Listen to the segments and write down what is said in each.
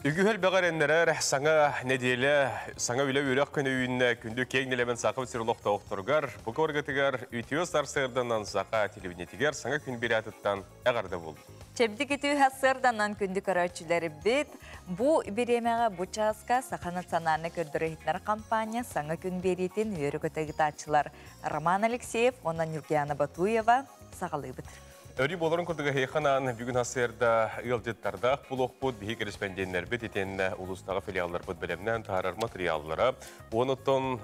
Үгүһү элбэҕи эрэннэрэр саҥа нэдиэлэ, саҥа үлэ үөрэх күнэ үүннэ. Күндү киэҥ нэлэмэн Саха сир олохтоохторугар, бу көргөтүгэр үтүө сарсыарданан Саха телевидениетигэр саҥа күн бириатыттан эҕэрдэ буолду. Чэбдик үтүө сарсыарданан күндү көрөөччүлэрбит, бу бириэмэҕэ бу чааска Саха национальнай көрдөрөр-иһитиннэрэр компания саҥа күн биэриитин үөрэ-көтө ыытааччылар Роман Алексеев уонна Нюргиана Батуева саҕалыыбыт. Өрүү буоларын курдук эһиэхэ анаан бүгүн сарсыарда ыалдьыттардаах буолуохпут, биһиги кэрэспэндиэннэрбит итиэннэ улуустааҕы филиалларбыт бэлэмнээн таһаарар матырыйааллара. Онуттан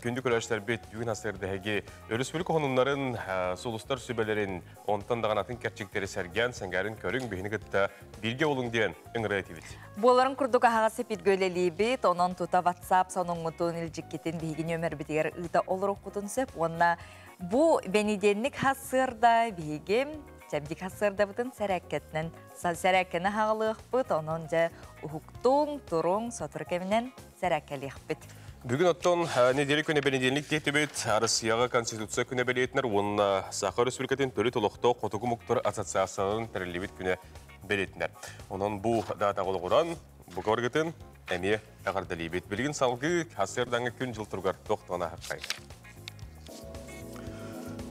күндү көрөөччүлэрбит бүгүн сарсыарда эһиги өрөспүүбүлүкэ хонуннарын, сулустар сүбэлэрин, онтон даҕаны атын кэрчиктэри сэргээн, сэҥээрин көрүҥ, биһини кытта бииргэ буолуҥ диэн ыҥырыы этибит. Буоларын курдук аһаҕас эпиргэ үлэлиибит, онон тута WhatsApp сонуҥҥутун, илдьиккитин биһиги нүөмэрбитигэр ыыта олоруоххутун сөп уонна Бу бэнидиэнник сарсыарда биһиги чэбдик сарсыардабытын сэрээккэтинэн сэрээккэни хаҕалыахпыт, онон дьэ уһуктуҥ, туруҥ, сотору кэминэн сэрээккэлиэхпит. Бүгүн оттон неделя күнэ бэнидиэнник диэтибит, Россияҕа Конституция күнэ бэлиэтинэр уонна Саха Өрөспүүбүлүкэтин төрүт олохтоох Хотугу омуктар ассоциацияларын тэриллибит күнэ бэлиэтинэр. Онон бу даатаҕа олоҕуран, бу көргытын эмиэ эҕэрдэлиибит. Билигин салгыы сарсыардааҥҥы күн-дьыл туругар тохтоон аһархай.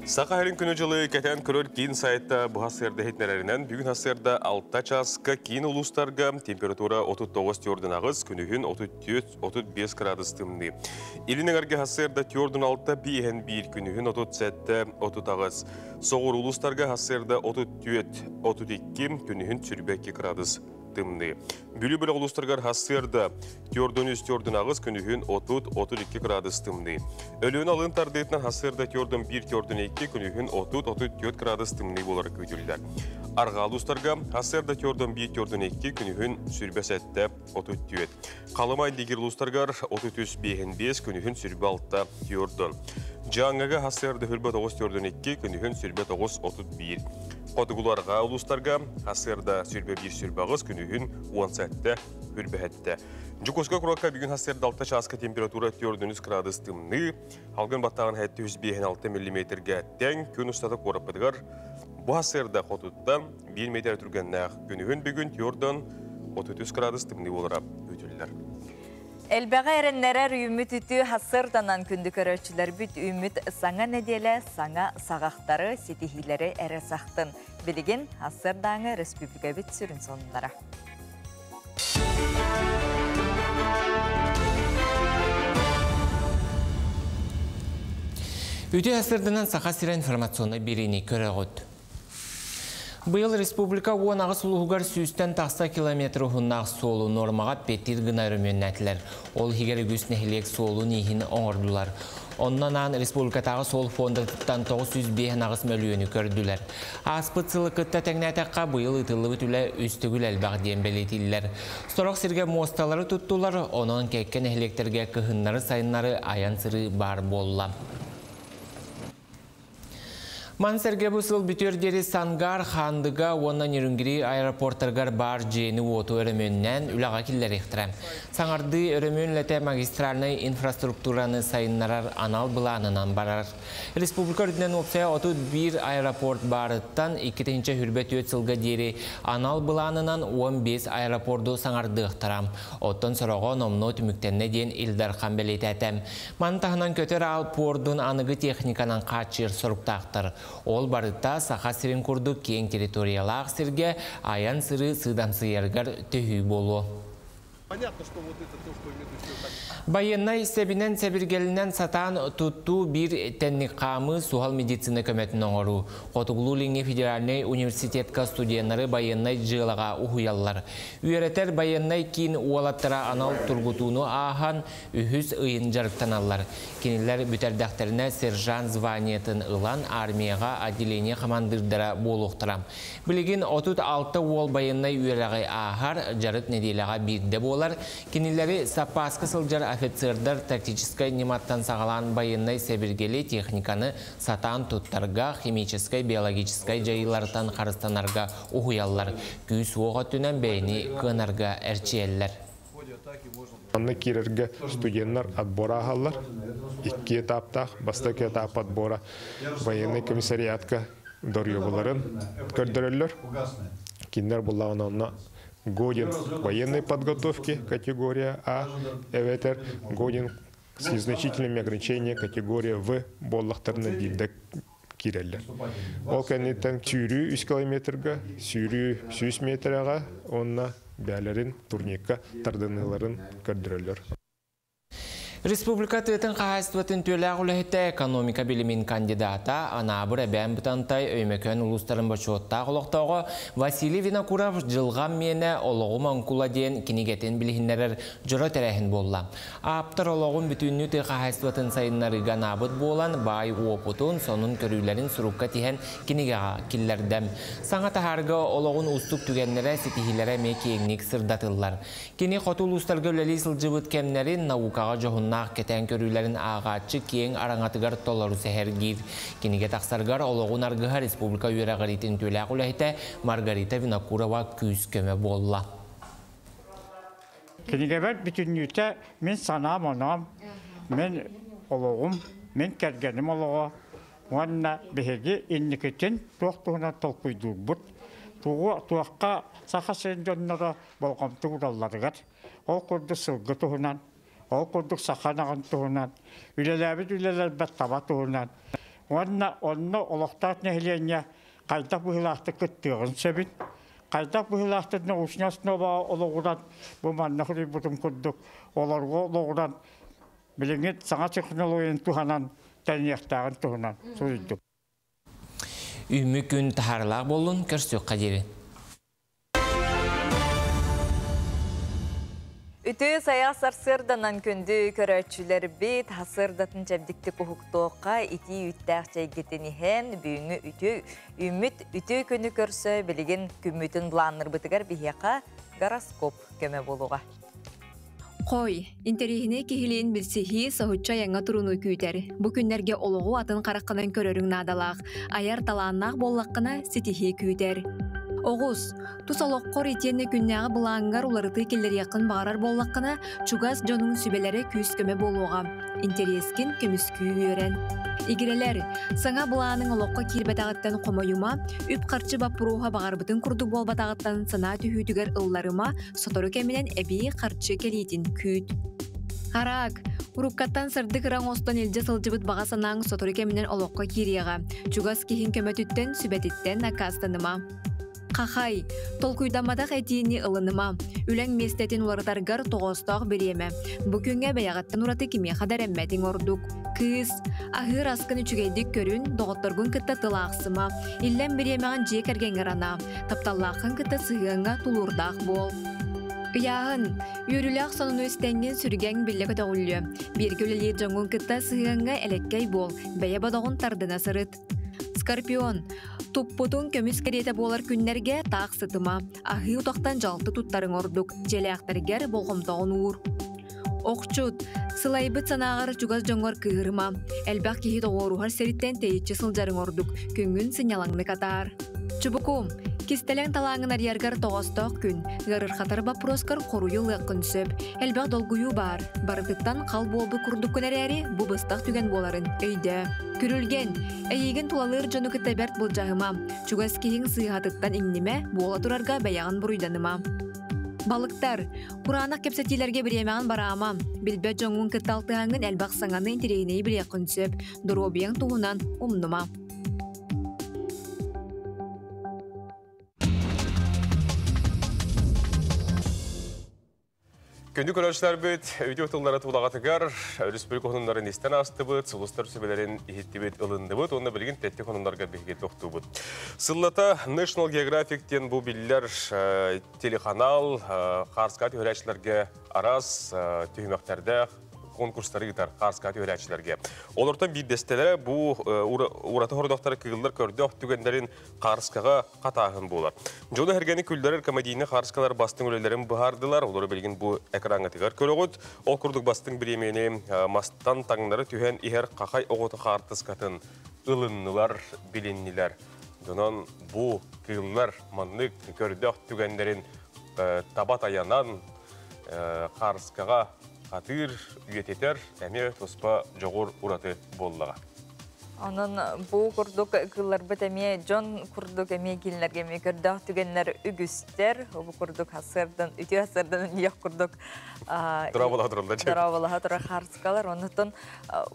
Саха сирин күнү-дьылы кэтээн көрөр киин сайта бу сарсыарда иһитиннэрэринэн, бүгүн сарсыарда 6 чааска киин улуустарга температура 39 төрдүн аҕыс, күнүһүн 34-35 градус тымныы. Илин эҥэргэ сарсыарда төрдүн алта биэһэн биир, күнүһүн 37-38. Соҕуруу улуустарга сарсыарда 34-32, күнүһүн 22 градус тымныы. Бүлүү бөлөх улуустарыгар сарсыарда төрдүн үс төрдүн аҕыс, күнүһүн 30-32 градус тымныы. Өлүөнэ алын тардыытынан сарсыарда төрдүн биир төрдүн икки, күнүһүн 30-34 градус тымныы буолара күүтүллэр. Арҕаа улуустарга сарсыарда төрдүн биир төрдүн икки, күнүһүн сүрбэ сэттэ 34. Халыма Индигир улуустарыгар 33 биэһин биэс, күнүһүн сүрбэ алта төрдүн. Дьааҥыга сарсыарда сүрбэ тоҕус төрдүн икки, күнүһүн сүрбэ тоҕус 31. Хотугуларга улуустарга сарсыарда сүрбэ биир сүрбэ аҕыс, күнүһүн 17 үрбэһэттэ. Дьокуускай куоракка бүгүн сарсыарда алта чааска температура 4 градус тымныы, халгын баттааҕын 756 миллиметргэ тэҥ, күн устата куораппытыгар бу сарсыарда хотуттан 1 метр түргэннээх күнүһүн бүгүн 4 33 градус тымныы буолара күүтүллэр. Элбэҕи эрэннэрэр үүммүт үтүө сарсыарданан күндү көрөөччүлэрбит үүммүт саҥа нэдиэлэ саҥа саҕахтары, ситиһиилэри эрэ сахтын. Билигин сарсыардааҥы республикабыт сүрүн сонуннара. Үтүө сарсыарданан Саха сирэ информационнай биэриини көрөҕүт. Быйыл республика 18 улууһугар сүүстэн тахса километр уһуннаах суолу нормаҕа эппиэттиир гына өрөмүөннээтилэр. Ол иһигэр үгүс нэһилиэк суолун ииһин оҥордулар. Онно анаан республикатааҕы суол фондатыттан 958 мөлүйүөнү көрдүлэр. Ааспыт сылы кытта тэҥнээтэххэ, быйыл ыытыллыбыт үлэ үс төгүл элбэх диэн бэлиэтииллэр. Сорох сиргэ муосталары туттулар, онон кэккэ нэһилиэктэргэ кыһыннары-сайыннары айан-сырыы баар буолла. Маны сэргэ бу сыл бүтүөр диэри Сангар, Хаандыга уонна Нерюнгри аэропортарыгар баар дьиэни-уоту өрөмүөннээн үлэҕэ киллэриэхтэрэ. Саҥардыы өрөмүөн үлэтэ магистральнай инфраструктураны сайыннарар анал былаанынан барар. Республика үрдүнэн уопсайа 31 аэропорт баарыттан 2024 сылга диэри анал былаанынан 15 аэропорду саҥардыахтара. Оттон сороҕо номнуо түмүктэннэ диэн Ил Дархан бэлиэтээтэ. Маны таһынан көтөр аал пуордун аныгы техниканан хааччыйар соруктаахтар. Ол барыта Саха сирин курдук киэҥ территориялаах сиргэ айан-сырыы сыыдамсыйарыгар төһүү буолуо. Байыаннай сэбинэн сэбиргэлинэн сатаан туттуу биир тэнник хаамыы суһал медицина көмөтүн оҥоруу. Хотугулуу-Илиҥҥи федеральнай университетка студеннары байыаннай дьыалаҕа уһуйаллар. Үөрэтэр байыаннай киин уолаттара анал тургутууну ааһан, үһүс ыйын дьарыктаналлар. Кинилэр бүтэрдэхтэринэ сержант званиетын ылан армияҕа отделение хамандыырдара буолуохтара. Билигин 36 уол байыаннай үөрэҕи ааһар, дьарык нэдиэлэҕэ биирдэ буолар. Кинилэри саппааска сылдьар офицердар тактическай ньыматтан саҕалаан байыаннай сэбиргэли техниканы сатаан туттарга, химическай, биологическай дьайыылартан харыстанарга уһуйаллар. Күүс-уох өттүнэн бэйэни кыанарга эрчийэллэр. Манна киирэргэ студеннар отбор ааһаллар. Икки этаптаах. Бастакы этап отбора военный комиссариатка доруобуларын көрдөрөллөр. Кинилэр буллаҕына онно Годен военной подготовки категория А, эбэтэр годен с незначительными ограничениями категория В буоллахтарына биирдэ киирэллэр. Ол кэнниттэн сүүрүү 3 километрга, сүүрүү 100 метрэҕэ уонна бээлэрин турникка тардыныыларын көрдөрөллөр. Республика тыатын хаһаайыстыбатын үтүөлээх үлэһитэ, экономика билимин кандидата, Анаабыр Эбээн Бытантай Өймөкөөн улуустарын бочуоттаах олохтооҕо Василий Винокуров «Дьылҕам миэнэ, олоҕум оҥкула» диэн кинигэтин билиһиннэрэр дьоро тэрээһин буолла. Ааптар олоҕун бүтүннүү тыа хаһаайыстыбатын сайыннарыыга анаабыт буолан, баай уопутун, сонун көрүүлэрин сурукка тиһэн кинигэҕэ киллэрдэ. Саҥа таһаарга олоҕун уустук түгэннэрэ, ситиһиилэрэ эмиэ киэҥник сырдатыллар. Кини хоту улуустарга үлэлии сылдьыбыт кэмнэрин, наукаҕа дьоһуннаах кэтээн көрүүлэрин ааҕааччы киэҥ араҥатыгар толору сэһэргиир. Кинигэ тахсарыгар олоҕун аргыһа республика үөрэҕириитин үтүөлээх үлэһитэ Маргарита Винокурова күүс-көмө буолла. Кинигэбэр бүтүннүүтэ мин санаам-оноом, мин олоҕум, мин кэргэним олоҕо уонна биһиги инникитин туох туһунан толкуйдуурбут, тугу туохха Саха сирин дьонноро болҕомто ууралларыгар, ол курдук сылгы туһунан, ол курдук саха ынаҕын туһунан, үлэлээбит үлэлэрбэр таба туһунан уонна онно олохтоох нэһилиэнньэ хайдах быһыылаахтык кыттыаҕын сөбүн, хайдах быһыылаахтык научнай основаҕа олоҕуран бу манна суруйбутум курдук олорго олоҕуран билиҥҥи саҥа технологияны туһанан тэниэхтээҕин туһунан суруйдум. Үүммү күн таһаарылаах буоллун, көрсүөххэ диэри. Үтүө сайа сарсыарданан күндү көрөөччүлэрбит, сарсыардатын чэбдиктик уһуктуохха итии үүттээх чэйгитин иһэн, бүгүҥҥү үтүө үүммүт үтүө күнү көрсө билигин күммүтүн былааннырбытыгар биһиэхэ гороскоп көмө буолуоҕа. Хой, интэриэһинэй киһилиин билсиһии соһуччу айаҥҥа турунуу күүтэр. Бу күннэргэ олоҕу атын хараххынан көрөрүҥ наадалаах. Айар талааннаах буоллаххына, ситиһии күүтэр. Оҕус, тус олоххор итиэннэ күннээҕи былааҥҥар уларытыы киллэриэххин баҕарар буоллаххына, чугас дьонуҥ сүбэлэрэ күүс-көмө буолуоҕа. Интэриэскин көмүскүү үөрэн. Игирэлэр, саҥа былааныҥ олоххо киирбэтэҕиттэн хомойума, үп-харчы боппуруоһа баҕарбытыҥ курдук буолбатаҕыттан санаа түһүүтүгэр ылларыма, сотору кэминэн эбии харчы кэлиитин күүт. Араак, уруккаттан сырдык ыра оҥостон илдьэ сылдьыбыт баҕа санааҥ сотору кэминэн олоххо киириэҕэ. Чугас киһиҥ көмөтүттэн, сүбэтиттэн аккаастаныма. Хахай, толкуйдамматах этиини ылыныма. Үлэҥ миэстэтин уларытаргар тоҕоостоох бириэмэ. Бу күҥҥэ бэйэҕиттэн ураты кимиэхэ да эрэммэтиҥ ордук. Кыыс, аһыыр аскын үчүгэйдик көрүн, доҕотторгун кытта тыл аахсыма. Иллэҥ бириэмэҕин дьиэ кэргэҥҥэр анаа. Тапталлааххын кытта сыһыаҥҥа тулуурдаах буол. Ыйааһын, үөрүүлээх сонуну истэҥҥин сүргэҥ биллэ көтөҕүллүө. Бииргэ үлэлиир дьоҥҥун кытта сыһыаҥҥа элэккэй буол, бэйэ бодоҕун тардына сырыт. Скорпион, туппутуҥ көмүс кэриэтэ буолар күннэргэ таах сытыма, аһыы утахтан дьалты туттарыҥ ордук, дьиэлээхтэргэр болҕомтоҕун уур. Охчут, сылайбыт санааҕар чугас дьоҥҥор кыыһырыма, элбэх киһи тоҕуоруһар сириттэн тэйиччи сылдьарыҥ ордук, күҥҥүн сынньалаҥнык атаар. Чубуку, кистэлэҥ талааҥҥын арыйаргар тоҕоостоох күн, ыарырҕатар боппуруоскар хоруйу ылыаххын сөп. Элбэх долгуйуу баар, барытыттан хал буолбут курдуккун эрээри, бу быстах түгэн буоларын өйдөө. Күрүлгэн, эйиигин тулалыыр дьону кытта бэрт былдьаһыма, чугас киһиҥ сыыһатыттан иҥнимэ, буола турарга бэйэҕин буруйданыма. Балыктар, кураанах кэпсэтиилэргэ бириэмэҕин бараама. Билбэт дьоҥҥун кытта алтыһаҥҥын элбэх саҥаны интэриэһинэйи билиэххин сөп. Доруобуйаҥ туһунан умнума. Күндү көрөөччүлэрбит, үтүө тыллары тулаҕатыгар өрөспүүбүлүкэ сонуннарын истэн аастыбыт, сулустар сүбэлэрин иһиттибит, ылынныбыт уонна билигин тэттик сонуннарга биһиги тохтуубут. Сыллата National Geographic диэн бу биллэр телеканал хаарска түһэрээччилэргэ араас түһүмэхтэрдээх конкурстары ыытар хаарска түһэрээччилэргэ. Олортон биирдэстэлэрэ бу ураты хордохтор кыыллар көрдөөх түгэннэрин хаарскаҕа хатааһын буолар. Дьону эргэни күллэрэр комедийный хаарскалар бастыҥ үлэлэрин быһаардылар. Олору билигин бу экраҥҥытыгар көрөҕүт. Ол курдук бастыҥ бириэмийэни мастан таҥнары түһэн иһэр хахай оҕото хаартыскатын ылыннылар, билиннилэр. Донон бу кыыллар маннык көрдөөх түгэннэрин таба тайанан хаарскаҕа хатыыр, үйэтитэр эмиэ туспа дьоҕур ураты буоллаҕа. Онон бу курдук кылларбыт эмиэ дьон курдук эмиэ кинилэргэ эмиэ көрдөөх түгэннэр үгүстэр. Бу курдук хасырдан, үтүө хасырдан ниэх курдук Дорабалаха тураллар. Дорабалаха турар харскалар. Оннуттан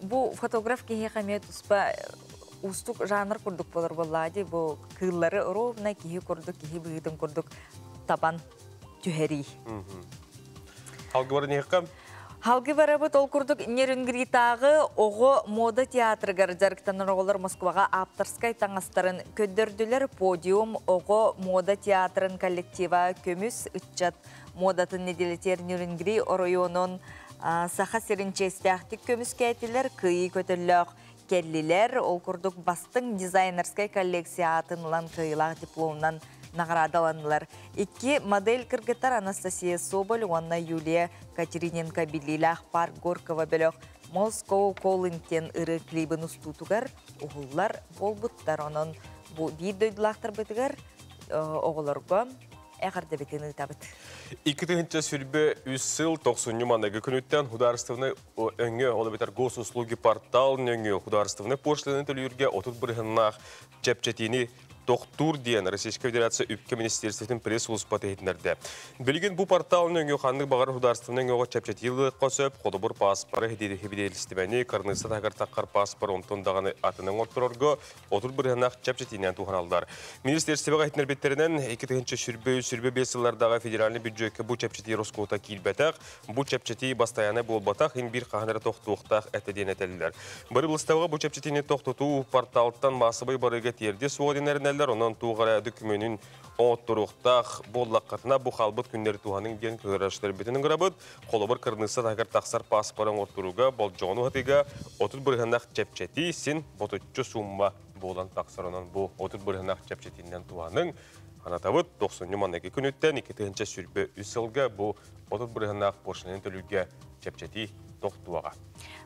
бу фотограф киһиэхэ эмиэ туспа уустук жанр курдук болор боллади. Бу кыыллары ровно киһи курдук, киһи быһыытын курдук табан түһэрии. Халгы бар ниэххэ? Халгы барабыт ол курдук Нерюнгритааҕы оҕо мода театрыгар дьарыктанар оҕолор Москваҕа ааптарскай таҥастарын көрдөрдүлэр. Подиум оҕо мода театрын коллектива көмүс ыччат модатын неделетер Нерюнгри оройуонун Саха сирин чиэстээхтик көмүскээтилэр, кыайыы көтөллөөх кэллилэр. Ол курдук бастыҥ дизайнерскай коллекция аатын ылан кыайыылаах дипломунан наградаланнылар. Икки модель кыргыттар Анастасия Соболь уонна Юлия Катериненко биллиилээх парк Горького бөлөх Moscow Calling диэн ырыа клибин устуутугар уһуллар буолбуттар. Онон бу биир дойдулаахтарбытыгар оҕолорго эҕэрдэбитин ыытабыт. 2023 сыл тохсунньу маныгы күнүттэн художественный өҥө, ол эбэтэр госуслуги портал нөҥүө художественный пошлинаны төлүүргэ 30 бырыһыннаах чэпчэтиини тохтуур диэн Российская Федерация үпкэ министерствотын пресс-сулууспата иһитиннэрдэ. Билигин бу портал нөҥүө ханнык баҕар художественный өҥөҕө чэпчэтии ылыахха сөп, холобур пааспары хибиделистибэни, кырныысса таһыгар таххар пааспар онтон даҕаны атынын оҥорторорго 30 бырыһыннаах чэпчэтиинэн туһаналлар. Министерствоҕа иһитиннэрбиттэринэн, 2025 сыллардағы федеральный бюджекке бу чэпчэтии роскуота киирбэтэх, бу чэпчэтии бастайаана буолбатах, ин биир хаһан эрэ тохтуохтаах этэ диэн этэллэр. Бырыбылыстабыга бу чэпчэтиини тохтотуу порталтан маассабай барыга тиэрди суох диэн онон туох эрэ дөкүмүөнүн оҥотторуохтаах буоллаххытына бу хаалбыт күннэри туһаныҥ диэн көрөөччүлэрбитин ыҥырабыт. Холобур кырныысса таһыгар тахсар пааспары оҥотторууга болдьоҕун уһатыыга 30 бырыһыаннаах чэпчэтии син ботуччу сумма буолан тахсар. Онон бу 30 бырыһыаннаах чэпчэтиинэн туһаныҥ. Анатабыт 90 маныгы күнүттэн 2023 сылга бу 30 бырыһыаннаах пошлинаны төлүүргэ чэпчэтии тохтуоҕа.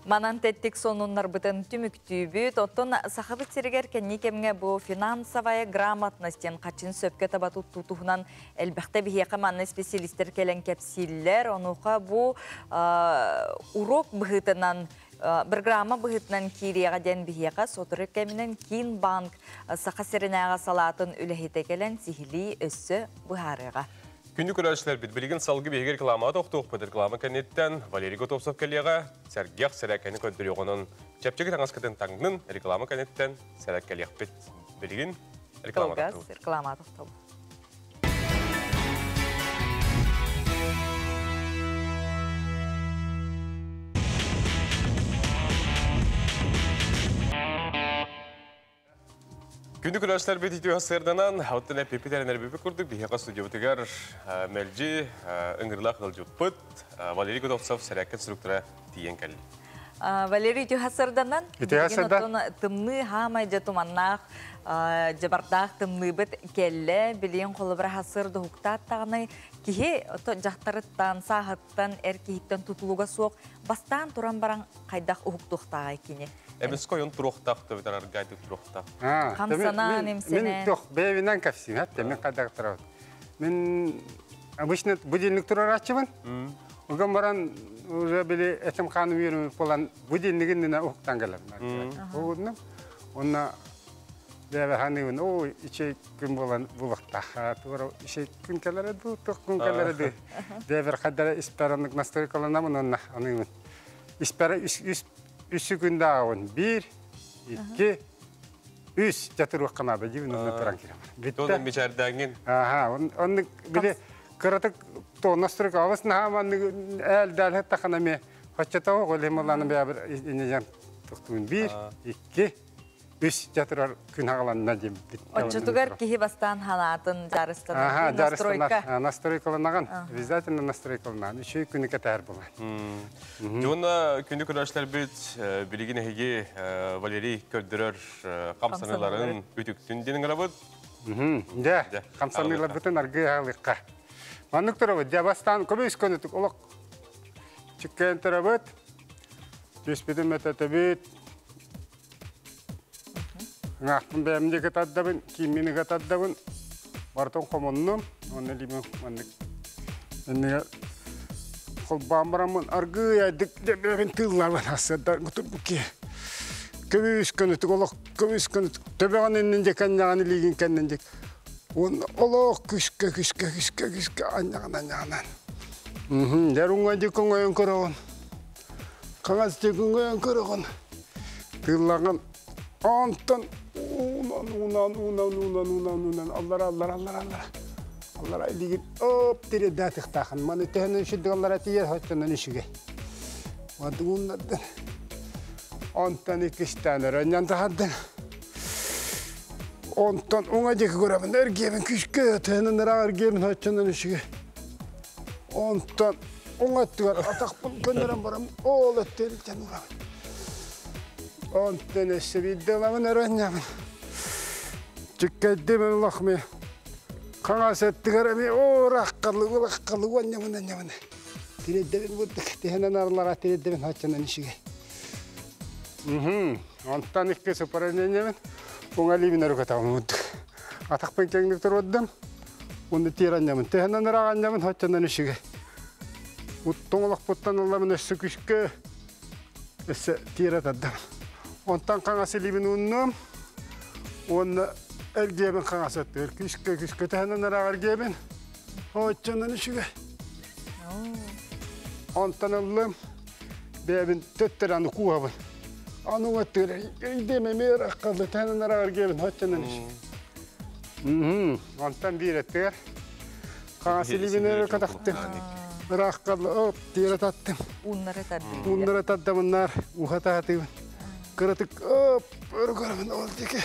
Манан тэттик сонуннарбытын түмүктүүбүт. Оттон сахабыт сиригэр кэнни кэмҥэ бу финансовая грамотность хачин сөпкө таба туттуутуһунан элбэхтэ биһиэхэ манна специалисттэр кэлэн кэпсииллэр. Онуха бу урок быһыытынан программа быһыытынан киириэҕэ диэн биһиэхэ сотору кэминэн Киин банк Саха сиринээҕи салаатын үлэһитэ кэлэн сиһилии өссө быһаарыаҕа. Күндү көрөөччүлэрбит, билигин салгыы биһиги рекламаҕа тохтуохпут. Реклама кэнниттэн Валерий Готовцев кэлиэҕэ, сэргэх сэрээкэни көрдөрүөҕүнэн чэпчэки таҥаскытын таҥнын, реклама кэнниттэн сэрээккэлиэхпит. Билигин реклама тохтуубут. Реклама тохтуубут. Күндү көрөөччүлэрбит үтүө сырданан, оттон эппиппит эрэнэрбиппит курдук биһиэхэ студиябытыгар мэлдьи ыҥырыылаах ыалдьыппыт Валерий Готовцев сэрээккэ инструктора тиийэн кэлли. Валерий үтүө сырданан, оттон тымныы хаамай дьэ туманнаах дьабардаах тымныыбыт кэллэ, билиэн холобура хасыр дуһуктаат даҕаны киһи дьахтарыттан, сааһыттан, эр киһиттэн тутулуга суох бастаан туран баран хайдах уһуктуохтааҕай кини. Эмискэ ойон туруохтаах төбөтөр аргайтык туруохтаах. Хамсанан, имсэнэн. Мин тох бэйэбинэн кэпсиим, хатта мин хайдах турабын. Мин обычно будильник турарааччыбын. Уган баран уже били этим ханым үөрүмүт буолан будильнигин нина уһуктан кэлэм. Угуннум. Онно бэйэбэ ханыыбын, оо, ичей күн буолан булуохтаах. Туора ичей күн кэлэрэ дуу, туох күн кэлэрэ дуу. Бэйэбэр хайдара испэр настройкаланамын онно аныыбын. Испэр үс күн даҕабын. 1, 2, 3 жатыруох канада дибин онно туран кирем. Бүттэ. Мичэрдээҥин. Аха, онны били кыратык то настройка алыс наһаа әл дәл тахана ме хаччата ол хемаланы бәбір инежен тохтуун 1, 2, 3 жатырар күн хагаланна дим. Отчутугар киһи бастаан ханаатын жарыстанар. Настройка. Настройкаланаган. Обязательно настройкаланаган. Үчүй күнү кэтээр булан. Жона күндү көрөөччүлэрбит билигин эһиги Валерий көрдөрөр камсаныыларын үтүктүн диэн ыҥырабыт. Дьэ, хамсаныыларбытын аргыы аалыкка. Маннык турабыт, дьэ бастаан көбүс көнүтүк олох чиккээн турабыт. Түспүтүн мөтөтөбүт. Ŋaахпын бэйэмдэ кытардабын, кииммини кытардабын. Бартон хомоннум, онно лимин маннык. Эннигэ холбаан бараммын аргыы айдык дебебин тыыллаабын асыдар гутурбуки. Көбүс көнөтүк олох көбүс көнөтүк төбөҕүн иннин диэки анньаҕын илиигин кэннин диэки. Уонна олох күскэ күскэ күскэ күскэ анньаҕын анньаҕынан. Дьэр уҥа диэки оҥойон көрөҕүн. Хаҥас диэки оҥойон көрөҕүн. Тыыллаҕын онтон уунан уунан уунан уунан уунан уунан аллара аллара аллара аллара аллара илигин оп тириэрдээтихтаахын маны төһөнөн үчүгэй аллара тиийэр оччонон үчүгэй Мантык ууннардын онтон иккистээн өрөнньөн таһардын онтон уҥа диэки көрөбүн эргиэбин күүскэ төһөнөн ыраах эргиэбин оччонон үчүгэй онтон уҥа өттүгэр атахпын көннөрөн баран ол өттүгэр урабын онтон өссө биирдэ ылабын өрөнньөбүн чиккэйдим ыллахми хаҥас өттүгэр эмиэ уураххалыы улаххалыы уонньабын анньабын тириэрдэбин бурдук тиһэнэн арылара тириэрдэбин оччонон үчүгэй онтон икки упражнениябын уҥа илиибин өрө көтөҕөбүн бурдук атахпын кэҥник туруордум уонна тиэр анньабын тиһэнэн ыраах анньабын оччонон үчүгэй уттуҥ олохпуттан ылламын өссө күскэ өссө тиэрэ тардабын онтон хаҥас илиибин ууннум уонна эргиэбин хаҥас өттүгэр күскэ күскэ төһөнөн ыраах эргиэбин оччонон үчүгэй онтон ыллым бэйэбин төттөрү аны кууһабын аны өттүгэр өйдүөм эмиэ ырааххалла төһөнөн ыраах эргиэбин оччонон үчүгэй онтон биир өттүгэр хаҥас илиибин өрө катахтым ырааххалла оп тиэрэ таттым Ууннары тардыы. Ууннары тардабыннар уха таһатыбын кыратык оп өрө көрөбүн ол диэки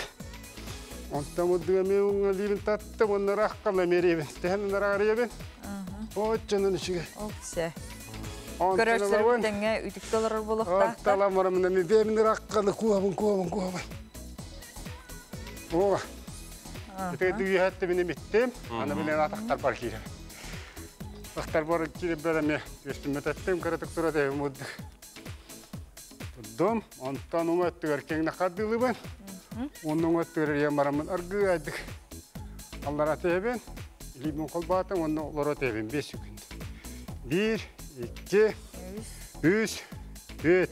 онтон муддуга эмиэ уҥа таттым уонна ырааххалла эмиэриэбин тэһэн ыраарыйабын оччонон үчүгэй Оксе. Көрөөччүлэр тэҥҥэ үтүктэ олорор буолуохтаахтар. Таламарамына ми бэйэбин ырааххалла куһабын куһабын куһабын О, ити дүйэхэтти мини миттим, аны билен атахтар бар киирэ. Атахтар бар киирэ бэрэ үстүмэтеттим кыратык тура тэбим уддук. Турдум, онтон уҥа өттүгэр киэҥнэ хардыылыбын. Оннуҥ өттүгэр ийэм бараммын аргыы айдык. Аллара тэбин, илиибин холбаатым, онно олоро тэбин 5 секунд. 1, 2, 3, 4,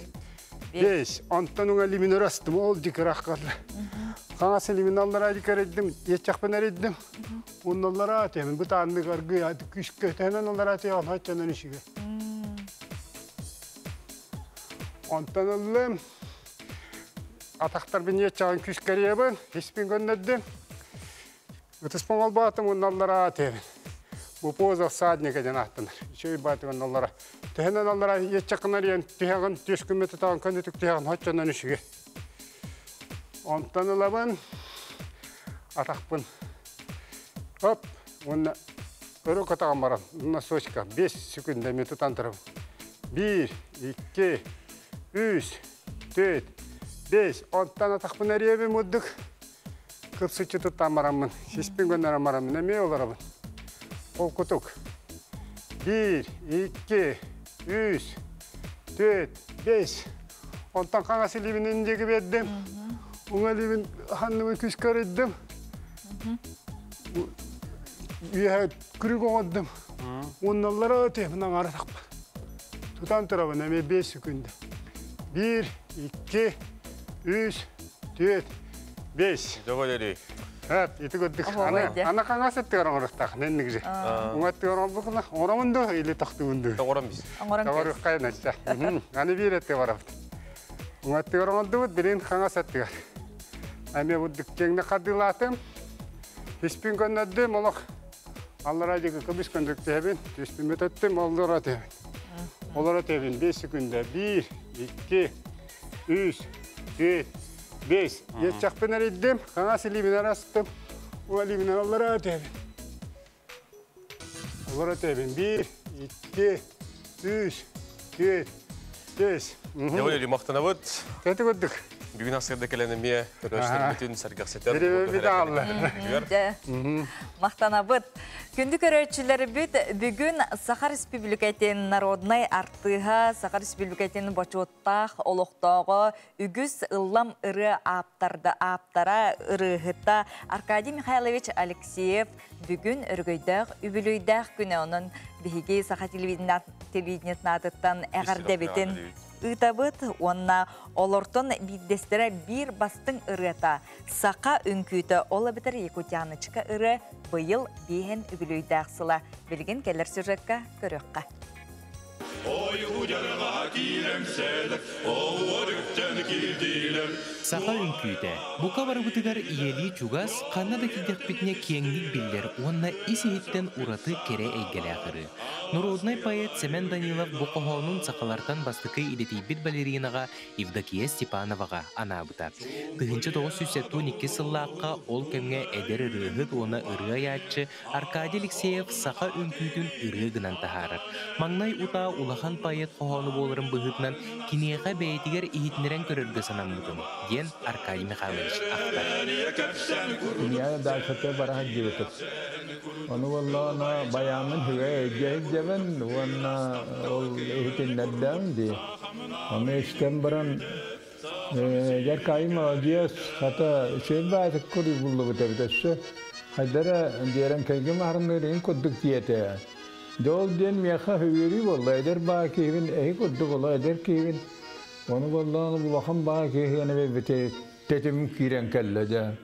5. Онтон уҥа илиибин ырастым, ол дик ыраххалла. Хаҥас илиибин аллара дик эридим, иэччэхпин эридим. Онноллара тэбин, бытааннык аргыы айдык күскэ тэнэн аллара тэбин, хаччанан үчүгэй. Онтон ыллым, атахтарбын иэччэҕин күскэриэбин, испин көннөрдүм. Ытыспын олбаатым уонналлара тэбин. Бу поза всадника диэн ааттанар. Үчүгэй баатым уонналлара. Төһөнөн аллара иэччэххин арыйан түһэҕин, түс күммүтү таҕын көннүтүк түһэҕин, оччонон үчүгэй. Онтон ылабын, атахпын оп, уонна өрө көтөҕөн баран, носочка 5 секунда мен тутан турабын. 1, 2, 3, 4, 5. Онтон атахпын эрийэбин муддук. Кыпсыччы туттан бараммын, сиспин көннөрөн бараммын, эмиэ олоробун. Ол кутук. 1, 2, 3, 4, 5. Онтон хаҥас илиибин индиги бердим. Уҥа илиибин ханныбын күскэ арыйдым. Үөһэ күрүк оҥордум. Уонналлара өтөбүн аҥара тахпа. Тутан турабын эмиэ 5 секунда. 1, 2, 3, 4, 5. Доҕолери. Хат, ити көрдүк. Ана, ана хаҥас өттүгэр оҥоруохтаах, нэннигжи. Уҥа өттүгэр оҥорбукуна, оҥоромун дуу, или тохтугун дуу? Тоҕором бис. Оҥорон Тоҕорух кайначча. Аны биир өттү барабыт. Уҥа өттүгэр оҥордубут, билин хаҥас өттүгэр. Эми бурдук киэҥне хардыылаатым. Испин көннөрдүм, олох аллара диэки көбүс көндүк түһэбин, түспүн өттүм, оллоро түһэбин. Олоро түһэбин 5 секунда. 1, 2, 3, 4, 5. Иэччэхпин эрийдим, хаҥас илиибин арастым, уҥа илиибин аллара түһэбин. Олоро түһэбин. 1, 2, 3, 4, 5. Доҕолери махтанабыт. Кэти көрдүк. Бүгүн асырда кэлэн эмиэ көрөөччүлэрбитин сэргэхситэр. Бири аалла. Махтанабыт. Күндү көрөөччүлэрбит бүгүн Саха Республикатын народнай артыыһа, Саха Республикатын бочуоттаах олохтооҕо үгүс ыллам ырыа ааптарда ааптара ырыаһыта Аркадий Михайлович Алексеев бүгүн өрөгөйдөөх үбүлүөйдээх күнэ онон биһиги Саха телевидениетын аатыттан эҕэрдэбитин ыытабыт уонна олортон биирдэстэрэ биир бастыҥ ырыата Саха үҥкүүтэ ол эбэтэр Якутяночка ырыа быйыл биэһин үбүлүөйдээх сыла. Билигин кэлэр сюжекка көрүөххэ. Саха үҥкүүтэ бука барыбытыгар ийэлии чугас, ханна да киирдэхпитинэ киэҥник биллэр уонна ис-иһиттэн ураты кэрэ эйгэлээх ырыа. Норуодунай поэт Сэмэн Данилов бу хоһоонун сахалартан бастакы идэтийбит балеринаҕа Евдокия Степановаҕа анаабыта. 1972 сыллаахха ол кэмҥэ эдэр ырыаһыт уонна ырыа айааччы Аркадий Алексеев саха үҥкүүтүн ырыа гынан таһаарар. Маҥнай утаа улахан поэт хоһоону буоларын быһыытынан киниэхэ бэйэтигэр иһитиннэрэн көрөргө санаммытым, диэн Аркадий Михайлович ахтар. Киниэхэ дальшата бара сылдьыбытым. Ону буоллаҕына байааммын үчүгэй өйдүү сылдьабын уонна ол иһитиннэрдэҕим дии. Ону истэн баран Яркайы молодец, хата үчүгэй баайытык курдук эбит өссө. Хайдара диэрэн кэлгим аһарынныыр курдук диэтэ. Дьэ ол диэн миэхэ үөрүү буолла. Эдэр баа киһибин, эһи курдук ола эдэр киһибин. Ону буоллаҕына улахан баа киһи бити тэтимим киирэн кэллэ дьэ.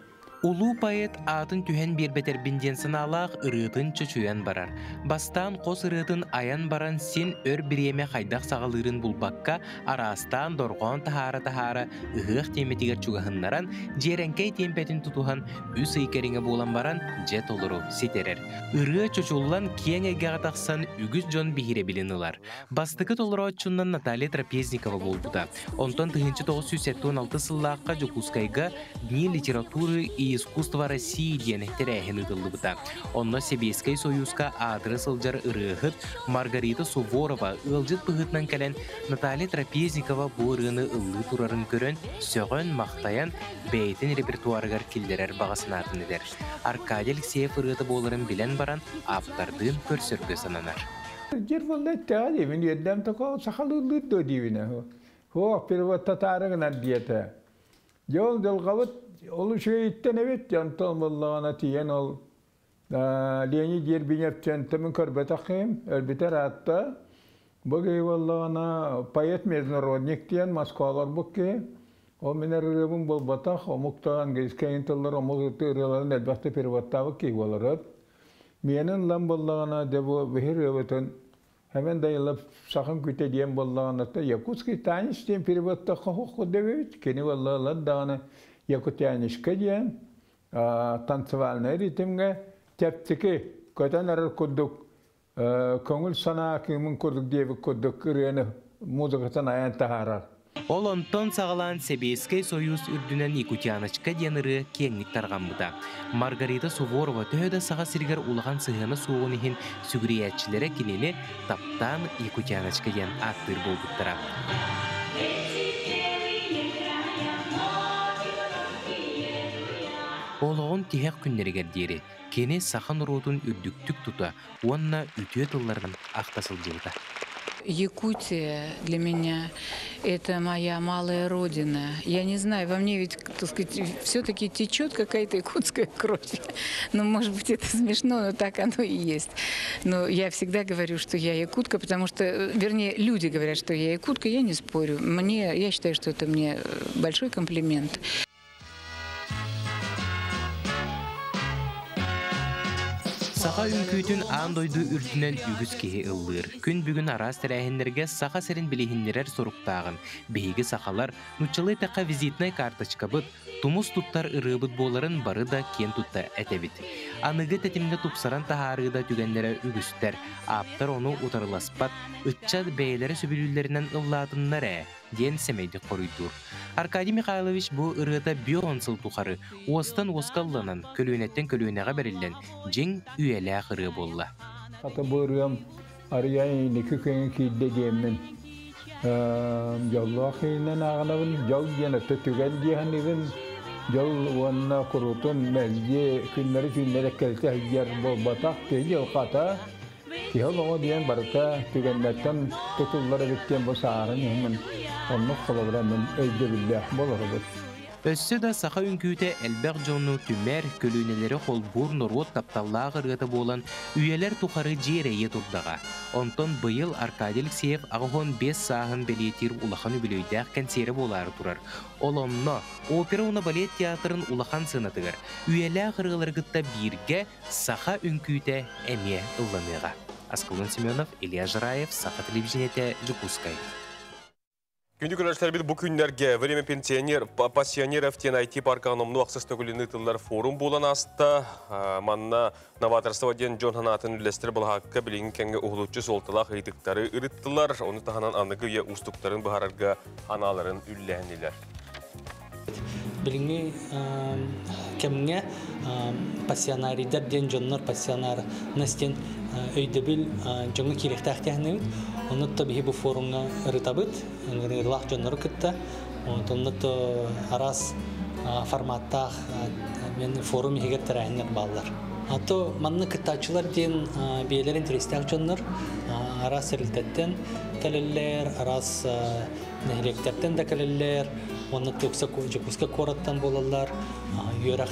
Улуу поэт аатын түһэн биэрбэтэрбин диэн санаалаах ырыатын чочуйан барар. Бастаан хос ырыатын айан баран син өр бириэмэ хайдах саҕалыырын булбакка, араастаан дорҕоон таһаара-таһаара ыһыах тиэмэтигэр чугаһыннаран, дьиэрэҥкэй тиэмпэтин тутуһан үс ый кэриҥэ буолан баран дьэ толору ситэрэр. Ырыа чочуллан киэҥ эйгэҕэ тахсан үгүс дьон биһирэбилин ылар. Бастакы толорооччунан Наталья Трапезникова буолбута. Онтон 1976 сыллаахха Дьокуускайга Дни литературы и искусства России диэн тэрээһин ыытыллыбыта. Онно Сэбиэскэй Сойууска аатыра сылдьар ырыаһыт Маргарита Суворова ыалдьыт быһыытынан кэлэн Наталья Трапезникова бу ырыаны ыллыы турарын көрөн, сөҕөн-махтайан бэйэтин репертуарыгар киллэрэр баҕа санаатын этэр. Аркадий Алексеев ырыата буоларын билэн баран, ааптардыын көрсөргө сананар. Дьэр буолла эттэҕэ дии, мин үөрдэм токо сахалыыллыыр дуо диибинэ. Суох, перевод татаары гынар диэтэ. Дьэ ол дьылҕабыт ол үчүгэйиттэн эбит, онтон буоллаҕына тиийэн ол Леонид Ербиневчентэмин көрбөтөх киһим, өлбүтэ ыраатта. Бу киһи буоллаҕына поэт международник диэн Москваҕа олорбут киһи. Ол мин ырыабын буолбатах, омук да английскай тыллар омук ырыаларын элбэхтэ переводтаабыт киһи буолар. Миэнин ылан буоллаҕына, дьэ бу биһи ырыабытын Hemen дайылап сахын күтэ диэн буоллаҕына якутский танец диэн переводтахха хоһ дэбэбит. Кини буоллаҕалар даҕаны якутянишка диэн танцевальнай ритмҥэ чэпчэки көтөн эрэр курдук көҥүл санаа кыымын курдук диэбит курдук ырыаны музыкатын айан таһаарар. Ол онтон саҕалаан Сэбиэскэй Сойуус үрдүнэн Якутяночка диэн ырыа киэҥник тарҕаммыта. Маргарита Суворова төһө да Саха сиригэр улахан сыһыана суоҕун иһин сүгүрүйээччилэрэ кинини таптаан Якутяночка диэн ааттыыр буолбуттара. Олоҕун тиһэх күннэригэр диэри кини саха норуотун үрдүктүк тута уонна үтүө тылларынан ахта сылдьыбыта. Якутия для меня – это моя малая родина. Я не знаю, во мне ведь, так сказать, все-таки течет какая-то якутская кровь. Ну, может быть, это смешно, но так оно и есть. Но я всегда говорю, что я якутка, потому что, вернее, люди говорят, что я якутка, я не спорю. Мне, я считаю, что это мне большой комплимент. Саха үҥкүүтүн аан дойду үрдүнэн үгүс киһи ыллыыр. Күн бүгүн араас тэрээһиннэргэ Саха сирин билиһиннэрэр соруктааҕын, биһиги сахалар, нууччалыы эттэххэ визитнай карточкабыт, тумус туттар ырыабыт буоларын бары да киэн тутта этэбит. Аныгы тэтимҥэ тупсаран таһаарыы да түгэннэрэ үгүстэр. Ааптар ону утарыласпат, ыччат бэйэлэрэ сөбүлүүллэринэн ыллаатыннар ээ, диэн сэмэйдик хоруйдуур. Аркадий Михайлович бу ырыата бион сыл тухары уостан уоска ылланан, көлүөнэттэн көлүөнэҕэ бэриллэн, дьиҥ үйэлээх ырыа буолла. Хата бу ырыам арыйан инники күҥҥэ киирдэ диэммин дьоллоох иһинэн ааҕынабын. Дьол диэн өттө түгэн диэхинибин. Дьол уонна куруутун мэлдьи күннэри-түүннэри эккирэтэ сылдьар буолбатах. Киһи дьылҕата, киһи олоҕо диэн барыта түгэннэртэн тутуллар эбит диэн бу сааһыран иһэммин оннук холобура мин өйдөбүллээх буоларбыт. Өссө да саха үҥкүүтэ элбэх дьону түмэр, көлүөнэлэри холбуур норуот тапталлаах ырыата буолан үйэлэр тухары дьиэрэйиэ турдаҕа. Онтон быйыл Аркадий Алексеев 85 сааһын бэлиэтиир улахан үбүлүөйдээх кэнсиэрэ буолаары турар. Ол онно Опера уонна балет театрын улахан сыанатыгар үйэлээх ырыалары кытта бииргэ саха үҥкүүтэ эмиэ ылланыаҕа. Аскалон Семенов, Илья Жираев, Саха телевидениетэ, Дьокуускай. Күндү көрөөччүлэрбит, бу күннэргэ Время пенсионер, пассионеров диэн IT-паркаҕа номнуо ахсыс төгүлүн ыытыллар форум буолан ааста. Манна новаторство диэн дьон санаатын үллэстэр былаһаакка билиҥҥи кэмҥэ уһулуччу суолталаах ыйытыктары ырыттылар, ону таһынан аныгы үйэ уустуктарын быһаарарга анааларын үллэһиннилэр. Билиҥҥи кэмҥэ пассионарийдар диэн дьоннор пассионарность диэн өйдөбүл дьоҥҥо киириэхтээх диэхнэбит. Онно то биһи бу форумҥа ырытабыт, ыҥырыылаах дьоннору кытта. Онно то араас форматтаах мен форум иһигэр тэрээһиннэр бааллар. А то манна кыттааччылар диэн биэлэр интэриэстээх дьоннор араас тэрилтэттэн кэлэллэр, араас нэһилиэктэртэн да кэлэллэр, уонна тукса Дьокуускай куораттан буолаллар, үөрэх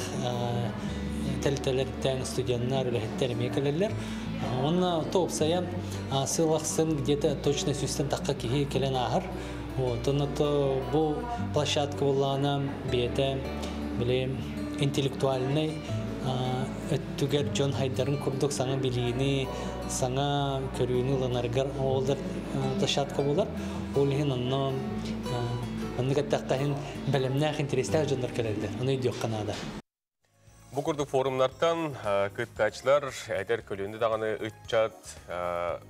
тэрилтэлэриттэн студеннар, үлэһиттэр эмиэ кэлэллэр. Уонна то уопсайа сыл ахсын где-то точно сүүстэн тахха киһи кэлэн ааһар. Вот, онно то бу площадка буоллаҕына бэйэтэ били интеллектуальнай өттүгэр дьон хайдарын курдук саҥа билиини, саҥа көрүүнү ылынарыгар оҕолор площадка буолар. Ол иһин онно оннук эттэххэ бэлэмнээх интэриэстээх дьоннор кэлэллэр. Ону өйдүөххэ наада. Бу курдук форумнартан кыттааччылар эдэр көлүөнэ даҕаны ыччат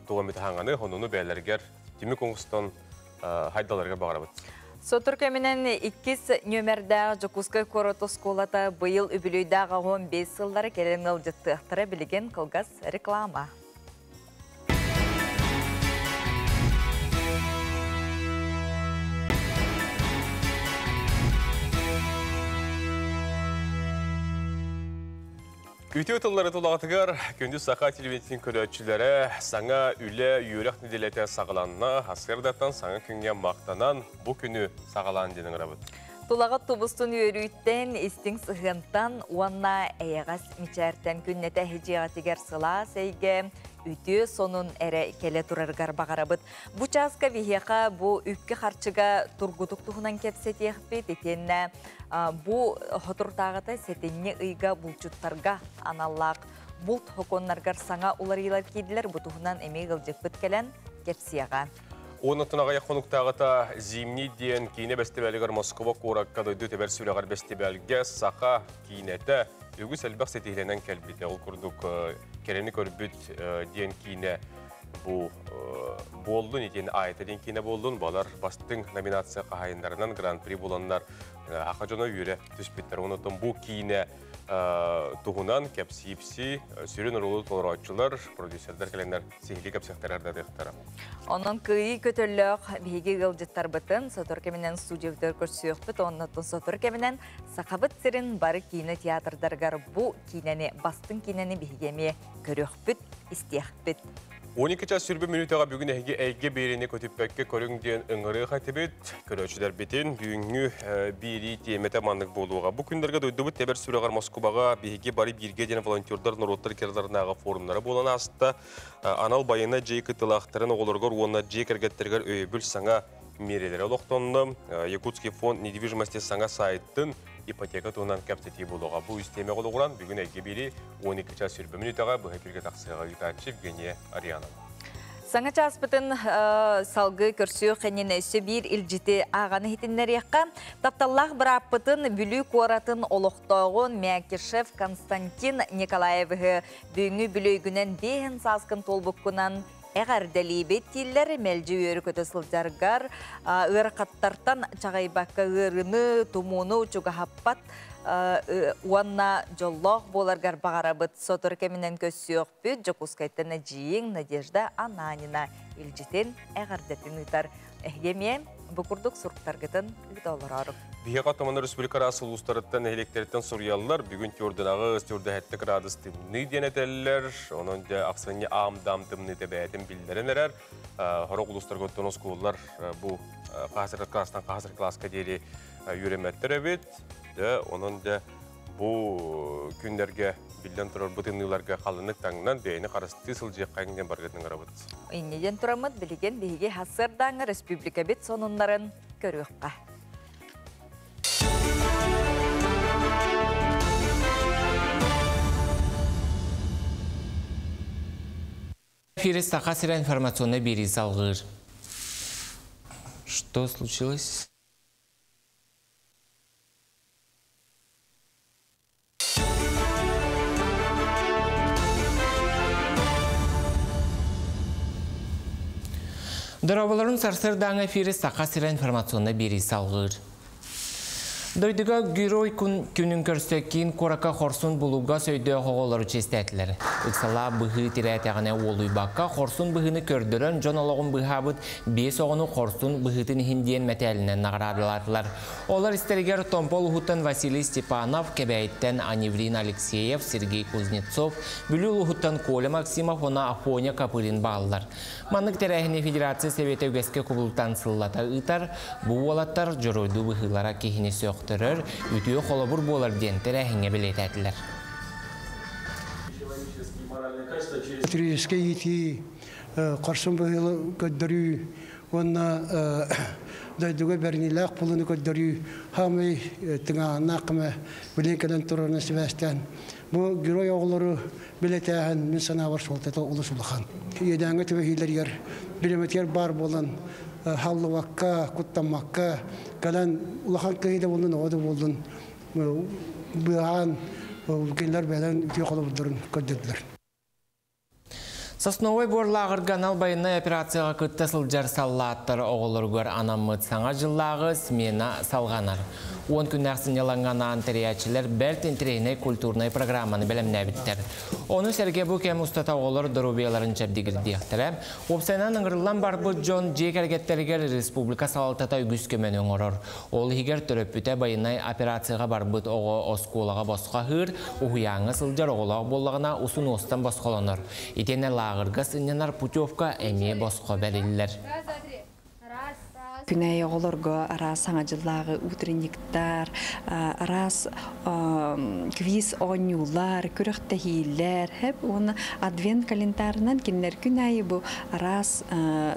туга ханганы хонуну бээлэргэр түмүк оҥостон хайдаларга баҕарабыт. Сотур кэминэн иккис нөмердээх Дьокуускай куорат оскуолата быйыл үбүлүөйдээх 15 сыллары кэлэн ыалдьыттыахтара. Билигин кылгас реклама. Үтүө тыллары тулаҕытыгар күндү саха телевидениетин көрөөччүлэрэ, саҥа үлэ үөрэх нэдиэлэтэ саҕаланна. Сарсыардаттан саҥа күҥҥэ махтанан бу күнү саҕалаан диэн ыҥырабыт. Тулаҕыт тубустун үөрүүттэн, истиҥ сыһыантан уонна эйэҕэс мичээртэн күннэтэ эһи дьиэҕитигэр сылаас эйгэ, үтүө сонун эрэ кэлэ турарыгар баҕарабыт. Бу чааска биһиэхэ бу үпкэ харчыга тургутук туһунан кэпсэтиэхпит, итиэннэ бу хотуртааҕыта сэтинньи ыйга булчуттарга аналлаах булт хокуоннаргар саҥа уларыйыылар киирдилэр, бу туһунан эмиэ ыалдьыппыт кэлэн кэпсиэҕэ. Оннуттан аҕыйах хонуктааҕыта Зимний диэн киинэ бэстибээлигэр Москва куоракка дойду тэбэр сүрэҕэр бэстибээлгэ саха киинэтэ үгүс элбэх ситиһиилэнэн кэлбитэ. Ол курдук кэрэни көрбүт диэн киинэ бу буоллун, итиэн Айта диэн киинэ буоллун, балар бастыҥ номинация хаһаайыннарынан гран-при буоланнар саха дьоно үөрэ түспүттэр. Оннуттан бу киинэ туһунан кэпсиипси сүрүн оруолу толорооччулар, продюсердар кэлэннэр сиһилии кэпсэхтэр ардадыахтара. Онон кыайыы көтөллөөх биһиги ыалдьыттарбытын сотору кэминэн студиябытыгар көрсүөхпүт, оннуттан сотору кэминэн Сахабыт сирин бары киинэ театрдарыгар бу киинэни, бастыҥ киинэни биһиги эмиэ көрүөхпүт, истиэхпит. 12 час 20 мүнүүтэҕэ бүгүн эһиги эйгэ биэриини көтүппэккэ көрүҥ диэн ыҥырыы хатыбыт. Көрөөччүлэрбитин бүгүҥҥү биэрии тиэмэтэ маннык буолуоҕа. Бу күннэргэ дойдубут тэбэр сүрэҕэр Москубаҕа биһиги бары бииргэ диэн волонтердар норуоттар иккардыларынааҕы форумнара буолан ааста. Анал байыаннай дьиэ кыттыылаахтарын оҕолоругар уонна дьиэ кэргэттэригэр өйөбүл саҥа миэрэлэрэ олохтонно. Якутский фонд недвижимости саҥа сайтын ипотека туһунан кэпсэтии буолуоҕа. Бу үс тиэмэҕэ олоҕуран бүгүн эйгэ биэрии 12 час 20 мүнүүтэҕэ быһа эфиргэ тахсыаҕа. Ыытааччы Евгения Арианова. Саҥа чааспытын салгыы көрсүөх иннинэ өссө биир илдьити ааҕан иһитиннэриэххэ. Тапталлаах бырааппытын Бүлүү куоратын олохтооҕун Мякишев Константин Николаевиһы бүгүҥҥү үбүлүөйгүнэн биэһин сааскын туолбуккунан эҕэрдэлиибит дииллэр. Мэлдьи үөрэ-көтө сылдьаргар, ыарахаттартан чаҕыйбакка ыарыыны, тумууну чугаһаппат уонна дьоллоох буоларгар баҕарабыт. Сотору кэминэн көрсүөхпүт. Дьокуускайтан эдьиийиҥ Надежда Ананина илдьитин, эҕэрдэтин ыытар. Эһиги эмиэ бу курдук суруктаргытын ыыта олорооруҥ. Биһиэхэ Томон Республика араас улуустарыттан, нэһилиэктэриттэн суруйаллар. Бүгүн түөрдэн аҕыс, 47 градус тымныы диэн этэллэр. Онон дьэ ахсынньы аам-даам тымныыта бэйэтин биллэрэн эрэр. Сорох улуустарга оттон оскуолалар бу хаһыс эрэ класстан хаһыс эрэ класска диэри үөрэммэттэр эбит. Дьэ, онон дьэ бу күннэргэ биллэн турар бытынныыларга халыннык таҥнан бэйэни харыстыы сылдьыаххайыҥ диэн барыгытын ыҥырабыт. Инньэ диэн тураммыт билигин биһиги сарсыардааҥҥы республикабыт сонуннарын көрүөххэ. Эфири Саха сирэ информационнай биэрии салгыыр. Что случилось? Дорооболорун сарсыардааҥы эфири Саха сирэ информационнай биэрии салгыыр. Дойдуга Герой күнүн көрсө киин куоракка хорсун булугас өйдөөх оҕолору чиэстээтилэр. Ыксалаах быһыы тирээтэҕинэ уолуйбакка хорсун быһыыны көрдөрөн дьон олоҕун быыһаабыт биэс оҕону хорсун быһыытын иһин диэн мэтээлинэн наҕараадалаатылар. Олор истэригэр Томпо улууһуттан Василий Степанов, Кэбээйиттэн Аневрин Алексеев, Сергей Кузнецов, Бүлүү улууһуттан Коля Максимов уонна Афоня Копырин бааллар. Маннык тэрээһини Федерация Сэбиэтэ үгэскэ кубулутан сыллата ыытар. Бу уолаттар дьоруойдуу быһыылара киһини сөхтөрөр, үтүө холобур буолар диэн тэрээһиҥҥэ бэлиэтээтилэр. Патриотическай иитии, хорсун быһыылы көрдөрүү уонна дойдуга бэриниилээх буолууну көрдөрүү хаамай тыҥааһыннаах көмө билигин кэлэн турарынан сибээстээн Бу герой оҕолору билэтээһин мин санаабар суолтата олус улахан. Иэдээҥҥэ түбэһиилэригэр бириэмэтигэр баар буолан халлыбакка, куттаммакка кэлэн улахан киһи да буоллун, оҕо да буоллун быыһаан кинилэр бэйэлэрин үтүө холобурдарын көрдөрдүлэр. Сосновой буор лааҕырга анал байыаннай операцияҕа кытта сылдьар саллааттар оҕолоругар анаммыт Саҥа дьыллааҕы смена салҕанар. Уон күннээх сынньалаҥҥа анаан тэрийээччилэр бэрт интэриэһинэй культурнай программаны бэлэмнээбиттэр. Ону сэргэ бу кэм устата оҕолор доруобуйаларын чэбдигирдиэхтэрэ. Уопсайынан ыҥырыллан барбыт дьон дьиэ кэргэттэригэр республика салалтата үгүс көмөнү оҥорор. Ол иһигэр төрөппүтэ байынай операцияҕа барбыт оҕо оскуолаҕа босхо аһыыр, уһуйааҥҥа сылдьар оҕолоох буоллаҕына усунуостан босхолонор. Итиэннэ лааҕырга сынньанар путевка эмиэ босхо бэриллэр. Күнэй оҕолорго араас саҥа дьыллааҕы утренниктар, араас квиз оонньуулар, күрэхтэһиилэр, хэп уонна адвент календарынан кинилэр күн аайы бу араас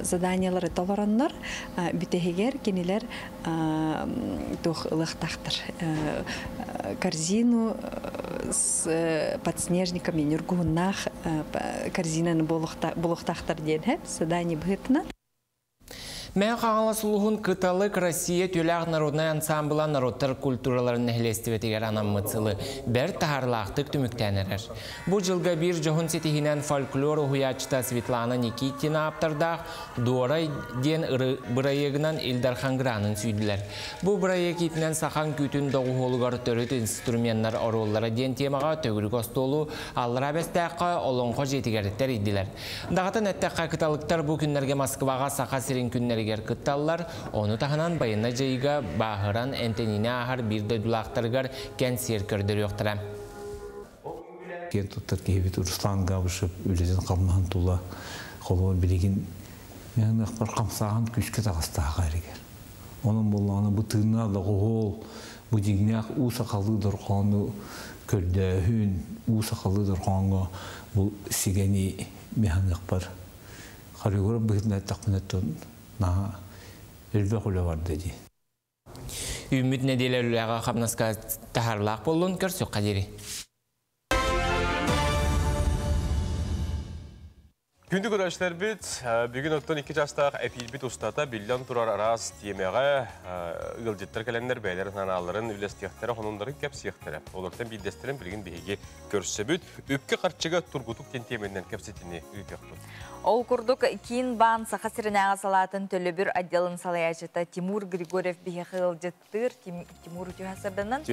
заданиялары толороннор бүтэһигэр кинилэр туох ылыахтаахтар корзину с подснежниками ньургуһуннаах корзинаны булуохтаахтар диэн хэп задание быһыытынан. Мэҥэ Хаҥалас улууһун Кыталык Россия Түлээх народнай ансаамбыла норуоттар культураларын нэһилиэстибэтигэр анаммыт сылы бэрт таһаарылаахтык түмүктээн эрэр. Бу дьылга биир дьоһун ситиһинэн фольклор уһуйааччыта Светлана Никитина ааптардаах Дуорай диэн бырайыагынан Ил Дархан гранын сүүйдүлэр. Бу бырайыак иитинэн сахан күүтүн доҕуһуолугар төрүт инструменнар оруоллара диэн темаҕа төгүрүк остуолу Аллараа Бэстээххэ Олоҥхо дьиэтигэр тэрийдилэр. Даҕатан эттэххэ, кыталыктар бу күннэргэ Москваҕа Саха сирин күннэригэр кытталлар, ону таһынан байыаннай дьайыыга бааһыран эмтэниини ааһар биир дойдулаахтарыгар кэнсиэр көрдөрүөхтэрэ. Киэн туттар киһибит Руслан Габышев үлэтин-хамнаһын тула холобур билигин мин хамсааһын күүскэ таҕыстааҕа эригэр. Онон буоллаҕына бу тыыннаах доҕуһуол, бу дьиҥнээх уу сахалыы дорҕоону көрдөөһүн, уу сахалыы дорҕооҥҥо бу сигэни миһаныахпар хореограф быһыытынан эттэхпинэ наһаа элбэх үлэ барда дии. Үүммүт нэдиэлэ үлэҕэ хамнаска таһаарлаах буоллун көрсүөххэ диэри. Күндү көрөөччүлэрбит, бүгүн оттон икки частаах эпиирбит устата биллэн турар араас тиэмэҕэ ыалдьыттар кэлэннэр бэйэлэрин санааларын үллэстиэхтэрэ, сонуннарын кэпсиэхтэрэ. Олортон биирдэстэрин билигин биһиги көрсөбүт. Үпкэ-харчыга тургутук диэн тиэмэнэн кэпсэтини ыытыахпыт. Ол курдук, Киин баан Саха сиринээҕи салаатын төлөбүр отделын салайааччыта Тимур Григорьев биһиэхэ ыалдьыттыыр. Тимур үтүө сарданан.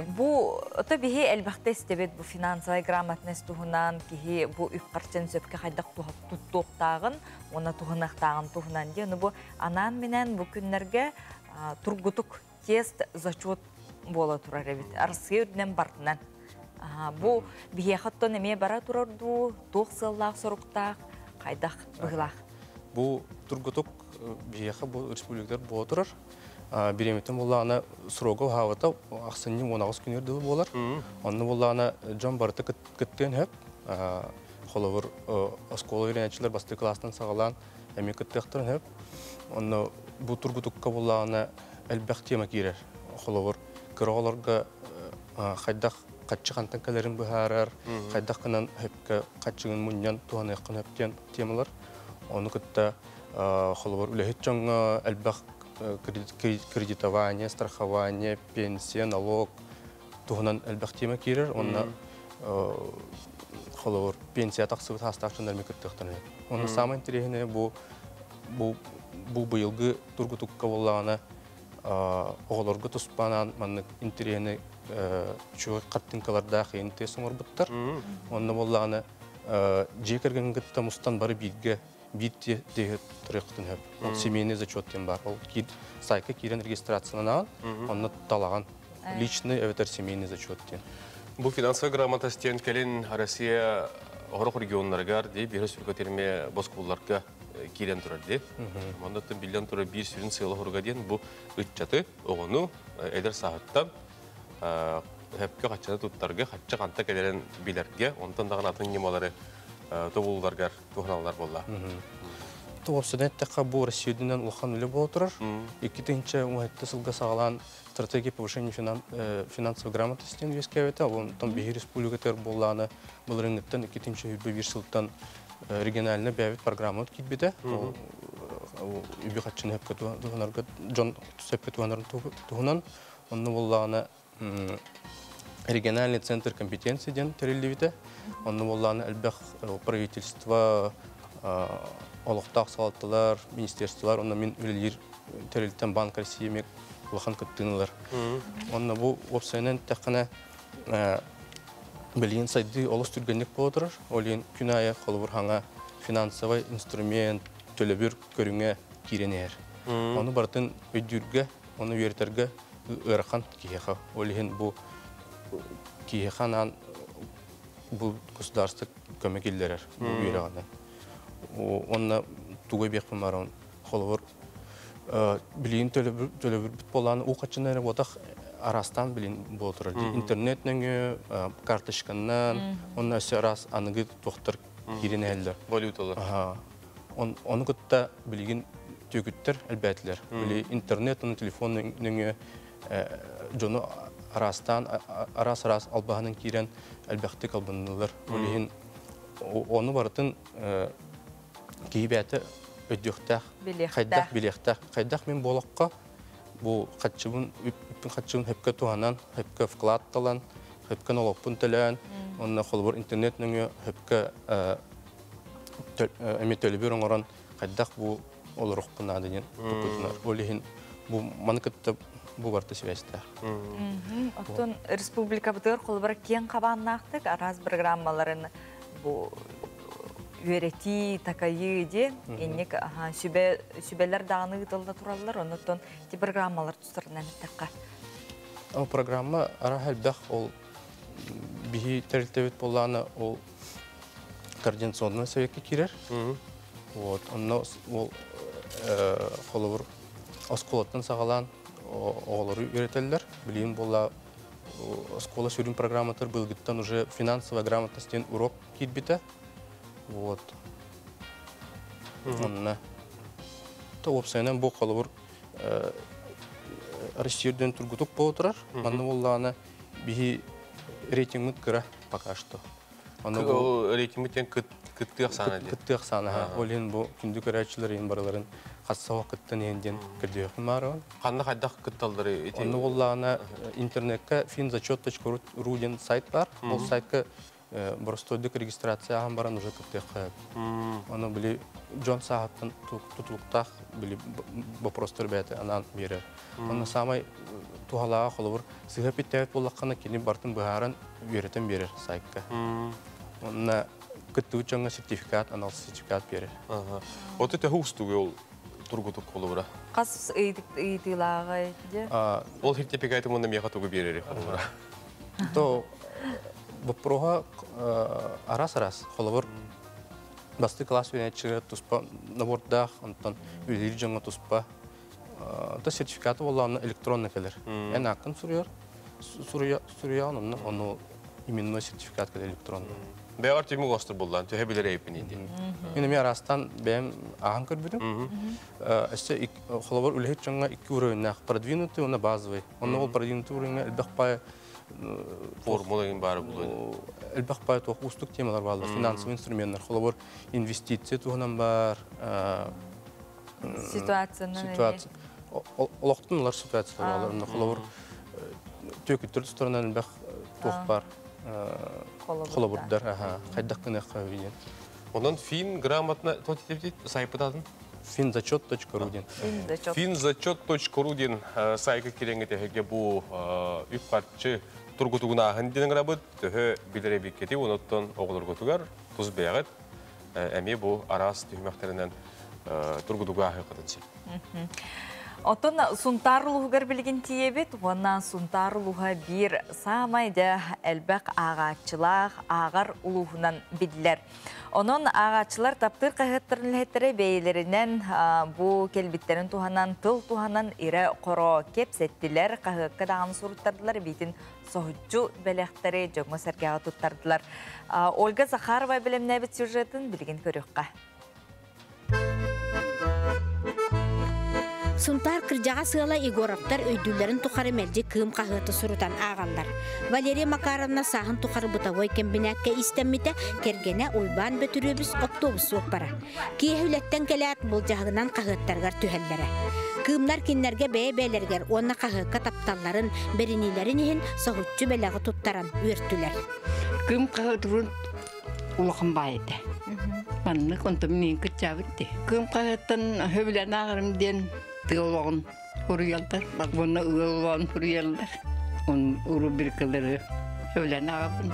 Бу ото биһи элбэхтэ истэбит бу финансовай грамотность туһунан киһи бу үп харчын сөпкө хайдах туттуохтааҕын уонна туһаныахтааҕын туһунан диэн бу анаан-минээн бу күннэргэ тургутук тест зачет буола турар эбит. Арассыыйа үрдүнэн бартынан. Бу биһиэхэ оттон эмиэ бара турар дуу, туох сыаллаах-соруктаах, хайдах быһыылаах? Бу тургутук биһиэхэ бу республикалар буола турар. Биремитин буллаана срогу хавата ахсынньы 18 күнүр дылы болар. Онны буллаана дьон барыта кыттыан хөп. Холобур оскола үйренәчилер басты класстан сагалаан эми кыттыахтарын хөп. Онно бу тургутукка буллаана элбэх тема киирер. Холобур кыра хайдах каччы хантан кэлэрин быһаарар, хайдах кынан хөпкө каччыгын мунньан туһаныаххын хөптен темалар. Ону кытта холобур үлэһит дьоҥҥо элбэх кредитование, страхование, пенсия, налог туһунан элбэх тема киирэр. Онно холобур пенсия тахсыбыт хаастаах дьоннор эмиэ кыттыахтарын сөп. Онно самай интэриэһинэйэ бу бу бу быйылгы тургутукка буоллаҕына оҕолорго туспанаан маннык интэриэһинэй үчүгэй хартыынкалардаах иин тиэс оҥорбуттар. Онно буоллаҕына дьиэ кэргэҥҥин кытта мустан бары бииргэ биир тиэһи туруоххутун сөп. Ол семейный зачет диэн баар. Ол сайтка киирэн регистрацияланаҕын, онно талаҕын личный эбэтэр семейный зачет диэн. Бу финансовая грамотность диэн кэлин Россия орох регионнарыгар дии биир сүргөтерме боскулларга киирэн турар дии. Оннуттан биллэн турар биир сүрүн сыала хоруга диэн бу ыччаты, оҕону эдэр сааһыттан хөпкө хаччаны туттарга, хачча ханта кэлэрин билэргэ, онтон даҕаны атын ньымалары тобулларгар туһаналлар буолла. Туопсудан эттэххэ, бу Россиядынан улахан үлэ буола турар. 2017 сылга саҕалаан стратегия повышения финансовой грамотности диэн үөскээбитэ. Онтон биһи республикатыгар буоллааны былырыҥҥыттан 2021 сылтан региональный бэйэбит программабыт киирбитэ. Ол үбү хаччыны сөпкө туһанарга дьон сөпкө туһанарын туһунан. Онно буоллаҕына региональный центр компетенции диэн тэриллибитэ. Онно буоллаҕына элбэх правительство, олохтоох салалталар, министерстволар, онно мин үлэлиир тэрилтэн Банк России эмиэ улахан кыттыыны ылар. Онно бу уопсайынан эттэххинэ билигин сайдыы олус түргэнник буола турар. Ол иһин күн аайы холобур хаҥа финансовай инструмент, төлөбүр көрүҥэ киирэн иһэр. Ону барытын өйдүүргэ, ону үөрэтэргэ ыарахан киһиэхэ. Ол иһин бу киһиэхэ анаан бу государство көмө киллэрэр бу үөрэҕинэн. Онно тугу эбиэхпин баарабын холобур билигин төлөбүрбүт буолаан уу хаччына эрэ буотах араастаан билин буола турар. Интернет нөҥүө, карточканнан, онно өссө араас аныгы туохтар киирэн иһэллэр. Валюталар. Ону кытта билигин түөкүттэр элбээтилэр. Били интернет, оны телефон нөҥүө дьону араастаан араас-араас албаһынан киирэн элбэхтик албынныылар. Ол иһин ону барытын киһи бэйэтэ өйдүөхтээх, хайдах билиэхтээх. Хайдах мин буолахха бу хаччыбын үппүн хаччыбын хөпкө туһанан, хөпкө вклад талан, хөпкө нолоппун төлөөн, онно холобур интернет нөҥүө хөпкө эми төлөбүр оҥорон хайдах бу олоруохпун наада диэн туппутунар. Ол иһин бу маны кытта бу барыта сибээстээх. Оттон республикабытыгар холобура киэҥ хабааннаахтык араас программаларын бу үөрэтии, такайыы диэн инник сүбэ сүбэлэр даҕаны ыытылла тураллар. Оннуттан ити программалар тустарынан эттэххэ. Ол программа араһа элбэх ол биһи тэрилтэбит буоллаана ол координационный советка киирэр. Вот, онно ол холобур оскуолаттан саҕалаан оҕолору үөрэтэллэр. Билигин буолла оскуола сүрүн программатыгар былыргыттан уже финансовая грамотность диэн урок киирбитэ. Вот. Онно то уопсайынан бу холобур Россия үрдүнэн тургутук буола турар. Манна буоллаҕына биһи рейтингмит кыра пока что. Ол рейтингмит диэн кыттыах саана диэн. Кыттыах саана. Ол иһин бу күндү көрөөччүлэр иһин барыларын хасса кыттан иһин диэн көрдүөхпүн баарабын. Ханна хайдах кытталлары ити? Онно буоллаҕына интернекка finzачет.ru диэн сайт бар. Ол сайтка боростуойдук регистрация ааһан баран уже кыттыахха сөп. Ону били дьон сааһыттан тутулуктаах били вопростар бэйэтэ анаан биэрэр. Онно саамай туһалааҕа холобур сыһа питтээбит буоллаххына кини бартын быһааран үөрэтэн биэрэр сайтка. Онно кыттыбыт дьоҥҥо сертификат, анал сертификат биэрэр. Оту төһө уустугуй ол тургутук холобура? Хас ыйытыылааҕый дьэ? Ол сертификаты мунна миэхэ тугу биэрери холобура? То боппуруоһа араас-араас. Холобур, бастакы класс үөрэнээччилэрэ туспа набордаах, онтон үлэлиир дьоҥҥо туспа. То сертификаты боллааны электронно келер. Эн аккын суруйар, суруйан онно ону именной сертификат келер электронно. Бэҕэр түмүк остур буллан, төһө билер эйпин иди. Мен эми арастан бэйэм ааһан көрбүтүм. Өссө холобур үлэһит дьоҥҥо икки уровеннаах продвинутый уонна базовый. Онно ол продвинутый уровеньҥа элбэх пай формула ин бары булуон. Элбэх пай туох уустук темалар бааллар, финансовый инструменттар, холобур инвестиция туһунан бар. Ситуацияны. Ситуация. Олохтун улар ситуациялар бааллар. Онно холобур түөкүттэр тустарынан элбэх туох бар. Холобурдар, хайдах гыныахха диэн. Онон фин грамотно тотитебит сайпытатын? Финзачет.ру диэн. Финзачет.ру диэн сайка кирэҥҥэ тэһэгэ бу үп харчы тургутугунааһын диэн ыҥырабыт, төһө билэр эбиккити, онуттан оҕолоргутугар тус бэйэҕит эмиэ бу араас түһүмэхтэринэн тургутугааһыаххытын сөп. Оттон Сунтаар улууһугар билигин тиийэбит уонна Сунтаар улууһа биир саамай дьэ элбэх ааҕааччылаах ааҕар улууһунан биллэр. Онон ааҕааччылар таптыыр хаһыаттарын үлэһиттэрэ бэйэлэринэн бу кэлбиттэрин туһанан тыл туһанан ирэ-хоро кэпсэттилэр, хаһыакка даҕаны суруттардылар, эбиитин соһуччу бэлэхтэри дьоҥҥо-сэргэҕэ туттардылар. Ольга Захарова бэлэмнээбит сюжетын билигин көрүөххэ. Сунтаар кырдьаҕас ыала Егоровтар өйдүүллэрин тухары мэлдьи Кыым хаһыаты сурутан ааҕаллар. Валерия Макаровна сааһын тухары бытовой кэмбинээккэ иистэммитэ, кэргэнэ Уйбаан Бөтүрүөбүс оптуобус суоппара. Киэһэ үлэттэн кэлээт, былдьаһыгынан хаһыаттарыгар түһэллэрэ. Кыымнар кинилэргэ бэйэ-бэйэлэригэр уонна хаһыакка тапталларын, бэриниилэрин иһин соһуччу бэлэҕи туттаран үөртүлэр. Кыым хаһыатыбын улахан баай этэ. Маннык онтон мин кыччаабыт дии. Кыым хаһыаттан сөбүлээн ааҕарым диэн тыа олоҕун суруйаллар, уонна ыал олоҕун суруйаллар. Он рубрикалары сөбүлээн ааҕабын.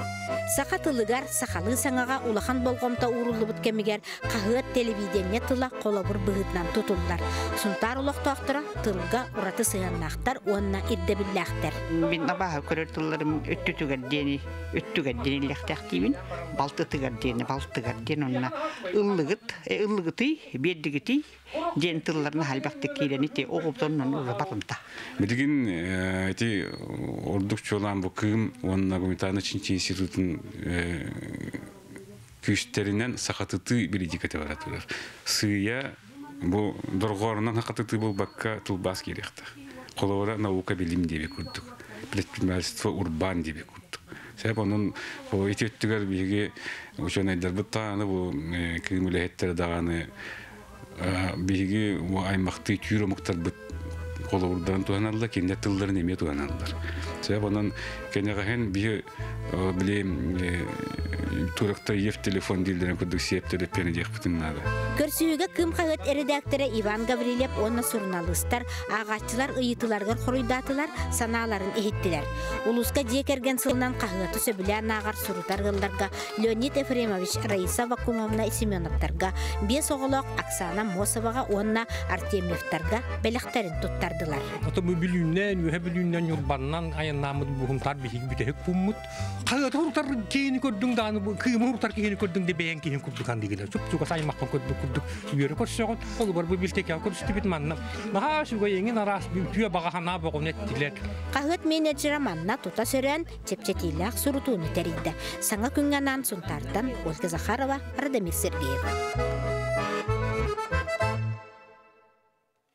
Саха тылыгар, сахалыы саҥаҕа улахан болҕомто ууруллубут кэмигэр хаһыат, телевидение тыла холобур быһыытынан тутуллар. Сунтаар олохтоохторо тылга ураты сыһыаннаахтар уонна ирдэбиллээхтэр. Мин абааһы көрөр тылларым өттүтүгэр диэни өттүгэр диэн иллэхтээхтиибин, балтытыгар диэни балтыгар диэн онно ыллыгыт, ыллыгытый, биэрдигитий диэн тылларына элбэхтик киирэн ити оҕобутоннон ура барымта. Билигин ити ордук чуолаан бу Кыым уонна гуманитарнай чинчийии институтун күүстэринэн сахатытыы бэлитикэтэ бара турар. Сыыйа бу дорҕоонунан сахатытыы буолбакка тылбаас киириэхтээх. Холобура наука билим диэби курдук, предпринимательство урбаан диэби курдук. Сөп онон ити өттүгэр биһиги учуонайдарбыт даҕаны бу Кыым үлэһиттэрэ даҕаны биһиги аймахтыы түүр омуктарбыт холобурдарын туһаналлар, кинилэр тылларын эмиэ туһаналлар. Сөп онон кэнэҕэһин биһи били туракта ев телефон дииллэрин курдук сиэп төлөппүөнэ диэхпитин наада. Көрсүһүүгэ Кыым хаһыат эрэдээктэрэ Иван Гаврильев уонна суруналыыстар ааҕааччылар ыйытыыларыгар хоруйдаатылар, санааларын иһиттилэр. Улууска дьиэ кэргэн сылынан хаһыаты сөбүлээн ааҕар сурутар ыалларга Леонид Ефремович, Раиса Вакумовна Семеновтарга, биэс оҕолоох Оксана Мосоваҕа уонна Артемьевтарга бэлэхтэрин туттардылар. Ото бу Бүлүүннэн, Үөһэ Бүлүүннэн, Ньурбаннан айаннааммыт буһумтар биһиги бүтэһик пууммут. Хаһыаты урутар киһини көрдүҥ даҕаны, кыымы урутар киһини көрдүҥ да бэйэҥ киһин курдук андыгына. Чуп-чугас аймаххын көрдүк курдук үөрэ көрсөҕүн. Холобур бу билтекеҕэ көрүстүбүт манна. Наһаа үчүгэй эҥин араас үтүө баҕа санаа боҕун эттилэр. Хаһыат менеджерэ манна тута сөрөөн чэпчэтиилээх сурутууну тэрийдэ. Саҥа күҥҥэ анаан Сунтаартан Ольга Захарова, Радомир Сергеев.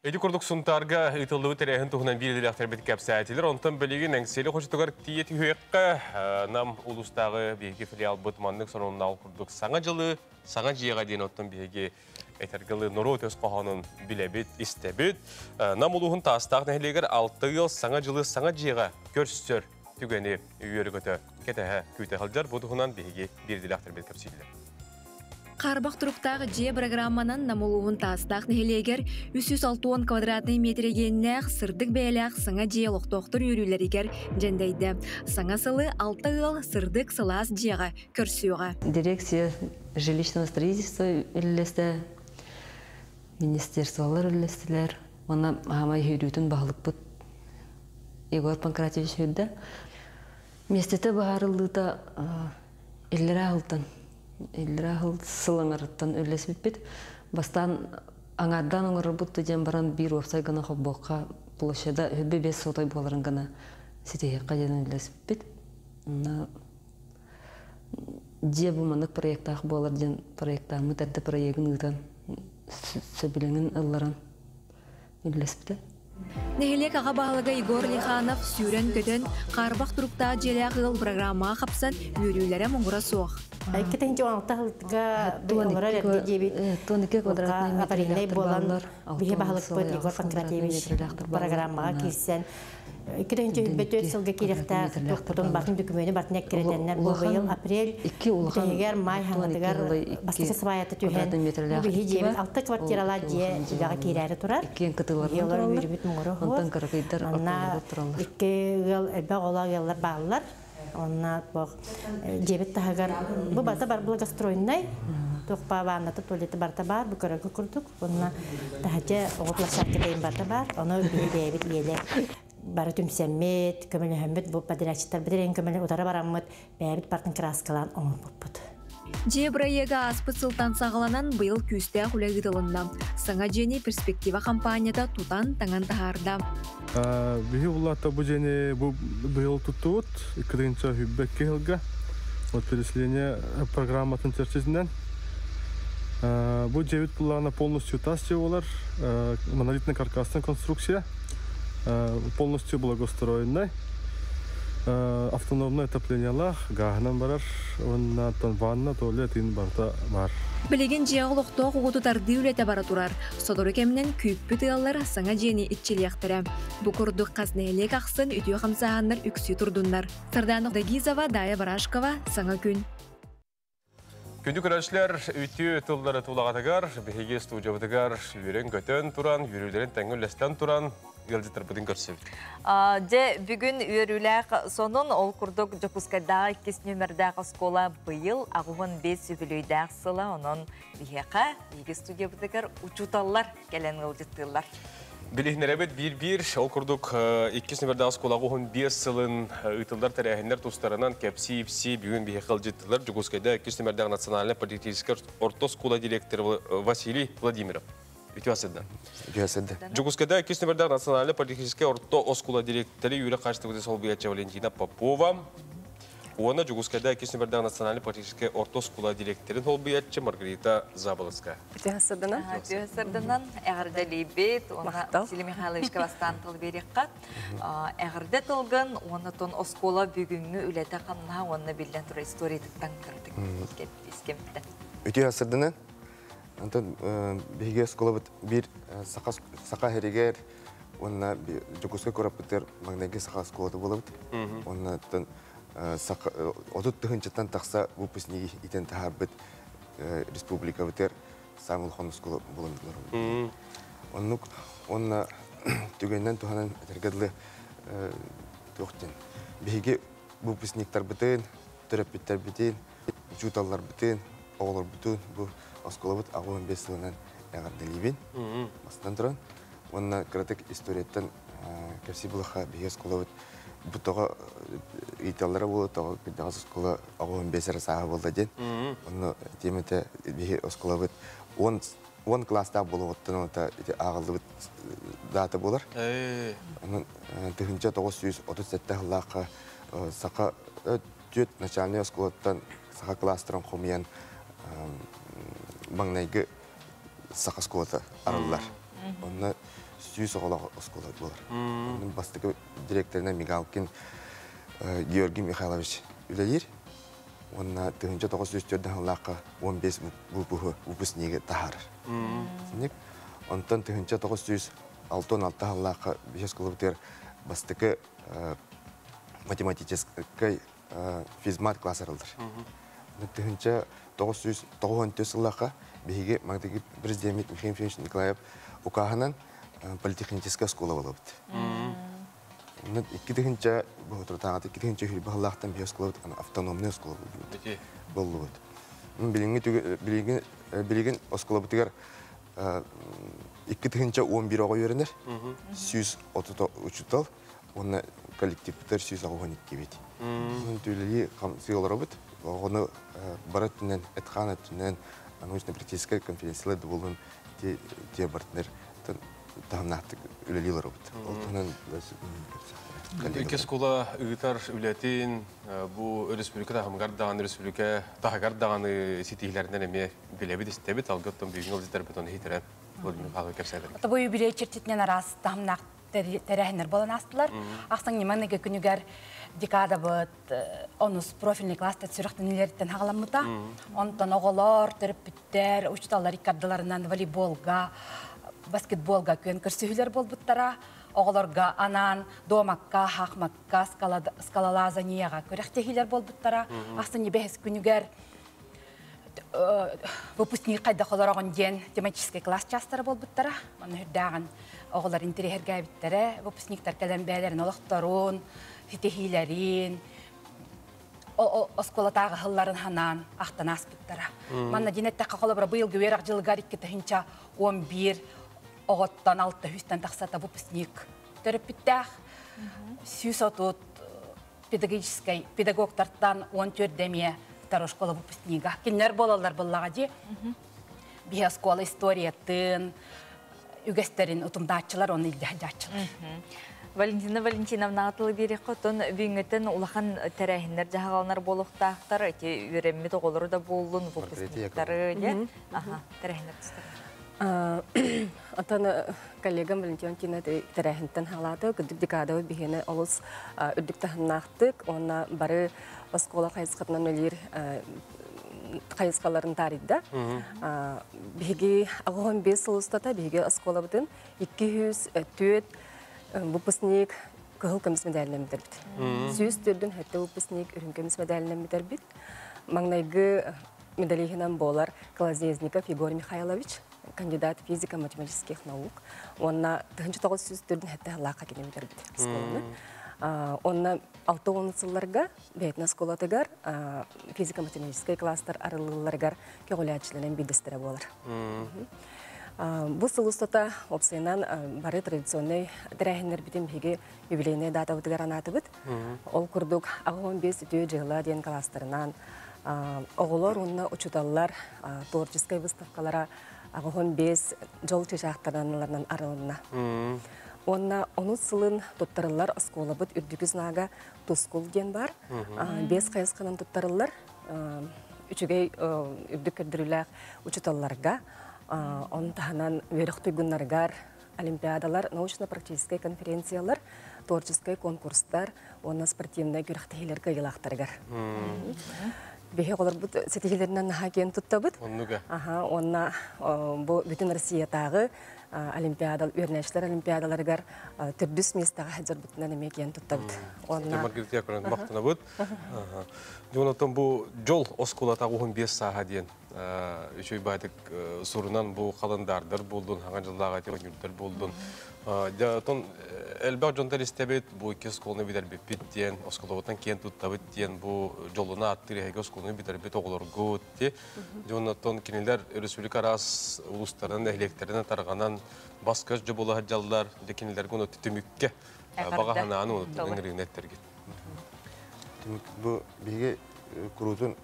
Ити курдук Сунтаарга ыытыллыбыт тэрээһин туһунан биир идэлээхтэрбит кэпсээтилэр. Онтон билигин Эҥсиэли хочотугар тиийэ түһүөххэ. Нам улуустааҕы биһиги филиалбыт маннык сонуннаах курдук саҥа дьылы, саҥа дьиэҕэ диэн оттон биһиги этэргэ норуот өс хоһоонун билэбит, истэбит. Нам улууһун Таастаах нэһилиэгэр алта ыал саҥа дьылы саҥа дьиэҕэ көрсөр түгэни үөрэ-көтө кэтэһэ күүтэ сылдьар. Бу туһунан биһиги биирдилээхтэрбит кэпсииллэр. Хаарбах туруктаах дьиэ бырагырааманан Нам улууһун Таастаах нэһилиэгэр 360 квадратнай метр иэннээх сырдык бэйэлээх саҥа дьиэ олохтоохтор үөрүүлэригэр дьэндэйдэ. Саҥа сылы алта ыал сырдык сылаас дьиэҕэ көрсүөҕэ. Дирекция жилищного строительства үллэстэ, министерстволар үллэстилэр. Уонна хаамай сүүрүүтүн баһылыкпыт Егор Панкратович сүүрдэ. Миэстэтэ быһаарыллыыта иллэрээ сылтан иллэрээ сыл сыл аҥарыттан үллэспиппит. Бастаан Аңардан оҥорорбут диэн баран биир уопсай гына холбуохха площада 25 сотой буоларын гына ситиһиэххэ диэн үлэлэспиппит. Онно дьиэ бу маннык проектаах буолар диэн проектааммыт эрдэ проегын ыытан сөбүлэҥин ылларан үлэлэспитэ. Нэһилиэк аҕа баһылыга Егор Лиханов сүүрэн-көтөн, хаарбах туруктаах дьиэлээх ыал программаҕа хапсан үөрүүлэрэ муҥура суох. 2016 сылга олорор эрдэ диэбит аварийнай буолан биһи баһылыкпыт Егор Панкратьевич программаҕа киирсэн 2024 сылга киириэхтээх туохпутун батын дөкүмүөнү бартын эккирэтэннэр бу быйыл апрель бүтэһигэр май хаҥатыгар бастакы сыбаайата түһэн бу биһи дьиэбит алта квартиралаах дьиэ үлэҕэ киирээри турар. Биһи олор үөрүүбүт муҥура суох. Манна икки ыал элбэх оҕолоох ыаллар бааллар. Онна дьиэбит таһыгар бу барыта бар благостроеннай туох ванната туалета барыта баар бу көрөргө курдук. Онна таһырдьа оҕо площадката барыта баар. Ону биһи бэйэбит ийэлэр бары түмсэммит, көмөлөһөммүт бу подрядчиттарбыт эрэн көмөлө утары бараммыт бэйэбит бартын краскалаан оҥорбуппут. Дьиэ бырайыага ааспыт сылтан саҕаланан быйыл күүстээх үлэ ыытылынна. Саҥа дьиэни «Перспектива» хампаанньата тутан, таҥан таһаарда. Биһи улаатта бу дьиэни бу быйыл туттубут 2 сылга. Вот переселение программатын чэрчитинэн. Бу дьиэбит былаана полностью тас дьиэ буолар, монолитный каркасная конструкция, полностью благоустроенный, автономное отоплениелаах, гааһынан барар, уонна ванна, туалет иин барыта бар. Билигин дьиэҕэ олохтоох угуту тардыы үлэтэ бара турар. Сотору кэминэн күүппүт ыаллар саҥа дьиэни иччилиэхтэрэ. Бу курдук хас нэһилиэк ахсын үтүө хамсааһыннар үксүү турдуннар. Сардана Дагизова, Дая Барашкова, Саҥа күн. Күндү көрөөччүлэр, үтүө тыллары тулаҕатыгар, биһиги студиябытыгар үөрэн-көтөн туран, үөрүүлэрин тэҥҥэ үллэстэн туран, ыалдьыттарбытын көрсөбүт. Дьэ, бүгүн үөрүүлээх сонун, ол курдук Дьокуускайдааҕы иккис нүөмэрдээх оскуола быйыл 85 үбүлүөйдээх сыла, онон биһиэхэ, биһиги студиябытыгар учууталлар кэлэн ыалдьыттыыллар. Билиһиннэрэбит биир-биир, ол курдук иккис нүөмэрдээх оскуолаҕа уһун 5 сылын ыытыллар тэрээһиннэр тустарынан кэпсии-ипсии бүгүн биһиэхэ ыалдьыттылар Дьокуускайда иккис нүөмэрдээх национальнай политическай орто оскуола директора Василий Владимиров. Үтүө сырда. Үтүө сырда. Дьокуускайда иккис нүөмэрдээх национальнай политическай орто оскуола директоры үөрэх хаачыстыбатын солбуйааччы Валентина Попова уонна Дьокуускайда иккис нүөмэрдээх национальнай политическай орто оскуола директорын солбуйааччы Маргарита Заболоцкая. Үтүө сырдынан эҕэрдэлиибит уонна Василий Михайловичка бастаан тыл биэриэххэ. Эҕэрдэ тылгын уонна тон оскуола бүгүҥҥү үлэтэ хамнаһа уонна биллэн турар историятыттан кыратык искэмтэн. Үтүө сырдынан. Онтон биһиги оскуолабыт биир саха сиригэр уонна Дьокуускай куораппытыгар маҥнайгы саха оскуолата буолабыт. Уонна 30 тыһыынчаттан тахса выпускниги итэн таһаарбыт республикабытыгар саамай улахан оскуола буолан олоробут. Оннук уонна түгэнинэн туһанан этэргэ дылы туох диэн биһиги выпускниктарбытын, төрөппүттэрбитин, учууталларбытын, оҕолорбутун бу оскуолабыт 85 сылынан эҕэрдэлиибин. Бастатан туран уонна кыратык историяттан кэпсии булаха биһиги оскуолабыт бу тоҕо ыйталлара буола тоҕо кырдьаҕас оскуола 85 эрэ сааһа буолла диэн. Онно тиэмэтэ биһи оскуолабыт 10 класстаах буолуоҕуттан ылата ити ааҕыллыбыт дата буолар. Онон 1937 сыллаахха саха түөрт начальнай оскуолаттан саха класстарын хомуйан маҥнайгы саха оскуолата арыллар. Онно 100 оҕолоох оскуола буолар. Онон бастакы директорынан Мигалкин Георгий Михайлович үлэлиир. Уонна 1904 сыллаахха 15 выпускниги таһаарар. Онтон 1966 сыллаахха биһи оскуолабытыгар бастакы математическай физмат класс арыллар. 1994 сыллаахха биһиги маҥнайгы президеммит Михаил Ефимович Николаев укааһынан политехническая оскуола буолабыт. 2000 боһотурутааҕыта 2000 сыллаахтан биһи оскуолабыт автономнай оскуола буоллубут. Билигин оскуолабытыгар 2011 оҕо үөрэнэр, 130 учуутал, уонна коллективтар 192 бит. Үлэлии сыаларабыт, оҕону бары өттүнэн, этхаан өттүнэн, научно-практическай конференциялар да буолун, Ити те партнер таһымнаахтык үлэлии олоробут. Ол туһунан Икки оскуола ыытар үлэтин бу республика таһымыгар даҕаны, республика таһыгар даҕаны ситиһиилэринэн эмиэ билэбит, истэбит. Алгыттан бүгүҥҥү ыалдьыттарбыт ону иһитэрэн Владимир Михайлович кэпсээтэр. Бу юбилей чэрчитинэн араас таһымнаах тэрээһиннэр буолан аастылар. Ахсаҥ Ниман күнүгэр декадабыт онус профильный класста сүрэхтэнилэриттэн хаҕаламмыта. Онтон оҕолор, төрөппүттэр, учууталлар иккардыларынан волейболга, баскетболга күөн көрсүһүүлэр буолбуттара. Оҕолорго анаан дуомакка, хаахмакка, скалолазанияҕа күрэхтэһиилэр буолбуттара. Ахсынньы бэһис күнүгэр выпускник хайдах олороҕун диэн тематическай класс чаастара буолбуттара. Онно үрдээҕин оҕолор интэриэһиргээбиттэрэ, выпускниктар кэлэн бэйэлэрин олохторун, ситиһиилэрин, оскуолатааҕы сылларын ханаан ахтан ааспыттара. Манна дьин эттэххэ холобура быйылгы үөрэх дьылыгар 2011 оҕоттон 600-тэн тахсата выпускник төрөппүттээх 130 педагогическай педагогтартан 14 эмиэ второй школа выпускнига. Кинилэр буолаллар буллаҕа дии. Биһи оскуола историятын, үгэстэрин утумдааччылар, оны илдьэ сылдьааччылар. Валентина Валентиновна тылы биэриэххэ, оттон бүгүҥҥүттэн улахан тэрээһиннэр дьаһаҕаланар буолуохтаахтар. Ити үөрэммит оҕолору да буоллун, выпускниктары, дьэ. Аха, тэрээһиннэр тустар. Оттон коллегам Валентина Тина тэрээһинтэн халааты, күндүк декадабыт биһиэнэ олус үрдүк таһымнаахтык, уонна бары оскуола хайысхатынан үлэлиир хайысхаларын таарыйда. Биһиги 85 сыл устата биһиги оскуолабытын 204 выпускник кыһыл көмүс медалынан бүтэрбит. 147 выпускник үрүҥ көмүс медалынан бүтэрбит. Маҥнайгы медалиһынан буолар Колодезников Егор Михайлович, кандидат физико-математических наук. Уонна 1947 сыллаахха кини бүтэрбит оскуоланы. Онно 60 сылларга бэйэтин оскуолатыгар физико-математическай класстар арыллыыларыгар көҕүлээччилэрин биирдэстэрэ буолар. Бу сыл устата уопсайынан бары традиционнай тэрээһиннэрбитин биһиги юбилейнай датабытыгар анаатыбыт. Ол курдук 85 үтүө дьыала диэн класстарынан оҕолор уонна учууталлар творческай выставкалара 85 дьол чычаахтарынан арылынна. Уонна онус сылын туттарыллар оскуолабыт үрдүкү знага Тускул диэн бар. Бес хайысханан туттарыллар. Үчүгэй үрдүк көрдөрүүлээх учууталларга, он таһынан үөрэх туйгуннарыгар олимпиадалар, научно-практическай конференциялар, творческай конкурстар уонна спортивнай күрэхтэһиилэр кыайыылаахтарыгар. Биһи оҕолорбут ситиһиилэринэн наһаа киэн туттабыт. Оннуга. Аха, уонна бу бүтүн Россиятааҕы олимпиада, үөрэнээччилэр олимпиадаларыгар төрдүс миэстэҕэ сылдьарбытынан эмиэ киэн туттабыт. Уонна Маргарита Яковлевна махтанабыт. Дьон бу жол оскуолата уһун бес сааһа диэн үчүй баатык сурунан бу халандаардар болдун, хаҥа жыллааға тиһүнүрдэр болдун. Дьон элбэх дьонтор истэбит, бу икки оскуоланы бүтэрбиппит диэн, оскуолабытын киэн туттабыт диэн, бу дьолуна аттыыр эһиги оскуоланы бүтэрбит оҕолоргут ти. Дьоннортон кинилэр республика араас улуустарынан, нэһилиэктэринэн тарҕанан бас-көс дьобула сылдьаллар, дьэ кинилэргэ ону түмүккэ баҕа санааны онуттан ыҥырыыны эттэргит. Түмүк бу биһиги куруутун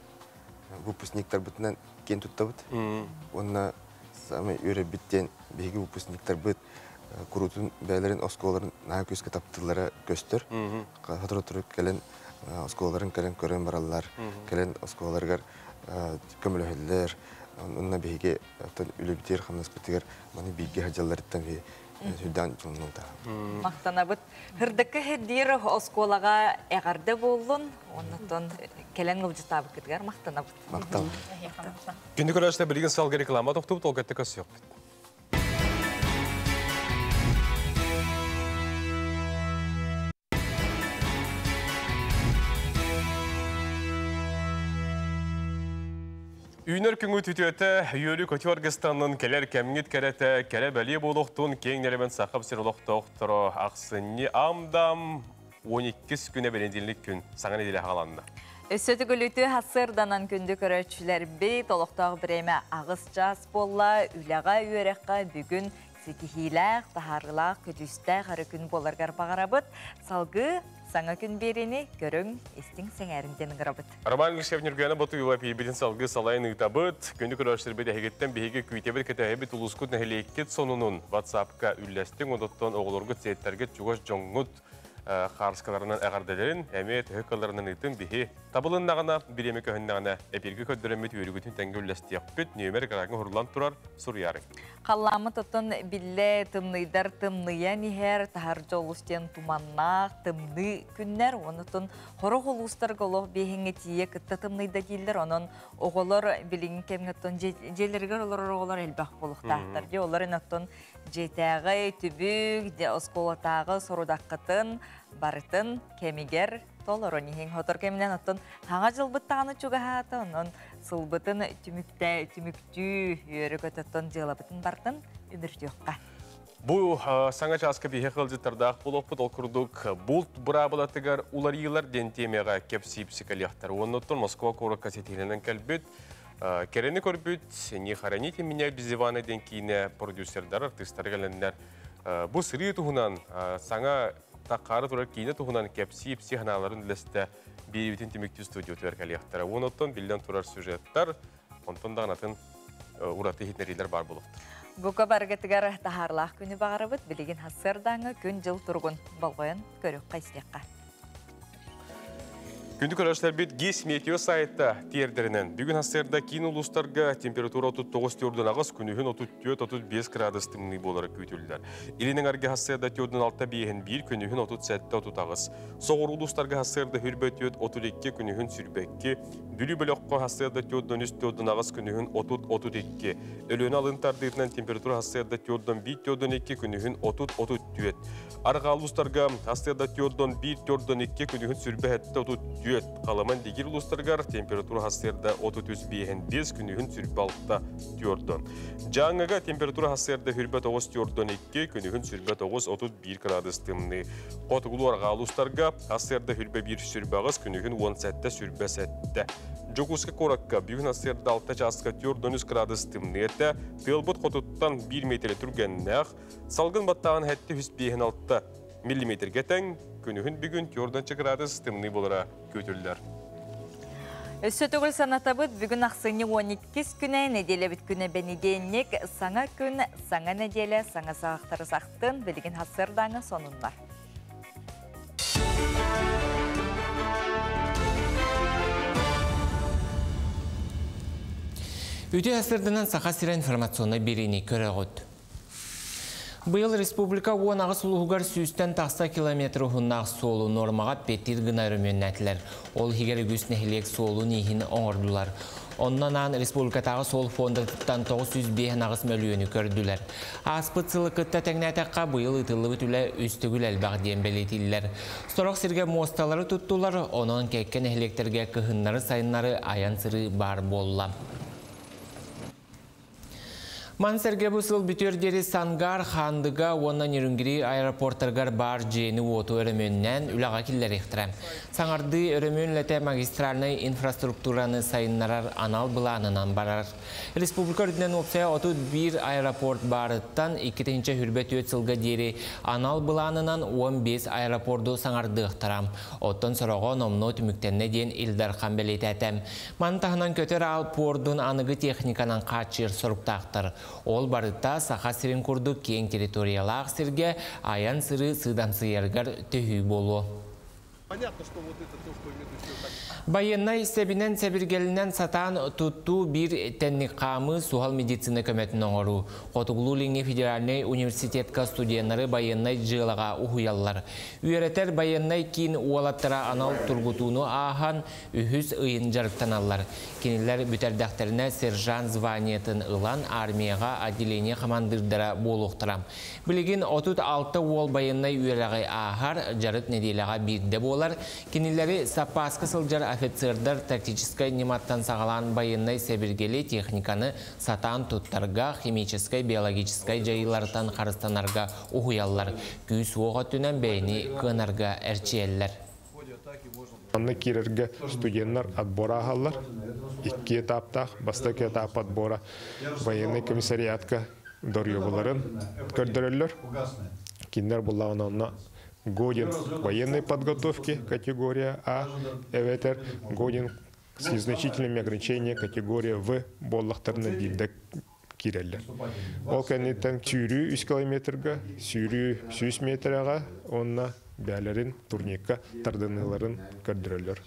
выпускниктарбытынан киэн туттабыт. Уонна самый үөрэбит диэн биһиги выпускниктарбыт куруутун бэйэлэрин оскуолаларын наһаа күүскэ таптыыллара көстөр. Сотору кэлэн оскуолаларын кэлэн көрөн бараллар, кэлэн оскуолаларыгар көмөлөһөллөр. Онно биһиги үлэбитигэр хамнаспытыгар маны бииргэ сылдьалларыттан биһи сүрдээн дьоллонута. Махтанабыт. Һырдыкка хирдиир оскуолаҕа эҕэрдэ буоллун, оннуттан кэлэн ылдьытаабыккытыгар махтанабыт. Махтал. Күндү көрөөччүлэр, билигин салгы реклама тохтубут, ол кэтте көрсүөхпүт. Үүнэр күҥү түтүөтэ, үөрүү көтүү аргыстанын кэлэр кэмҥит кэрэтэ, кэрэ бэлиэ буолуохтун киэҥ нэлэмэн Сахам сир олохтоохторо ахсынньы аам-даам 12 күнэ бэнидиэнньик күн саҥа нэдиэлэ хааланна. Өссө төгүлүтү сарсыарданан күндү көрөөччүлэрбит, олохтоох бириэмэ 8 чаас буолла, үлэҕэ, үөрэххэ бүгүн Ситиһиилээх, таһаарыылаах, көдьүүстээх эрэ күн буоларгар баҕарабыт. Салгыы саҥа күн биэриини көрүҥ, истиҥ сэҥээриҥ диэн ыҥырабыт. Роман Алексеев Ньургуйаана Ботуева эпиирбитин салгыы салайан ыытабыт. Күндү көрөөччүлэрбит эһигиттэн биһиги күүтэбит, кэтэһэбит улуускут нэһилиэккит сонунун WhatsApp-ка үллэстиҥ, онтон оҕолоргут, сиэттэргит, чугас дьоҥҥут хаарыскаларынан эҕэрдэлэрин эмиэ төһө кыалларынан ыытын биһи табылыннаҕына, бириэмэ көһүннэҕинэ эпииргэ көрдөрөммүт үөрүүгүтүн тэҥҥэ үллэстиэхпит, нүөмэр экраҥҥа уһуруллан турар суруйаарыҥ. Халлааммыт оттон биллэ тымныйдар тымныйан иһэр, таһырдьа олус диэн туманнаах, тымныы күннэр, онутун хорох улуустарга олох биэһиҥҥэ тиийэ кытта тымныйда дииллэр, онон оҕолор билиҥҥи кэмҥэ оттон дьиэлэригэр олорор оҕолор элбэх буолуохтаахтар. Дьэ, олор оттон дьиэтээҕи түбүк, оскуолатааҕы сорудаххытын барытын кэмигэр толорон иһиҥ. Хотор кэминэн оттон хаҥа дьылбыт даҕаны чугаһаата, онон сылбытын түмүктэ түмүктүү үөрэ көтөттон дьыалабытын бартын үмүртүөххэ. Бу саҥа чааска биһи кылдьыттардаах буолуохпут, ол курдук булт быраабылатыгар уларыйыылар диэн тиэмэҕэ кэпсиип сикэлиэхтэр. Оннуттан Москва куоракка ситиһинэн кэлбит Кэрэни көрбүт «Не хороните меня без Ивана» диэн киинэ продюсердар, артыыстары кэлэннэр бу сырыы туһунан саҥа таххаары турар киинэ туһунан кэпсии-ипсии санааларын үллэстэ биэриибитин түмүктүү студиятыгар кэлиэхтэрэ. Онуттан биллэн турар сюжеттар, онтон даҕаны атын ураты иһитиннэриилэр баар буолуохтар. Бука баргытыгар таһаарлаах күнү баҕарабыт, билигин сарсыардааҥҥы күн-дьыл туругун болҕойон көрүөххэ истиэххэ. Күндү көрөөччүлэрбит ГИС метео сайта тиэрдэринэн бүгүн сарсыарда киин улуустарга температура 39 төрдүн аҕыс, күнүһүн 34-35 градус тымныы буолара күүтүллэр. Илин эҥэргэ сарсыарда төрдүн алта биэһин биир, күнүһүн 37-38. Соҕуруу улуустарга сарсыарда хүрбэ 4-32, күнүһүн сүрбэкки. Бүлүү бөлөххө сарсыарда төрдүн үс төрдүн аҕыс, күнүһүн 30-32. Өлүөнэ алын тардыытынан температура сарсыарда төрдүн биир төрдүн икки, күнүһүн 30-34. Арҕаа улуустарга сарсыарда төрдүн биир төрдүн икки, күнүһүн сүрбэ сэттэ 34. Халаман дигир улуустарыгар температура сарсыарда 33 биэһин биэс, күнүһүн сүрбэ алта төрдүн. Дьааҥыга температура сарсыарда хүрбэ тоҕус төрдүн икки, күнүһүн сүрбэ тоҕус 31 градус тымныы. Хотугулуу арҕаа улуустарга сарсыарда хүрбэ биир сүрбэ аҕыс, күнүһүн 17 сүрбэ сэттэ. Дьокуускай куоракка бүгүн сарсыарда алта чааска 4 градус тымныы этэ, тыалбыт хотуттан 1 метр түргэннээх, салгын баттааҕын сэттэ үс биэһин алта миллиметрге тэҥ, күнүһүн бүгүн 4 градус тымныы буолара күүтүллэр. Өссө төгүл санатабыт, бүгүн ахсынньы 12 күнэ, нэдиэлэбит күнэ бэнидиэнньик, саҥа күн, саҥа нэдиэлэ, саҥа саҕахтары сахтын, билигин сарсыардааҥы сонуннар. Үтүө сырдынан Саха сирэ информационнай биэриини көрөҕүт. Быйыл республика уон аҕыс улууһугар сүүстэн тахса километр уһуннаах суолу нормаҕа эппиэттиир гына өрөмүөннээтилэр. Ол иһигэр үгүс нэһилиэк суолун ииһин оҥордулар. Онно анаан республикатааҕы суол фондатыттан 905 мөлүйүөнү көрдүлэр. Ааспыт сылы кытта тэҥнээтэххэ быйыл ыытыллыбыт үлэ үс төгүл элбэх диэн бэлиэтииллэр. Сорох сиргэ муосталары туттулар, онон кэккэ нэһилиэктэргэ кыһыннары-сайыннары айан-сырыы баар буолла. Ман сэргэ бу сыл бүтүөр диэри Сангар, Хаандыга уонна Нерюнгри аэропорттарыгар баар дьиэни-уоту өрөмүөннээн үлэҕэ киллэриэхтэрэ. Саҥардыы өрөмүөн үлэтэ магистральнай инфраструктураны сайыннарар анал былаанынан барар. Республика үрдүнэн уопсайа 31 аэропорт баарыттан 2024 сылга диэри анал былаанынан 15 аэропорду саҥардыахтара. Оттон сороҕо номнуо түмүктэннэ диэн Ил Дархан бэлиэтээтэ. Маны таһынан көтөр аал пуордун аныгы техниканан хааччыйар соруктаахтар. Ол барыта Саха сирин курдук киэҥ территориялаах сиргэ айан-сырыы сыыдамсыйарыгар төһүү буолуо. Понятно, что вот это то, что ведущий так. Байыаннай сэбинэн сэбиргэлинэн сатаан туттуу биир тэнник хаамыы суһал медицина көмөтүн оҥоруу. Хотугулуу-Илиҥҥи федеральнай университетка студеннары байыаннай дьыалаҕа уһуйаллар. Үөрэтэр байыаннай киин уолаттара анал тургутууну ааһан үһүс ыйын дьарыктаналлар. Кинилэр бүтэрдэхтэринэ сержант званиетын ылан армияҕа отделение хамандыырдара буолуохтара. Билигин 36 уол байыаннай үөрэҕи ааһар, дьарык нэдиэлэҕэ биирдэ буолар. Кинилэри саппааска сылдьар офицердар тактическай ньыматтан саҕалаан байыаннай сэбиргэли техниканы сатаан туттарга, химическай, биологическай дьайыылартан харыстанарга уһуйаллар. Күүс-уох өттүнэн бэйэни кыанарга эрчийэллэр. Манна киирэргэ студеннар отбора аһаллар. Икки этаптаах, бастакы этап отбора военный комиссариатка доруобуларын көрдөрөллөр. Кинилэр буллаҕына онно годен военной подготовки категория А, эбэтэр годен с незначительными ограничениями категория В буоллахтарына биирдэ киирэллэр. Ол кэнниттэн сүүрүү 3 километрга, сүүрүү 100 метрэҕэ уонна бээлэрин турникка тардыныыларын көрдөрөллөр.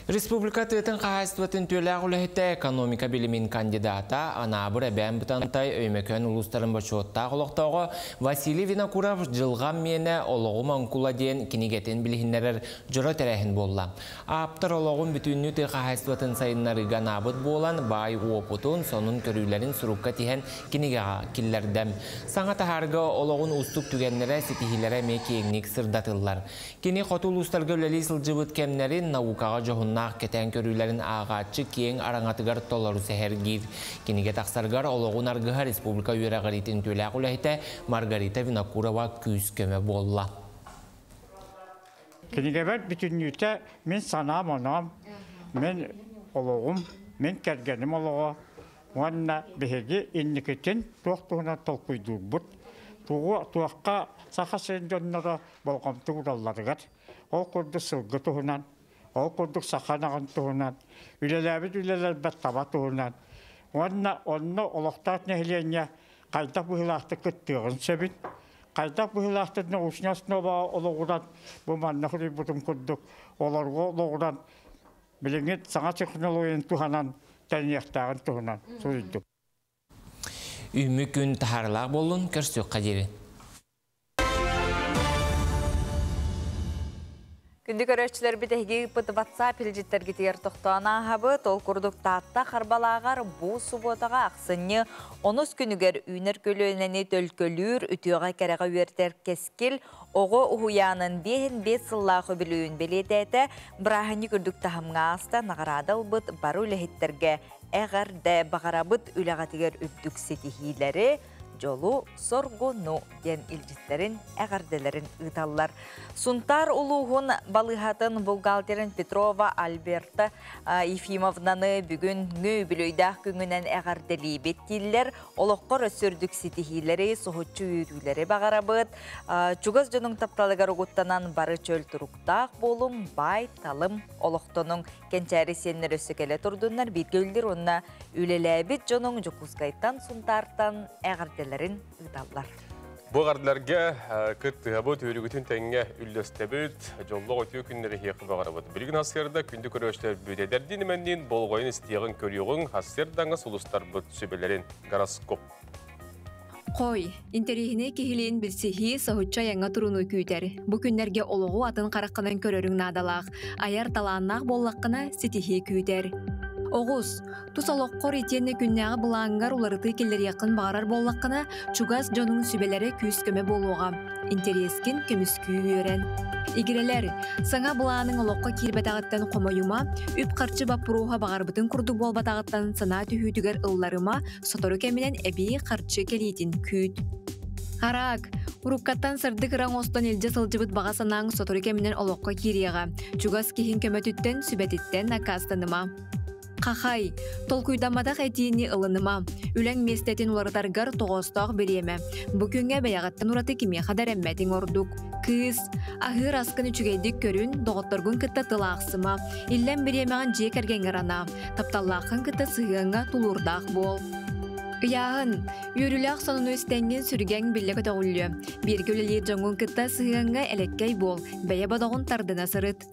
Республика тыатын хаһаайыстыбатын түөлээх үлэһитэ, экономика билимин кандидата, Анаабыр Эбээн Бытантай Өймөкөөн улуустарын бочуоттаах олохтооҕо Василий Винокуров Дьылҕам миэнэ олоҕум оҥкула диэн кинигэтин билиһиннэрэр дьоро тэрээһин буолла. Ааптар олоҕун бүтүннүү тыа хаһаайыстыбатын сайыннарыыга анаабыт буолан, баай уопутун, сонун көрүүлэрин сурукка тиһэн кинигэҕэ киллэрдэ. Саҥа таһаарга олоҕун уустук түгэннэрэ, ситиһиилэрэ эмиэ киэҥник сырдатыллар. Кини хоту улуустарга үлэлии сылдьыбыт кэмнэрин, наукаҕа дьоһуннаах кэтээн көрүүлэрин ааҕааччы киэҥ араҥатыгар толору сэһэргиир. Кинигэ тахсарыгар олоҕун аргыһа республика үөрэҕириитин үтүөлээх үлэһитэ Маргарита Винокурова күүс-көмө буолла. Кинигэбэр бүтүннүүтэ мин санаам-оноом, мин олоҕум, мин кэргэним олоҕо уонна биһиги инникитин туох туһунан толкуйдуурбут, тугу туохха Саха сирин дьонноро болҕомто ууралларыгар, ол курдук сылгы туһунан, ол курдук саха ынаҕын туһунан, үлэлээбит үлэлэрбэр таба туһунан уонна онно олохтоох нэһилиэнньэ хайдах быһыылаахтык кыттыаҕын сөбүн, хайдах быһыылаахтык научнай основаҕа олоҕуран бу манна суруйбутум курдук олорго олоҕуран билиҥҥи саҥа технологияны туһанан тэниэхтээҕин туһунан суруйдум. Үүммүт күн таһаарылаах буоллун, көрсүөххэ диэри. Күндү көрөөччүлэрбит эһиги ыыппыт WhatsApp илдьиттэргитигэр тохтоон ааһабыт. Ол курдук Таатта Харбалааҕар бу субуотаҕа ахсынньы онус күнүгэр үүнэр көлүөнэни төлкөлүүр, үтүөҕэ-кэрэҕэ үөртэр кэскил оҕо уһуйаанын биэһин биэс сыллаах үбүлүөйүн бэлиэтээтэ. Бырааһынньык үрдүк таһымҥа ааста, наҕараада ылбыт бары үлэһиттэргэ эҕэрдэ баҕарабыт үлэҕитигэр үрдүк ситиһиилэри, дьолу, соргуну диэн илдьиттэрин, эҕэрдэлэрин ыыталлар. Сунтаар улууһун балыыһатын бухгалтерын Петрова Альберта Ефимовнаны бүгүн үбүлүөйдээх күҥүнэн эҕэрдэлиибит дииллэр. Олоххор өссө үрдүк ситиһиилэри, соһуччу үөрүүлэри баҕарабыт. Чугас дьонуҥ тапталыгар угуттанан бары чөл туруктаах буолуҥ, баай талым олохтонуҥ. Кэнчээри сиэннэр өссө кэлэ турдуннар, бииргэ үллэр уонна үлэлээбит дьонуҥ Дьокуускайтан, Сунтаартан эҕэрдэлэрин ыыталлар. Бу эҕэрдэлэргэ кыттыһабыт, үөрүүгүтүн тэҥҥэ үллэстэбит, дьоллоох үтүө күннэри эһиэхэ баҕарабыт. Билигин сарсыарда күндү көрөөччүлэр эдэрдиин имэнниин болҕойон истиэҕиҥ, көрүөҕүҥ, сарсыардаҥҥа сулустарбыт сүбэлэрин гороскоп. Хой, интэриэһинэй киһилиин билсиһии соһуччу айаҥҥа турунуу күүтэр. Бу күннэргэ олоҕу атын хараххынан көрөрүҥ наадалаах. Айар талааннаах буоллаххына, ситиһии күүтэр. Оҕус, тус олоххор итиэннэ күннээҕи былааҥҥар уларытыы киллэриэххин баҕарар буоллаххына, чугас дьонуҥ сүбэлэрэ күүс-көмө буолуоҕа. Интэриэскин көмүскүү үөрэн. Игирэлэр, саҥа былааныҥ олоххо киирбэтэҕиттэн хомойума, үп-харчы боппуруоһа баҕарбытыҥ курдук буолбатаҕыттан санаа түһүүтүгэр ылларыма, сотору кэминэн эбии харчы кэлиитин күүт. Араак, уруккаттан сырдык ыра оҥостон илдьэ сылдьыбыт баҕа санааҥ сотору кэминэн олоххо киириэҕэ. Чугас киһиҥ көмөтүттэн, сүбэтиттэн аккаастаныма. Хахай, толкуйдамматах этиини ылыныма. Үлэҥ миэстэтин уларытаргар тоҕоостоох бириэмэ. Бу күҥҥэ бэйэҕиттэн ураты кимиэхэ да эрэммэтиҥ ордук. Кыыс, аһыыр аскын үчүгэйдик көрүн, доҕотторгун кытта тыл аахсыма. Иллэҥ бириэмэҕин дьиэ кэргэҥҥэр анаа. Тапталлааххын кытта сыһыаҥҥа тулуурдаах буол. Ыйааһын. Үөрүүлээх сонуну истэҥҥин сүргэҥ биллэ көтөҕүллүө. Бииргэ үлэлиир дьоҥҥун кытта сыһыаҥҥа элэккэй буол, бэйэ бодоҕун тардына сырыт.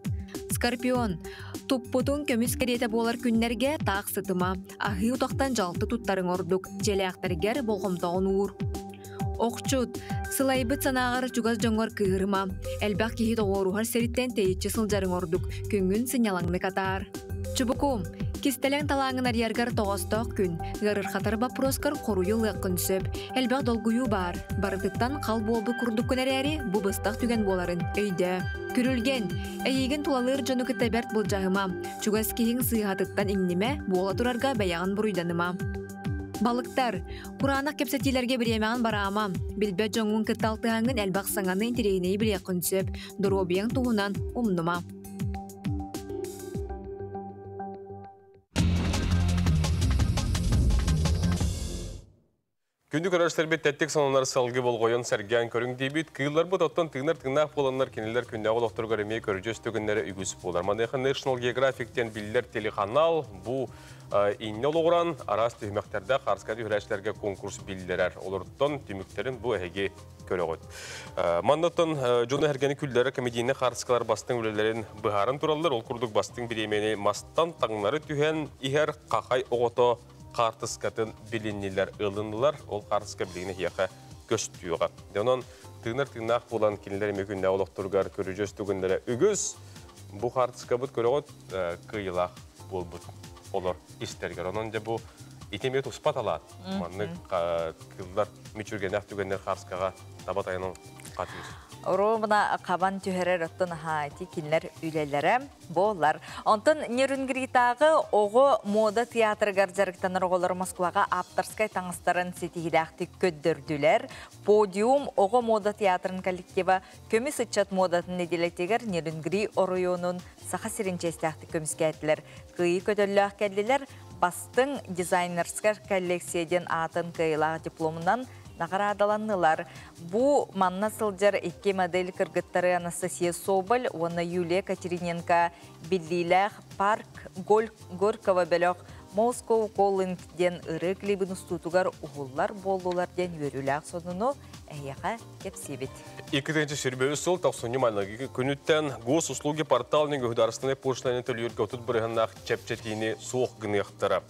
Скорпион. Туппутуҥ көмүс кэриэтэ буолар күннэргэ таах сытыма. Аһыы утахтан дьалты туттарыҥ ордук. Дьиэлээхтэргэр болҕомтоҕун уур. Охчут, сылайбыт санааҕар чугас дьоҥҥор кыыһырыма. Элбэх киһи тоҕуоруһар сириттэн тэйиччи сылдьарыҥ ордук, күҥҥүн сынньалаҥнык атаар. Чубуку, кистэлэҥ талааҥҥын арыйаргар тоҕоостоох күн, ыарырҕатар боппуруоскар хоруйу ылыаххын сөп. Элбэх долгуйуу баар, барытыттан хал буолбут курдуккун эрээри, бу быстах түгэн буоларын өйдөө. Күрүлгэн, эйиигин тулалыыр дьону кытта бэрт былдьаһыма. Чугас киһиҥ сыыһатыттан иҥнимэ, буола турарга бэйэҕин буруйданыма. Балыктар, Кураанах кэпсэтиилэргэ бириэмэҕин бараама. Билбэт дьоҥҥун кытта алтыһаҥҥын элбэх саҥаны интэриэһинэйи билиэххин сөп. Доруобуйаҥ туһунан умнума. Күндү көрөрсөрбит тэттик сонуннар салгы болҕойон сэргээн көрүҥ диибит. Кыылларбыт оттон тыынар тыыннаах буоланнар кинилэр күннээҕи олохторугар эмиэ көрүдьүөс түгэннэрэ үгүс буолар. Маныаха National Geographic диэн биллэр телеканал бу иннэ олоҕуран араас түһүмэхтэрдээх хаарысканы түһэрээччилэргэ конкурс биллэрэр. Олортон түмүктэрин бу эһиги көрөҕүт. Маннаттан дьону эргэни күллэрэ комедийнай хаарыскалар бастыҥ үлэлэрин быһааран тураллар. Ол курдук бастыҥ бириэмэни мастан таҥнары түһэн иһэр хахай оҕото хаартыскатын билиннилэр, ылыннылар. Ол хаартыска билигин эһиэхэ көстүөҕэ. Онон тыынар тыыннаах буолан кинилэр эмиэ күннээҕи олохторугар көрүдьүөс түгэннэрэ үгүс. Бу хаартыскабыт көрөҕүт кыайыылаах буолбут олор истэригэр. Онон дьэ бу ити эмиэ туспа талаан. Маннык кыыллар мүчүргэнэх түгэннэр хаарскаҕа таба тайанан хатыыр. Ровно қабан түһэрэр оттон аһаати кинилэр үлэлэрэ буолар. Онтон Нерюнгритааҕы оҕо мода театрыгар дьарыктанар оҕолор Москваҕа ааптарскай таҥастарын ситиһиилээхтик көрдөрдүлэр. Подиум оҕо мода театрын коллектива көмүс ыччат модатын нэдиэлэтигэр Нерюнгри оройуонун Саха сирин чиэстээхтик көмүскээтилэр. Кыайыы көтөллөөх кэллилэр. Бастыҥ дизайнерскай коллекция диэн аатын кыайыылаах дипломунан наҕараадаланнылар. Бу манна сылдьар икки модель кыргыттары Анастасия Соболь уонна Юлия Катериненко биллиилээх парк Горького бөлөх Moscow Calling диэн ырыа клибин устуутугар уһуллар буоллулар диэн үөрүүлээх сонуну эһиэхэ кэпсиибит. 2023 сыл тохсунньу маныгы күнүттэн Госуслуги порталын государственной пошлины төлүүргэ 30 бырыһаннаах чэпчэтиини суох гыныахтара.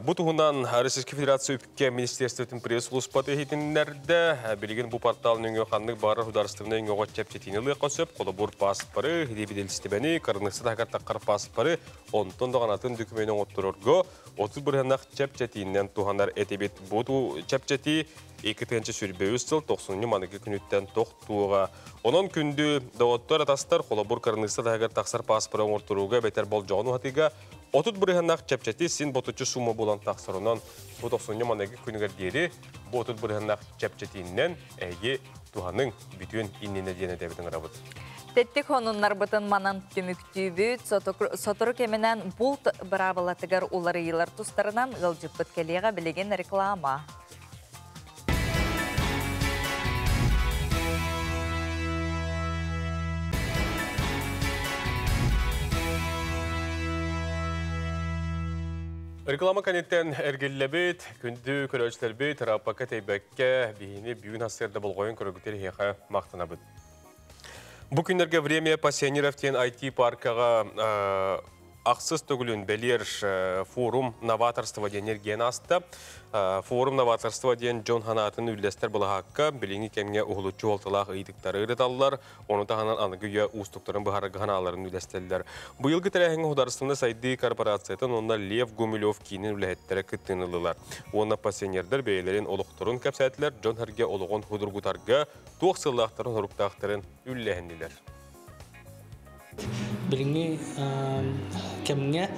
Бу туһунан Российской Федерация үпкэ министерствотын пресс-службата иһитиннэрдэ. Билигин бу портал нөҥүө ханнык баҕарар государственнай өҥөҕө чэпчэтиини ылыахха сөп. Холобур, паспоры, свидетельствоны, кыраныысса таһыгар таххар паспоры, онтон даҕаны атын дөкүмүөнү оҥотторорго 30 бырыһаннаах чэпчэтиинэн туһанар этибит. Бу чэпчэтии 2023 сыл тохсунньу маныгы күнүттэн тохтуоҕа. Онон күндү доҕоттор, атастар, холобур, кыраныысса таһыгар тахсар паспоры оҥорторууга эбэтэр болдьоҕун уһатыыга 30 бырыһаннаах чэпчэтии син ботуччу сумма буолан тахсар. Онон бу тохсунньу маныгы күнүгэр диэри бу 30 бырыһаннаах чэпчэтиинэн эһиги туһаныҥ бүтүөн иннинэ диэн этэбит, ыҥырабыт. Тэттик сонуннарбытын манан түмүктүүбүт. Сотору кэминэн булт быраабылатыгар уларыйыылар тустарынан ыалдьыппыт кэлиэҕэ. Билигин реклама. Реклама кэнниттэн эргиллэбит, күндү көрөөччүлэрбит, ырааппакка тэйбэккэ, биһигини бүгүн сарсыарда болҕойон көрөргүтүгэр эһиэхэ махтанабыт. Бу күннэргэ «Время пассионеров» диэн IT-паркаҕа ахсыс төгүлүн бэлиэр форум новаторства диэн эргиэн ааста. Форум новаторства диэн дьон санаатын үллэстэр былаһаакка билиҥҥи кэмҥэ уһулуччу суолталаах ыйытыктары ырыталлар, ону таһынан аныгы үйэ уустуктарын быһаарарга санааларын үллэстэллэр. Быйылгы тэрээһиҥҥэ Судаарыстыбаннай сайдыы корпорациятын уонна Лев Гумилев киинин үлэһиттэрэ кыттыыны ыллылар. Уонна пассионердар бэйэлэрин олохторун кэпсээтилэр, дьон-сэргэ олоҕун судургутарга туох сыаллаахтарын, соруктаахтарын үллэһиннилэр. Билиҥҥи кэмҥэ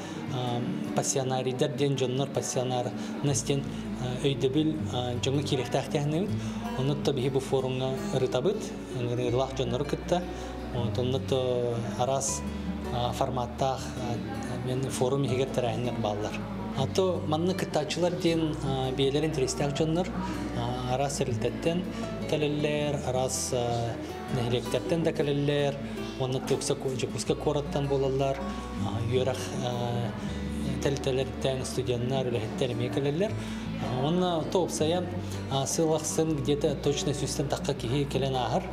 пассионарийдар диэн дьоннор, пассионарность диэн өйдөбүл дьоҥҥо киириэхтээх диэхнэбит. Онно то биһи бу форумҥа ырытабыт, ыҥырыылаах дьоннору кытта. Онно то араас форматтаах мен форум иһигэр тэрээһиннэр бааллар. А то манна кыттааччылар диэн бэйэлэрин интэриэстээх дьоннор араас тэрилтэттэн кэлэллэр, араас нэһилиэктэртэн да кэлэллэр, уонна тукса Дьокуускай куораттан буолаллар, үөрэх тэрилтэлэриттэн студеннар, үлэһиттэр эмиэ кэлэллэр. Уонна то уопсайа сыл ахсын где-то точно 100-тэн тахса киһи кэлэн ааһар.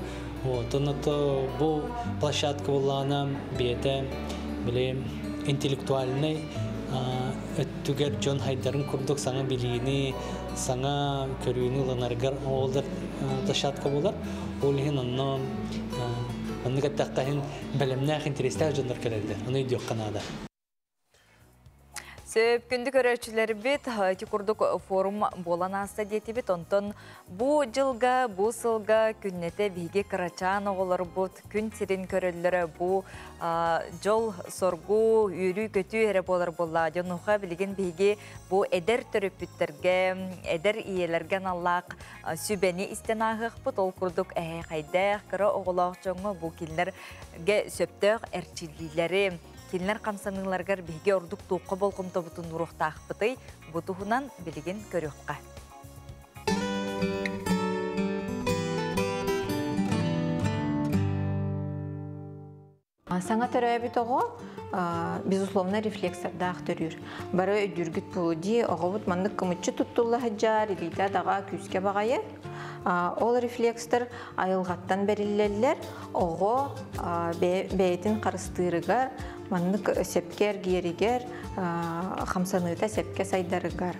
Вот, онно то бу площадка буоллаҕына бэйэтэ били интеллектуальный өттүгэр дьон хайдарын курдук саҥа билиини, саҥа көрүүнү ылынаргар олдар площадка буолар. Ол иһин онно оннук эттэххэ бэлэмнээх интэриэстээх дьоннор кэлэллэр. Ону өйдүөххэ наада. Сөп, күндү көрөөччүлэрбит, ити курдук форум буолан ааста диэтибит. Онтон бу дьылга, бу сылга күннэтэ биһиги кырачаан оҕолорбут күн сирин көрөллөрө бу дьол, соргу, үөрүү, көтүү эрэ буолар буолла. Дьонуха билигин биһиги бу эдэр төрөппүттэргэ, эдэр ийэлэргэ аналлаах сүбэни истэн ааһыахпыт. Ол курдук эһээхэйдээх, кыра оҕолоох дьоҥҥо бу кинилэргэ сөптөөх эрчиллиилэри, кинилэр хамсаныыларыгар биһиги ордук туохха болҕомтобутун ууруохтаахпытый, бу туһунан билигин көрүөххэ. Саҥа төрөөбүт оҕо безусловно рефлекстардаах төрүүр. Бары өйдүүргүт буолуо дии, оҕобут маннык кымыччы туттулла сылдьар, илиитэ атаҕа күүскэ баҕайы. Ол рефлекстар айылҕаттан бэриллэллэр. Оҕо бэйэтин харыстыырыгар, маннык сөпкө эргийэригэр, хамсаныыта сөпкө сайдарыгар.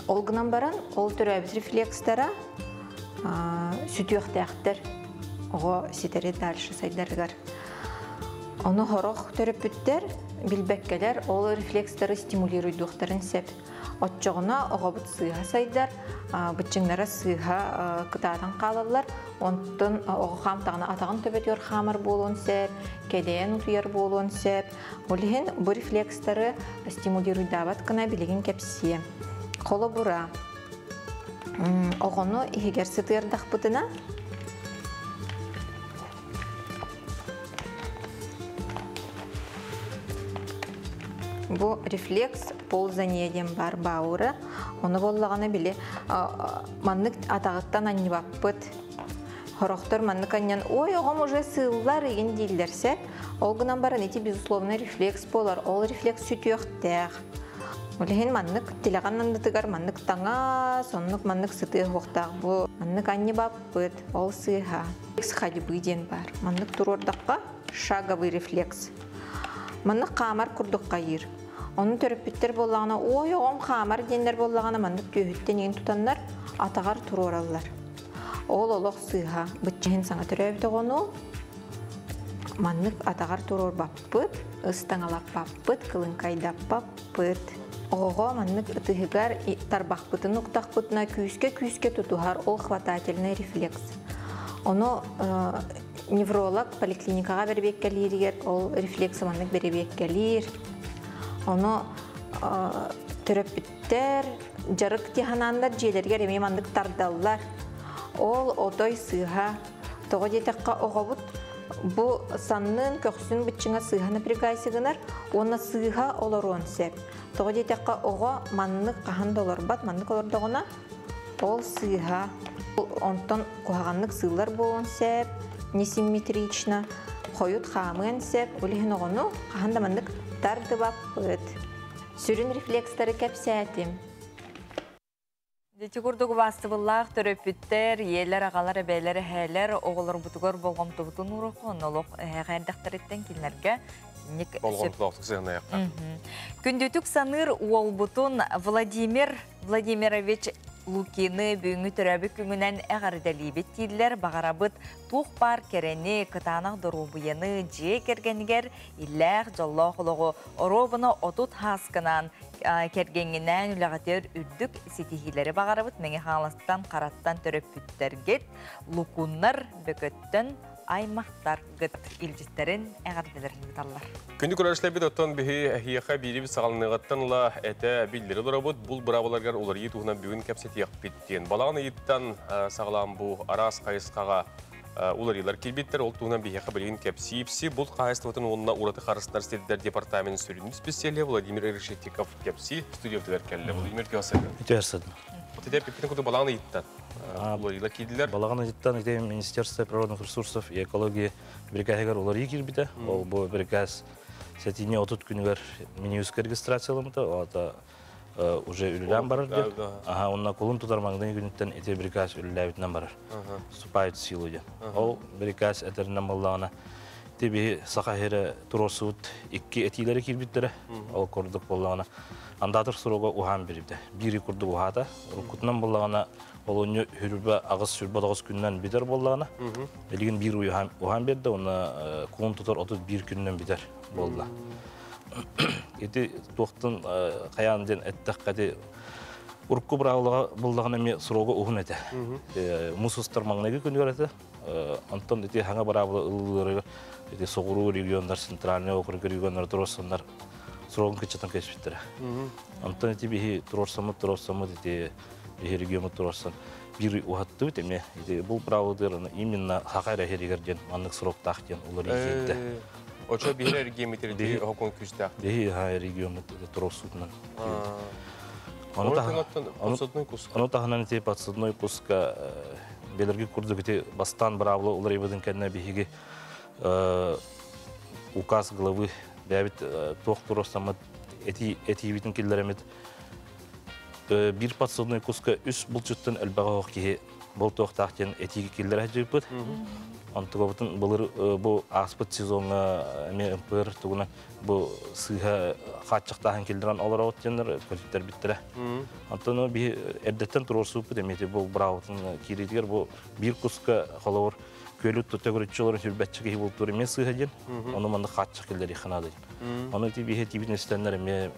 Ол гынан баран, ол төрөөбүт рефлекстара сүтүөхтээхтэр оҕо ситэри дальше сайдарыгар. Ону хорох төрөппүттэр билбэккэлэр ол рефлекстары стимулируйдуохтарын сөп. Оччоҕуна оҕобут сыыһа сайдар, быччыҥнара сыыһа кытаатан хаалаллар, онтон оҕо хаамтаҕына атаҕын төбөтүгэр хаамар буолуон сөп, кэдэйэн утуйар буолуон сөп. Ол иһин бу рефлекстары стимулируйдаабат гына билигин кэпсиэ. Холобура, оҕону иһигэр сытыардахпытына Бу рефлекс ползание диэн бар баура. Ону боллаҕына били маннык атаҕыттан анньыбаппыт. Хорохтор маннык анньан, ой, оҕом уже сыыллар игин дииллэрсэ. Ол гынан баран ити безусловно рефлекс буолар. Ол рефлекс сүтүөхтээх. Ол иһин маннык тилэҕин аннытыгар маннык таҥас, оннук маннык сытыа суохтаах. Бу маннык анньыбаппыт, ол сыыһа. Ходьбы диэн баар. Маннык туруордахха шаговый рефлекс. Маннык хаамар курдук хайыыр. Ону төрөппүттэр буоллаҕына, ой, оҕом хаамар диэннэр буоллаҕына, маннык түөһүттэн иҥин тутаннар атаҕар туруораллар. Ол олох сыыһа. Быччаһын саҥа төрөөбүт оҕону маннык атаҕар туруорбаппыт, ыстаҥалаппаппыт, кылыҥкайдаппаппыт. Оҕоҕо маннык ытыһыгар тарбахпытын уктахпытына күүскэ-күүскэ тутуһар, ол хватательный рефлекс. Ону невролог поликлиникаҕа бэрэбиэккэлииригэр ол рефлекс маннык бэрэбиэккэлиир. Ону төрөппүттэр дьарык тиһанааннар дьиэлэригэр эмиэ маннык тардаллар. Ол отой сыыһа. Тоҕо диэтэххэ оҕобут бу саннын көхсүн быччыҥа сыыһа напрягайся гынар уонна сыыһа олоруон сөп. Тоҕо диэтэххэ оҕо маннык хаһан да олорбот, маннык олордоҕуна ол сыыһа. Онтон куһаҕаннык сыыллар буолуон сөп, несимметрично, хойут хаамыан сөп. Ол иһин оҕону хаһан да маннык тардыбаппыт. Сүрүн рефлекстары кэпсээтим. Дьэ курдук убаастыбыллаах төрөппүттэр, ийэлэр, аҕалар, эбээлэр, эһээлэр оҕолорбутугар болҕомтобутун ууруохха, онно олох эһээхэ эрдэхтэриттэн кинилэргэ ник Болҕомтолоохтук сыһыаннаһыахха. Күндүтүк саныыр уолбутун Владимир Владимирович Лукины бүгүҥҥү төрөөбүт күҥүнэн эҕэрдэлиибит дииллэр. Баҕарабыт туох баар кэрэни, кытаанах доруобуйаны дьиэ кэргэнигэр иллээх, дьоллоох олоҕу оруобуна 30 һааскынан кэргэҥҥинээн үлэҕитигэр үрдүк ситиһиилэри баҕарабыт. Мэҥэ Хаҥаластан, Хараттан төрөппүттэргит, Лукуннар Бөкөттөн аймахтаргыт илдьиттэрин эҕэрдэлэрин ыыталлар. Күндү көрөөччүлэрбит оттон биһи эһиэхэ биирибит саҕаланыаҕыттан ыла этэ биллэри олоробут. Бул быраабыларыгар уларыйыы туһунан бүгүн кэпсэтиэхпит диэн. Балаҕан ыйыттан саҕалаан бу араас хайысхаҕа уларыйыылар киирбиттэр. Ол туһунан биһиэхэ билигин кэпсиипси булт хаһаайыстыбатын уонна ураты харыстанар сирдэр департаменын сүрүн специалиһа Владимир Решетников кэпсии студиябытыгар кэллэ. Владимир Тёсадын. Тёсадын. Вот ити эппиппитин курдук балаҕан ыйыттан уларыйыылар киирдилэр. Балаҕан ыйыттан ити Министерство природных ресурсов и экологии бирикээһигэр уларыйыы киирбитэ. Ол бу бирикээс сэтинньи 30 күнүгэр Минюстка регистрацияламмыта. Ол аата уже үлэлээн барар диэн. Аха, онно кулун тутар маҥнай күнүттэн ити бирикээс үлэлээбитинэн барар. Вступает в силу диэн. Ол бирикээс этэринэн буоллаҕына, ити биһи Саха сирэ туруорсубут икки этиилэри киирбиттэрэ. Ол курдук буоллаҕына, андаатар суруга уһаан биэрбитэ. Биир курдук уһаата. Уруккутунан буоллаҕына, олунньу хүрбэ аҕыс 29 күнүнэн бүтэр буоллаҕына, билигин биир уһаан биэрдэ, уонна кулун тутар 31 күнүнэн бүтэр буолла. Ити туохтан хайаан диэн эттэххэ ити урукку быраабылаҕа буллаҕына эмиэ срога уһун этэ. Муус устар маҥнайгы күнүгэр этэ. Онтон ити хаҥа быраабыла ылылларыгар ити соҕуруу регионнар, центральный округ регионнар туруорсаннар срогун кыччатан кэспиттэрэ. Онтон ити биһи туруорсаммыт туруорсаммыт ити биһи региоммут туруорсан биир уһаттыбыт эмиэ ити бу быраабылатыгар именно Саха эрэ иһигэр диэн маннык сроктаах диэн уларыйыы киирдэ. Очо биһи региоммит биһи хокун күүстээх. Биһи региоммут туруорсуутунан. Ону таһынан ити подсадной куска белерги курдук ити бастаан быраабыла уларыйбытын кэннэ биһиги Указ главы бэйэбит туох туруорсаммыт этиибитин киллэрэммит биир подсадной куска үс булчуттан элбэҕи оһох киһи болтуохтаах диэн этииги киллэрэ сылдьыбыппыт. Онтугабытын былыр бу ааспыт сезоҥҥа эмиэ МПР тугунан бу сыыһа хааччахтааһын киллэрэн олоробут диэннэр көтүттэрбиттэрэ. Онтон биһи эрдэттэн туруорсубуппут эмиэ бу быраабытын киириитигэр бу биир куска холобур күөлү төгүрүччү олорон сүрбэтчэ киһи бултуур эмиэ сыыһа диэн. Ону манна хааччах киллэриэххэ наада диэн. Ону ити биһи этиибитин истэннэр эмиэ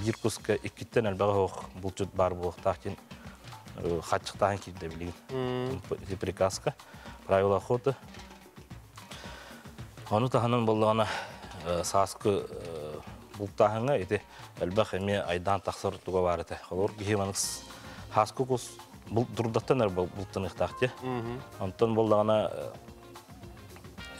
биир куска иккиттэн элбэҕи оһох булчут баар буолуохтаах диэн хааччахтааһын киирдэ билигин. Ити приказка, правила охоты. Ону таһынан буоллаҕына сааскы бултааһыҥҥа ити элбэх эмиэ айдаан тахсар туга баар этэ. Холобур киһи маннык сааскы кус дурдаттан эрэ бултаныахтаах дии. Онтон буоллаҕына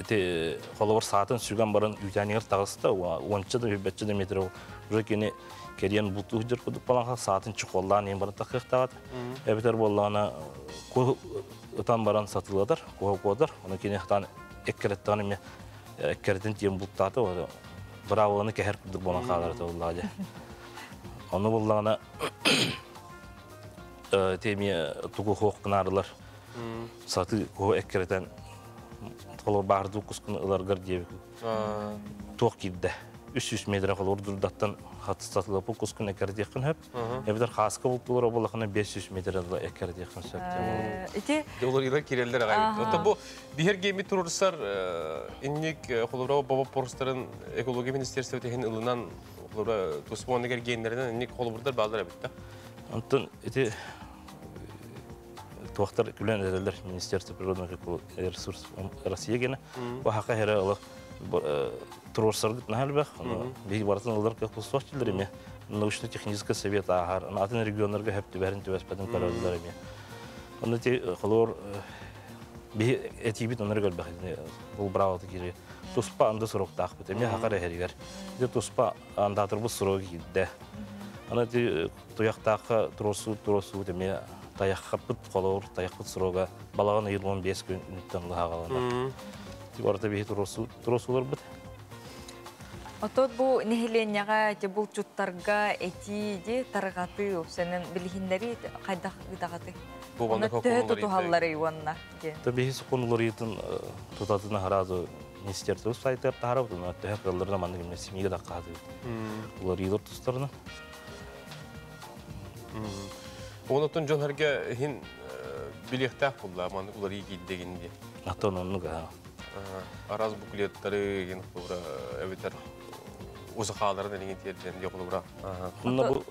ити холобур саатын сүгэн баран үүтээнигэр таҕыста, уонча да сүүрбэччэ да метр уже кини кэриэн бултуу сылдьар курдук балаҥха саатын чехоллаан иһин баран тахыахтаах эбэтэр буоллаҕына ытан баран сатыылатар, куһа куотар, ону кини хатаан эккирэттэҕин эмиэ эккирэтин тиийэн бултаата, быраабыланы кэһэр курдук буолан хаалар этэ буоллаҕа дии. Ону буллаҕына ити эмиэ тугу хуох гынаарылар сатыы куһу эккирэтэн холобур баардыы кускун ыларгар диэбит туох киирдэ 300 метр холобур дурдаттан сатылаппыт кускун эккирэтиэххин сөп эбэтэр хааска бултуулар буоллахына 500 метр эккирэтиэххин сөп. Ити Олор киреллер аҕай. Ото бу биһэр гейми турурсар инник холобура бобо порстарын экология министерствотын ылынан холобура туспуонныгар гейннеринен инник холобурдар баалар эбит да. Онтон ити туохтар күлэн эрэллэр Министерство природных ресурсов Россия гена. Бу хака хера олох туруорсаргыт наһаа элбэх. Биһиги барытын ылар кыахпыт диллэр эми. Научно-технический совет ааһар. Атын регионнарга хөп түбэһэрин түбэспэтин көрөллөр эми. Онно ти холоор биһи этиибит оннор көрбөх. Бұл браво кири. Туспа анды сроктаахпыт. Эми хакар эхеригер. Ити туспа андаатырбыт срогы киирдэ. Аны ти туяктаахха туруорсуу туруорсуу эми таяххаппыт холоор таяхпыт срога балаҕан ыйын 15 күн үнүттэн лаһаҕалана. Ти барыта биһи туруорсууларбыт. Отот бу нэһилиэнньэҕэ ити булчуттарга этии ди тарҕатыы сенен билиһиннэри хайдах ыытаҕатый? Бу Онно маннык төһө хокуон тутуһалларый уонна диэн. То биһи сокуон уларыйытын тутатына хараазы министерство сайтыгар таһарабыт, онно төһө кыалларына маннык эмне семьиге да хаатыбыт. Уларыйылар тустарына. Онотон дьон хэргэ хин билиэхтээх булла маннык уларыйы киирдэгин диэн. Аттан оннук аа. Арас буклеттары ген холобура эбитер узахааларын элиҥин тиэрдэн диэ холобура. Онно бу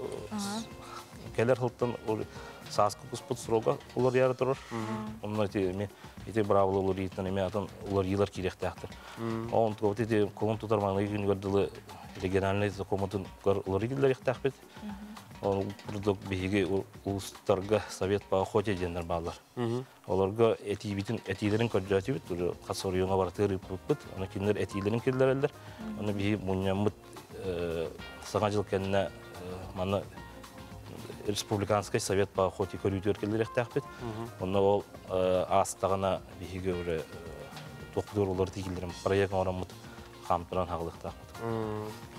келер хылтан сааскы куспут срога уларыйары турар. Онно ити эми ити быраабыла уларыйыттан эми атын уларыйылар киириэхтээхтэр. Оон ити кулун тутар маҥнайгы күнүгэр дылы региональный закоммутун уларыйылларыахтаахпыт. Ол курдук биһиги улуустарга совет по охоте диэннэр бааллар. Олорго этиибитин этиилэрин көрдөөтүбүт, уже хас оройуоҥа барытыгар ыыппыппыт. Аны кинилэр этиилэрин киллэрэллэр. Аны биһи мунньаммыт саҥа дьыл кэннэ манна республиканский совет по охоте көрүүтүгэр киллэриэхтээхпит. Онно ол аастаҕына биһиги уже туох улар тиийиллэрин проект оҥороммут хаамтаран хаалыахтаахпыт.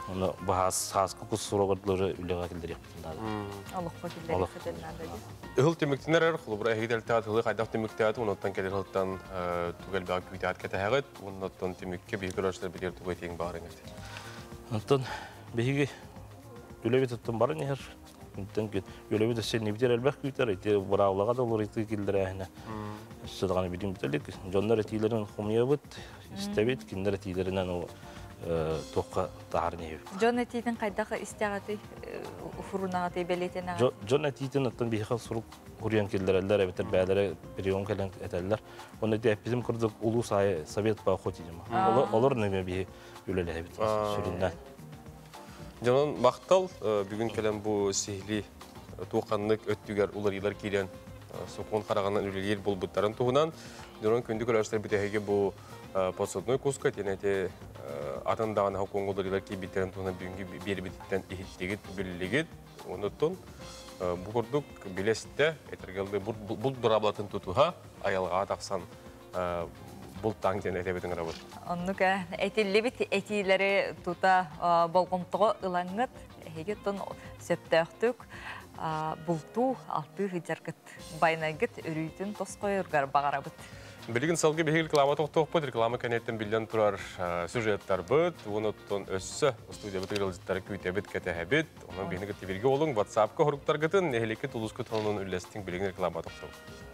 Онно баһаас сааскы кус суругар үлэҕэ киллэриэхпитин наада. Олоххо киллэриэххитин наада дии. Ыһыл түмүктэнэр эр холобура эһиги тылы хайдах түмүктээт, онуттан кэлэр хылтан тугел баа күүтээт кэтэһэҕит, оннуттан түмүккэ биһиги көрөөччүлэр билэр тугу этиэҥ баарыҥ эти. Онтон биһиги үлэбит оттон баран иһэр. Күнтэн күн үлэбит өссө нибитер элбэх күүтэр, ити быраабылаҕа да уларытыы киллэрээһинэ. Өссө даҕаны билим бүтэлик. Дьоннор этиилэрин хомуйабыт, истэбит, кинилэр этиилэринэн ол туохха таһаар иһэбит. Дьон этиитин хайдах истэҕитий, уфурунаҕытый бэлиэтэнэҕит? Дьон этиитин оттон биһиэхэ сурук хуруйан киллэрэллэр, эбэтэр бээлэрэ прием кэлэн этэллэр. Онно ити эппитим курдук улуус аайы совет по охоте дима. Олор нөҥүө биһи үлэлэһэбит сүрүннээн. Дьонон махтал бүгүн кэлэн бу сиһили туохханнык өттүгэр уларыйлар киирэн сокуон хараҕынан үлэлиир булбуттарын туһунан дьонон күндү көрөөччүлэр бүтэһиги бу подсадной куска тиэнэти атын даҕаны хокуон уларыйлар киирбиттерин туһунан бүгүнкү биэрбититтэн иһиттигит биллигит онуттун бу курдук билесте этэргэлди бул быраабылатын тутуһа айылҕаҕа тахсан. Бултааҥ диэн этэбит ыҥырабыт. Оннук этиллибит этиилэри тута болҕомтоҕо ылаҥҥыт, эһиги оттон сөптөөхтүк бултуу, алтыы сылдьаргыт, байанайгыт өрүүтүн тосхойоргар баҕарабыт. Билигин салгыы биһиги реклама тохтуохпут, реклама кэнниттэн биллэн турар сюжеттарбыт, уонуттан өссө студиябыт ыалдьыттары күүтэбит, кэтэһэбит. Онон биһиги кытта бииргэ олуҥ, WhatsApp-ка хоруктаргытын, нэһилиэккит улуускут онон үллэстиҥ, билигин реклама тохтуохпут.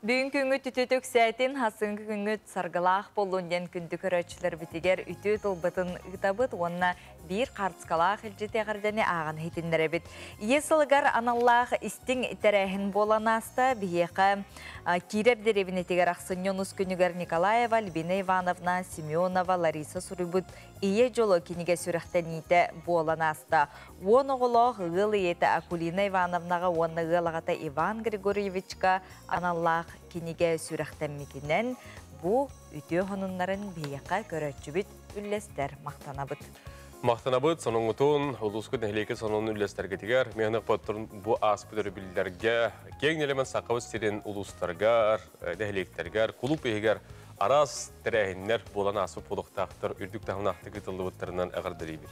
Бүгүн күҥҥүт үтүө үксээтин, хасыҥкы күҥҥүт саргылаах буоллун диэн күндү көрөөччүлэрбитигэр үтүө тылбытын ыытабыт уонна биир хаартыскалаах илдьит эҕэрдэни ааҕан иһитиннэрэбит. Ийэ сылыгар аналлаах истиҥ тэрээһин буолан ааста. Биһиэхэ Киирэп дэриэбинэтигэр ахсынньы онус күнүгэр Николаева Альбина Ивановна Семенова Лариса суруйбут Ийэ дьоло кинигэ сүрэхтэниитэ буолан ааста. Уон оҕолоох ыал ийэтэ Акулина Ивановнаҕа уонна ыал аҕата Иван Григорьевичка аналлаах кинигэ сүрэхтэммитинэн бу үтүө сонуннарын биһиэхэ көрөөччүбүт үллэстэр махтанабыт. Махтанабыт сонуҥҥутун, улуускут нэһилиэккит сонунун үллэстэргитигэр, миэхэ бу ааспыт өрөбүллэргэ киэҥ нэлэмэн Сахабыт сирин улуустарыгар, нэһилиэктэригэр, кулууп иһигэр араас тэрээһиннэр буолан ааспыт буолуохтаахтар, үрдүк таһымнаахтык ыытыллыбыттарынан эҕэрдэлиибит.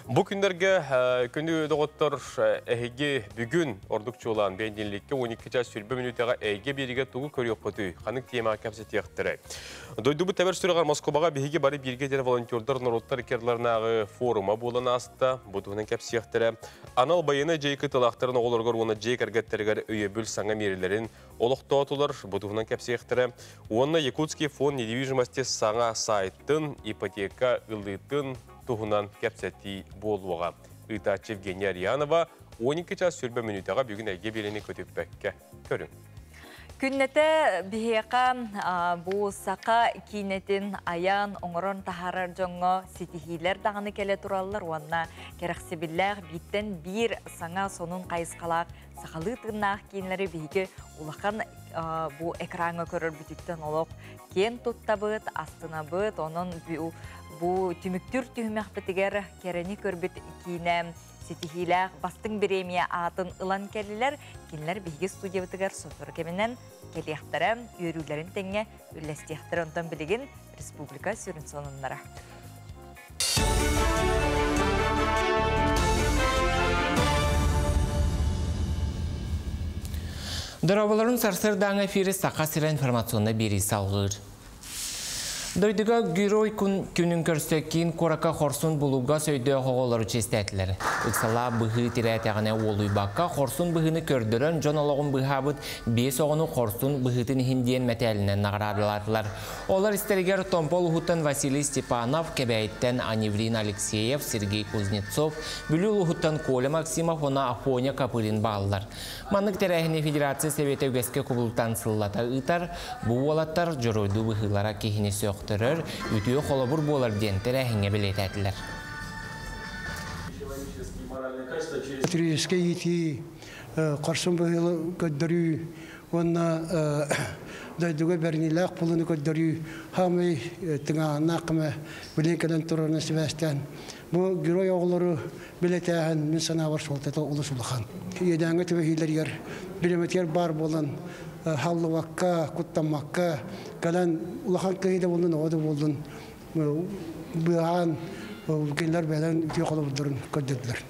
Бу күннэргэ күнү доҕоттор эһиги бүгүн ордук чуолаан бэнидиэнньиккэ 12 чаас 20 мүнүүтэҕэ эйгэ биэриигэ тугу көрүөххүтүй, ханнык тиэмэҕэ кэпсэтиэхтэрэй? Дойдубут тэбэр сүрэҕэр Москубаҕа биһиги бары бииргэ диэн волонтердар норуоттар иккардыларынааҕы форума буолан ааста. Бу туһунан кэпсиэхтэрэ. Анал байыаннай дьайыы кыттыылаахтарын оҕолоругар уонна дьиэ кэргэттэригэр өйөбүл саҥа миэрэлэрин олохтоотулар. Бу туһунан кэпсиэхтэрэ. Уонна Якутский фонд недвижимости саҥа сайтын, ипотека ылыытын туһунан кэпсэтии буолуоҕа. Ыытааччы Евгения Арианова 12 час 20 мүнүүтэҕэ бүгүн эйгэ биэриини көтүппэккэ көрүҥ. Күннэтэ биһиэхэ бу саха киинэтин айан, оҥорон таһаарар дьоҥҥо ситиһиилэр даҕаны кэлэ тураллар уонна кэрэхсэбиллээх бииртэн биир саҥа сонун хайысхалаах сахалыы тыыннаах киинэлэри биһиги улахан бу экраҥҥа көрөрбүтүттэн олох киэн туттабыт, астынабыт. Онон бу түмүктүүр түһүмэхпитигэр кэрэни көрбүт киинэ ситиһиилээх бастыҥ бириэмийэ аатын ылан кэллилэр. Кинилэр биһиги студиябытыгар сотору кэминэн кэлиэхтэрэ, үөрүүлэрин тэҥҥэ үллэстиэхтэрэ. Онтон билигин республика сүрүн сонуннара. Дорооболорун сарсыардааҥы эфири Саха сирэ информационнай биэрии салҕыыр. Дойдуга Герой күнүн көрсө киин куоракка хорсун булугас өйдөөх оҕолору чиэстээтилэр. Ыксалаах быһыы тирээтэҕинэ уолуйбакка хорсун быһыыны көрдөрөн дьон олоҕун быыһаабыт биэс оҕону хорсун быһыытын иһин диэн мэтээлинэн наҕараадалаатылар. Олор истэригэр Томпо улууһуттан Василий Степанов, Кэбээйиттэн Аневрин Алексеев, Сергей Кузнецов, Бүлүү улууһуттан Коля Максимов уонна Афоня Копырин бааллар. Маннык тэрээһини Федерация Сэбиэтэ үгэскэ кубулутан сыллата ыытар. Бу уолаттар дьоруойдуу быһыылара киһини сөхтөрөр, үтүө холобур буолар диэн тэрээһиҥҥэ бэлиэтээтилэр. Патриотическай иитии, хорсун быһыылы көрдөрүү уонна дойдуга бэриниилээх буолууну көрдөрүү хаамай тыҥааһыннаах көмө билин кэлэн турарынан сибээстээн Бу герой оҕолору билэтээһин мин санаабар суолтата олус улахан. Иэдээҥҥэ түбэһиилэригэр бириэмэтигэр баар буолан халлыбакка, куттаммакка кэлэн улахан киһи да буоллун, оҕо да буоллун быыһаан кинилэр бэйэлэрин үтүө холобурдарын көрдөрдүлэр.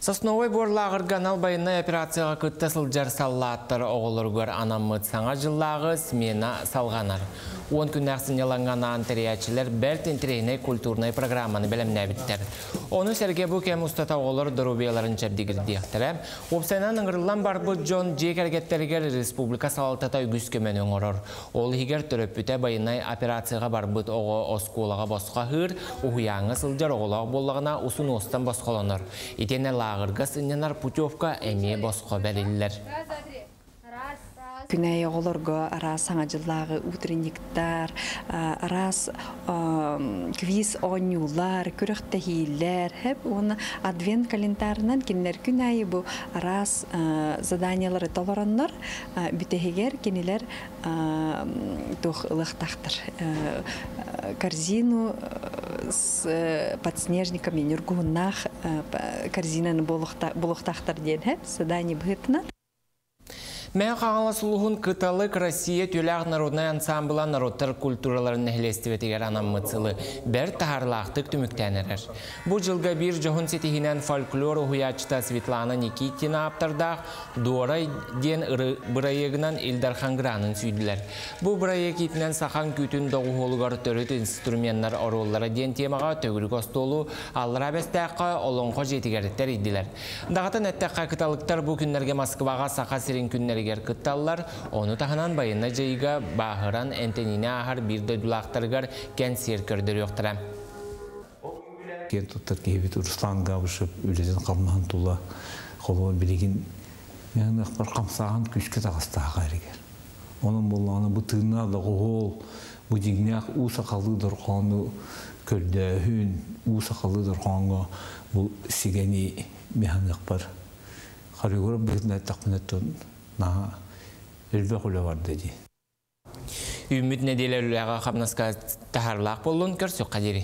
Сосновой буор лааҕырга анал байыаннай операцияҕа кытта сылдьар саллааттар оҕолоругар анаммыт саҥа дьыллааҕы смена салҕанар. Уон күннээх сынньалаҥҥа анаан тэрийээччилэр бэрт интэриэһинэй культурнай программаны бэлэмнээбиттэр. Ону сэргэ бу кэм устата оҕолор доруобуйаларын чэбдигирдиэхтэрэ. Уопсайынан ыҥырыллан барбыт дьон дьиэ кэргэттэригэр республика салалтата үгүс көмөнү оҥорор. Ол иһигэр төрөппүтэ байыаннай операцияҕа барбыт оҕо оскуолаҕа босхо аһыыр, уһуйааҥҥа сылдьар оҕолоох буоллаҕына усунуостан босхолонор. Итиэннэ лааҕырга сынньанар путевка эмиэ босхо бэриллэр. Күнэй оҕолорго араас саҥа дьыллааҕы утренниктар, араас квиз оонньуулар, күрэхтэһиилэр, хэп уонна адвент календарынан кинилэр күн аайы бу араас заданиялары толороннор бүтэһигэр кинилэр туох ылыахтаахтар корзину с подснежниками ньургуһуннаах корзинаны буолуохтаахтар диэн һэп задание быһыытынан. Мэҥэ Хаҥалас улууһун Кыталык Россия Түлээх народнай ансаамбыла норуоттар культураларын нэһилиэстибэтигэр анаммыт сылы бэрт таһаарылаахтык түмүктээн эрэр. Бу дьылга биир дьоһун ситиһинэн фольклор уһуйааччыта Светлана Никитина ааптардаах Дуорай диэн бырайыагынан Ил Дархан гранын сүүйдүлэр. Бу бырайыак иитинэн сахан күүтүн доҕуһуолугар төрүт инструменнар оруоллара диэн темаҕа төгүрүк остуолу Аллараа Бэстээххэ Олоҥхо дьиэтигэр тэрийдилэр. Даҕатан эттэххэ, кыталыктар бу күннэргэ Москваҕа Саха сирин күннэригэр кытталлар, ону таһынан байыаннай дьайыыга бааһыран эмтэниини ааһар биир дойдулаахтарыгар кэнсиэр көрдөрүөхтэрэ. Киэн туттар киһибит Руслан Габышев үлэтин-хамнаһын тула холобур билигин мин хамсааһын күүскэ таҕыстааҕа эригэр. Онон буоллаҕына бу тыыннаах доҕуһуол, бу дьиҥнээх уу сахалыы дорҕоону көрдөөһүн, уу сахалыы дорҕооҥҥо бу сигэни механыахпар хореограф быһыытынан эттэхпинэ наһаа элбэх үлэ барда дии. Үүммүт нэдиэлэ үлэҕэ хамнаска таһаарылаах буоллун көрсүөххэ диэри.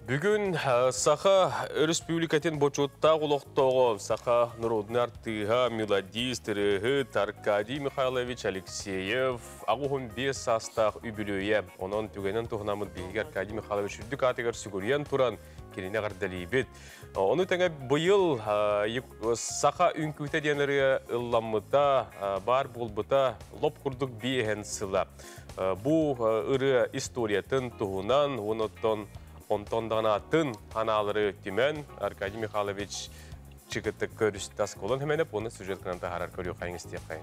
Бүгүн Саха Өрөспүүбүлүкэтин бочуоттаах олохтооҕо, саха норуодунай артыыһа, мелодист, ырыаһыт Аркадий Михайлович Алексеев 85 саастаах үбүлүөйэ. Онон түгэнин туһунаммыт биһиги Аркадий Михайлович үрдүк аатыгар сүгүрүйэн туран кинини эҕэрдэлиибит. Ону тэҥэ быйыл Саха үҥкүүтэ диэн ырыа ылламмыта, баар буолбута лоп курдук биэһэн сыла. Бу ырыа историятын туһунан, онтон онтон даҕаны атын анаалары түмэн Аркадий Михайлович чыгытык көрүстэ осколон хэмэнеп оны сюжет кынан таһаарар көрүөххайын истиэххайын.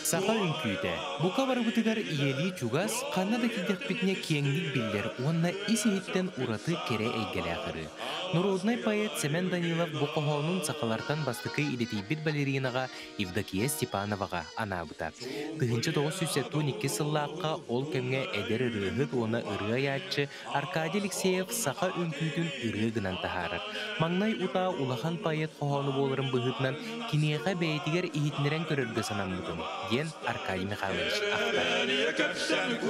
Саха үҥкүүтэ бука барыбытыгар ийэлии чугас, ханна да тиийдэхпитинэ киэҥник биллэр уонна ис-иһиттэн ураты кэрэ эйгэлээх ырыа. Норуодунай поэт Сэмэн Данилов бу хоһоонун сахалартан бастакы идэтийбит балеринаҕа Евдокия Степановаҕа анаабыта. 1972 сыллаахха ол кэмҥэ эдэр ырыаһыт уонна ырыа айааччы Аркадий Алексеев саха үҥкүүтүн ырыа гынан таһаарар. Маҥнай утаа улахан поэт хоһоону буоларын быһыытынан киниэхэ бэйэтигэр иһитиннэрэн көрөргө санаммытым, диэн Аркадий Михайлович ахтар.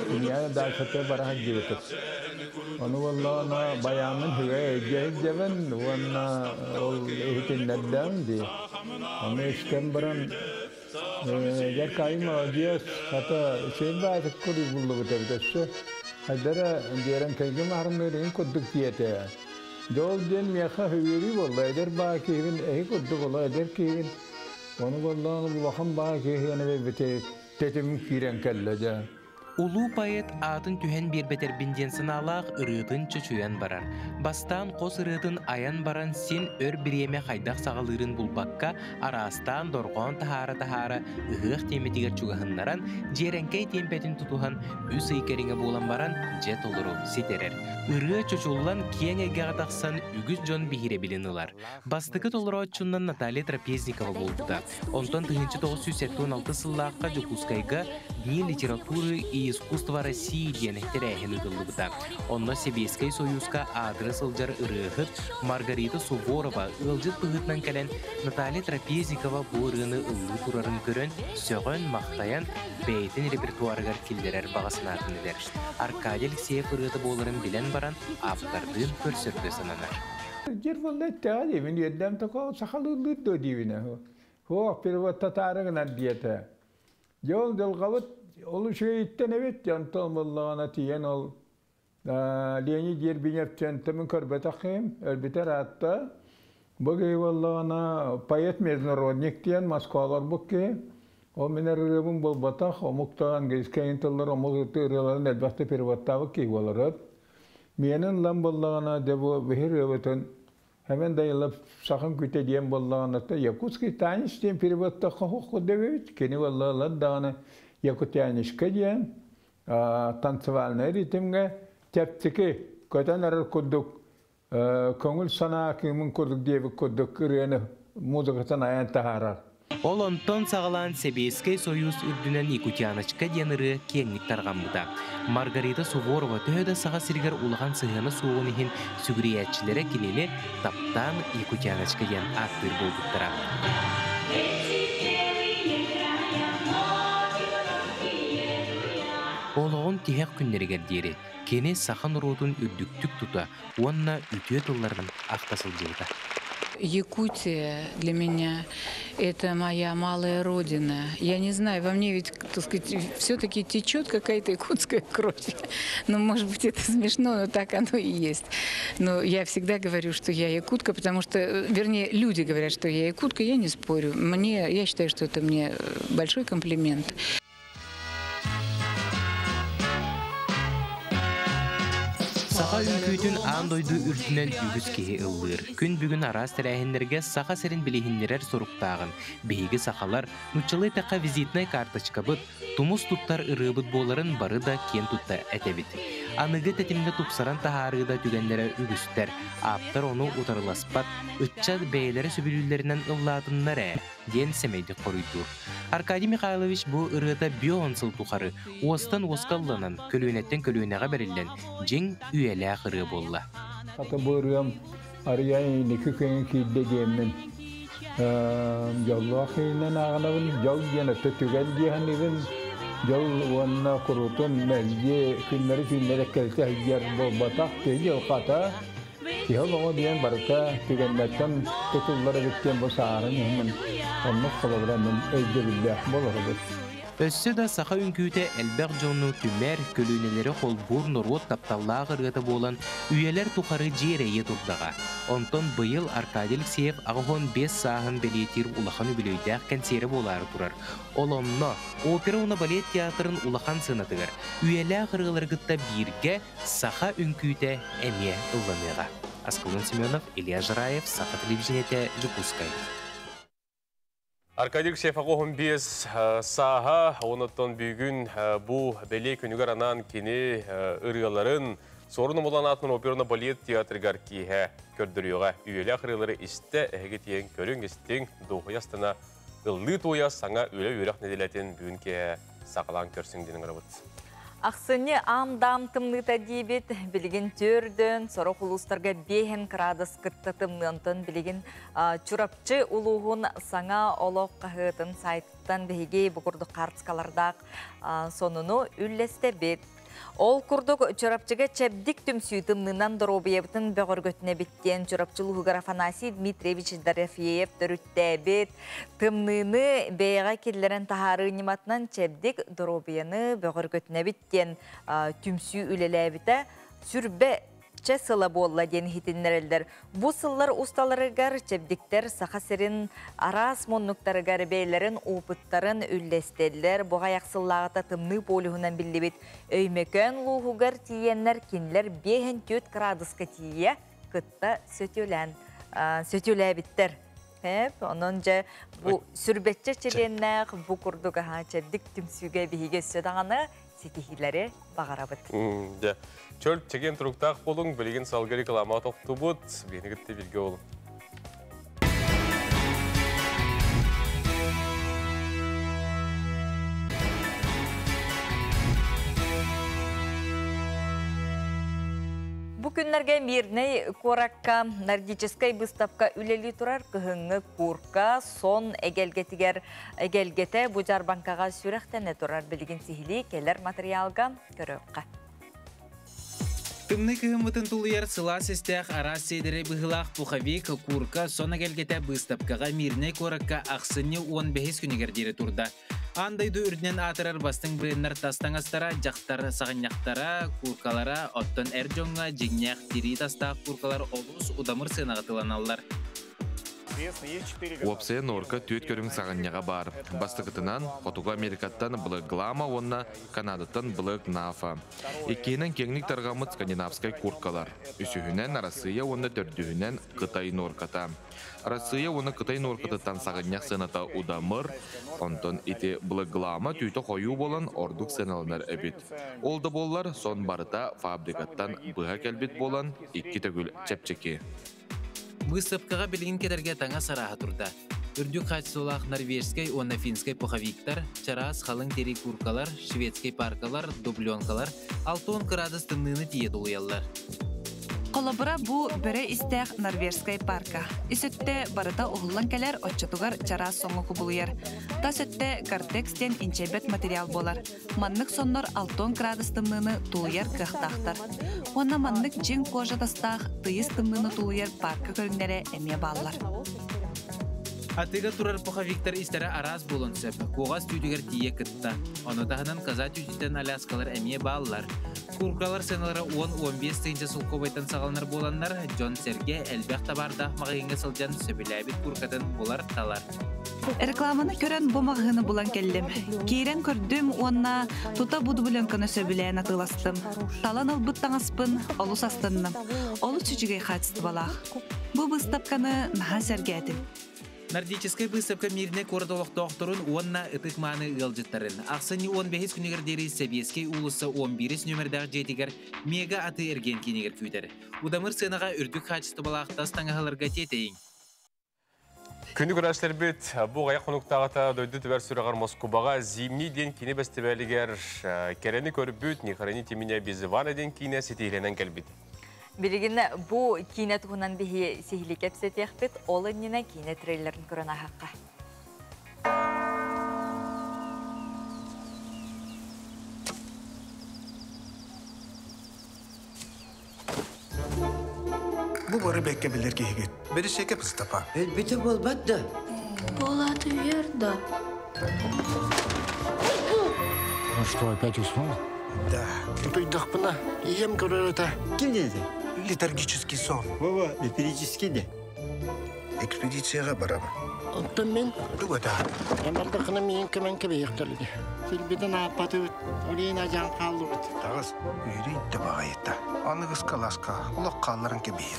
Киниэхэ дальшата бара сылдьыбытым. Ону буоллаҕына байааммын үчүгэй өйдүү сылдьабын уонна ол иһитиннэрдэҕим дии. Ону истэн баран Яркай молодец, хата сен баатык курдук эбит өссө. Хайдара диэрэн кэлгим аһарымныырын курдук диэтэ. Дьол диэн миэхэ үөрүү буолла, эдэр баа киһибин, эһи курдук ола эдэр киһибин. Ону буоллаҕына улахан баа киһи бите тэтимим киирэн кэллэ дьэ. Улуу поэт аатын түһэн биэрбэтэрбин диэн санаалаах ырыатын чочуйан барар. Бастаан хос ырыатын айан баран син өр бириэмэ хайдах саҕалыырын булбакка, араастаан дорҕоон таһаара-таһаара ыһыах тиэмэтигэр чугаһыннаран, дьиэрэҥкэй тиэмпэтин тутуһан үс ый кэриҥэ буолан баран дьэ толору ситэрэр. Ырыа чочуллан киэҥ эйгэҕэ тахсан үгүс дьон биһирэбилин ылар. Бастакы толорооччунан Наталья Трапезникова буолбута. Онтон 1976 сыллаахха Дьокуускайга Дни литературы и искусства России диэн тэрээһин ыытыллыбыта. Онно Сэбиэскэй Сойууска аатыра сылдьар ырыаһыт Маргарита Суворова ыалдьыт быһыытынан кэлэн Наталья Трапезникова бу ырыаны ыллыы турарын көрөн, сөҕөн-махтайан бэйэтин репертуарыгар киллэрэр баҕа санаатын этэр. Аркадий Алексеев ырыата буоларын билэн баран, ааптардыын көрсөргө сананар. Дьир буолла эттэҕэ диибин, үөрдэм токо сахалыыллыыр дуо диибинэ. Суох, перевод татаары гынар диэтэ. Дьэ ол дьылҕабыт ол үчүгэйиттэн эбит, онтон буоллаҕына тиийэн ол Леонид Ербиневчентэмин көрбөтөх киһим, өлбүтэ ыраатта. Бу киһи буоллаҕына поэт международник диэн Москваҕа олорбут киһи. Ол мин ырыабын буолбатах, омук да английскай тыллар омук ырыаларын элбэхтик переводтаабыт киһи буолар. Миэнин ылан буоллаҕына, дьэ бу биһир ырыабытын Хэмэн Дайылап сахын күтэ диэн буоллаҕына, якутский танец диэн переводтахха хоһ дэбэбит. Кини буоллаҕалар даҕаны якутянишка диэн танцевальнай ритмҥэ чэпчэки көтөн эрэр курдук көҥүл санаа кыымын курдук диэбит курдук ырыаны музыкатын айан таһаарар. Ол онтон саҕалаан Сэбиэскэй Сойуус үрдүнэн Якутяночка диэн ырыа киэҥник тарҕаммыта. Маргарита Суворова төһө да Саха сиригэр улахан сыһыана суоҕун иһин сүгүрүйээччилэрэ кинини таптаан Якутяночка диэн ааттыыр буолбуттара. тиһэх күннэригэр диэри кини саха норуотун үрдүктүк тута уонна үтүө тылларынан ахта сылдьыбыта. Якутия для меня – это моя малая родина. Я не знаю, во мне ведь, так сказать, все-таки течет какая-то якутская кровь. Ну, может быть, это смешно, но так оно и есть. Но я всегда говорю, что я якутка, потому что, вернее, люди говорят, что я якутка, я не спорю. Мне, я считаю, что это мне большой комплимент. Саха үҥкүүтүн аан дойду үрдүнэн үгүс киһи ыллыыр. Күн бүгүн араас тэрээһиннэргэ Саха сирин билиһиннэрэр соруктааҕын, биһиги сахалар, нууччалыы эттэххэ визитнай карточкабыт, тумус туттар ырыабыт буоларын бары да киэн тутта этэбит. Аныгы тэтимҥэ тупсаран таһаарыы да түгэннэрэ үгүстэр. Ааптар ону утарыласпат, ыччат бэйэлэрэ сөбүлүүллэринэн ыллаатыннар ээ, диэн сэмэйдик хоруйдуур. Аркадий Михайлович бу ырыата бион сыл тухары уостан уоска ылланан, көлүөнэттэн көлүөнэҕэ бэриллэн, дьиҥ үйэлээх ырыа буолла. Хата бу ырыам арыйан инники күҥҥэ киирдэ диэммин дьоллоох иһинэн ааҕынабын, дьол диэн өттө түгэн диэхинибин, дьол уонна курутун мэлдьи күннэри түүннэри кэлтэ сылдьар буолбатах, киһи дьылҕата Киһи олоҕо диэн барыта түгэннэртэн тутуллар эбит диэн бу сааһын иһин оннук холобура мин өйдөбүллээх буоларыбыт. Өссө да саха үҥкүүтэ элбэх дьону түмэр, көлүөнэлэри холбуур норуот тапталлаах ырыата буолан үйэлэр тухары дьиэрэйиэ турдаҕа. Онтон быйыл Аркадий Алексеев 85 сааһын бэлиэтиир улахан үбүлүөйдээх кэнсиэрэ буолаары турар. Ол онно опера уонна балет театрын улахан сыанатыгар үйэлээх ырыалары кытта бииргэ Саха үҥкүүтэ эмиэ ылланыаҕа. Аскалон Семенов, Илья Жараев, Саха телевидениетэ, Дьокуускай. Аркадий Алексеев 85 сааһа, онуттан бүгүн бу бэлиэ күнүгэр анаан кини ырыаларын Суорун Омоллоон аатынан оперна балет театрыгар киэһэ көрдөрүөҕэ. Үйэлээх ырыалары истэ, эһиги тиийэн көрүҥ, истиҥ, дуоһуйа астына ыллыы-туойа саҥа үлэ-үөрэх нэдиэлэтин бүгүн киэһэ саҕалаан көрсүҥ диэн ыҥырабыт. Ахсынньы аам-даам тымныыта диибит, билигин төрдөн, сорох улуустарга биэһин кыраадыс кытта тымныантан билигин Чурапчы улууһун саҥа олох хаһыатын сайтыттан биһиги бу курдук хаартыскалардаах сонуну үллэстэбит. Ол курдук Чурапчыга чэбдик түмсүү тымныынан доруобуйабытын бөҕөргөтүнэбит диэн Чурапчы улууһугар Афанасий Дмитриевич Дорофеев төрүттээбит тымныыны бэйэҕэ киллэрэн таһаарыы ньыматынан чэбдик доруобуйаны бөҕөргөтүнэбит диэн түмсүү үлэлээбитэ сүрбэ чэ сыла буолла диэн иһитиннэрэллэр. Бу сыллар усталарыгар чэбдиктэр Саха сирин араас муннуктарыгар бэйэлэрин опыттарын үллэстэллэр. Бу аҕыйах сыллааҕыта тымныы полюһунан биллибит Өймөкөөн улууһугар тиийэннэр кинилэр 54 кыраадыска тиийэ кытта сөтүөлээн сөтүөлээбиттэр. Эп, онон дьэ бу сүрбэччэ чилиэннээх бу курдук аһаа чэбдик түмсүүгэ биһиги өссө даҕаны ситиһиилэри баҕарабыт. Дьэ, чөл чэгиэн туруктаах буолуҥ, билигин салгыы реклама тохтубут, биһини кытта бииргэ буолуҥ. Бу күннэргэ Мирнэй куоракка нордическай быыстапка үлэлии турар кыһыҥҥы куурка сон эгэлгэтигэр эгэлгэтэ бу дьаарбаҥкаҕа сүрэхтэнэ турар билигин сиһилии кэлэр матырыйаалга көрүөххэ. Тымныы кыһыммытын тулуйар сылаас истээх араас сиэдэрэй быһыылаах пуховик, куурка, сон эгэлгэтэ быыстапкаҕа Мирнэй куоракка ахсынньы 15 күнүгэр диэри турда. Аан дойду үрдүнэн аатырар бастыҥ бренднэр тас таҥастара, дьахтар саҕынньахтара, кууркалара, оттон эр дьоҥҥо дьиҥнээх тирии тастаах кууркалар олус удамыр сыанаҕа тыланаллар. Уопсайа норка түөрт көрүҥ саҕынньаҕа баар. Бастакытынан, Хотугу Америкаттан Black Glama уонна Канадаттан Black Nafa. Иккиһинэн киэҥник тарҕаммыт скандинавскай курткалар. Үсүһүнэн, Арассыыйа уонна төрдүһүнэн Кытай норката. Арассыыйа уонна Кытай норкатыттан саҕынньах сыаната удамыр, онтон ити Black Glama түүтэ хойуу буолан ордук сыаналанар эбит. Ол да буоллар, сон барыта фабрикаттан быһа кэлбит буолан, икки төгүл чэпчэки. Быыстапкаҕа билигин кэтэргэ таҥас арааһа турда. Үрдүк хаачыстыбалаах норвежскай уонна финскэй пуховиктар, чараас халыҥ тирии куркалар, шведскэй паркалар, дубленкалар 60 кыраадыс тымныыны тиийэ тулуйаллар. Холобура бу бөрө истээх норвежскай парка. Ис өттө барыта уһуллан кэлэр, оччотугар чараас соҥҥо кубулуйар. Тас өттө гортекс диэн инчэйбэт материал буолар. Маннык соннор 60 градус тымныыны тулуйар кыахтаахтар. Уонна маннык дьиҥ кожа тастаах тыйыс тымныыны тулуйар парка көрүҥнэрэ эмиэ бааллар. Атыыга турар пуховиктар истэрэ араас буолуон сөп. Куоҕас түүтүгэр тиийэ кытта. Ону таһынан коза түүтүттэн аляскалар эмиэ бааллар. Кууркалар сыаналара 10-15 тыһыынча солкуобайтан саҕаланар буоланнар, дьон-сэргэ элбэх табаардаах маҕаһыыҥҥа сылдьан сөбүлээбит кууркатын булар-талар. Рекламаны көрөн бу маҕаһыыны булан кэллим. Киирэн көрдүм уонна тута бу дубленканы сөбүлээн атыыластым. Талан ылбыт таҥаспын олус астынным. Олус үчүгэй хаачыстыбалаах. Бу быыстапканы наһаа сэргээтим. Нордическай быыстапка Мирнэй куорат олохтоохторун уонна ытык-мааны ыалдьыттарын ахсынньы 15 күнүгэр диэри Сэбиэскэй уулусса 11 нүөмэрдээх дьиэтигэр Мега атыы-эргиэн киинигэр күүтэр. Удамыр сыанаҕа үрдүк хаачыстыбалаах тас таҥаһаларга тиэтэйиҥ. Күнү көрөөччүлэрбит бу аҕыйах хонуктааҕыта дойду түбэр сүрэҕэр Москубаҕа Зимний диэн киинэ бэстибээлигэр кэрэни көрбүт Не храните меня без Ивана диэн киинэ ситиһиилэнэн кэлбит. Билигин бу киинэ туһунан биһи сиһилии кэпсэтиэхпит, ол иннинэ киинэ трейлерин көрөн ааһахха. Бу бары бэккэ билэр киһигит. Бэрисиэкэ Пыстапа. Өлбүтэ буолбат да? Буолааты үйэр да. Ну что, опять уснула? Да. Утуйдахпына, ийэм көрөр этэ. Ким диэти? Летаргический сон. Вова, летаргический де. Экспедицияға барамын. Оттон мен Тугата. Эмардахына миин кемен кебейехтелиди. Силбитин ааппатыбыт, олиин ажан хааллыбыт. Тағыз, үйрі итті бағайытта. Аныгыска ласка, улақ қалларын кебейін.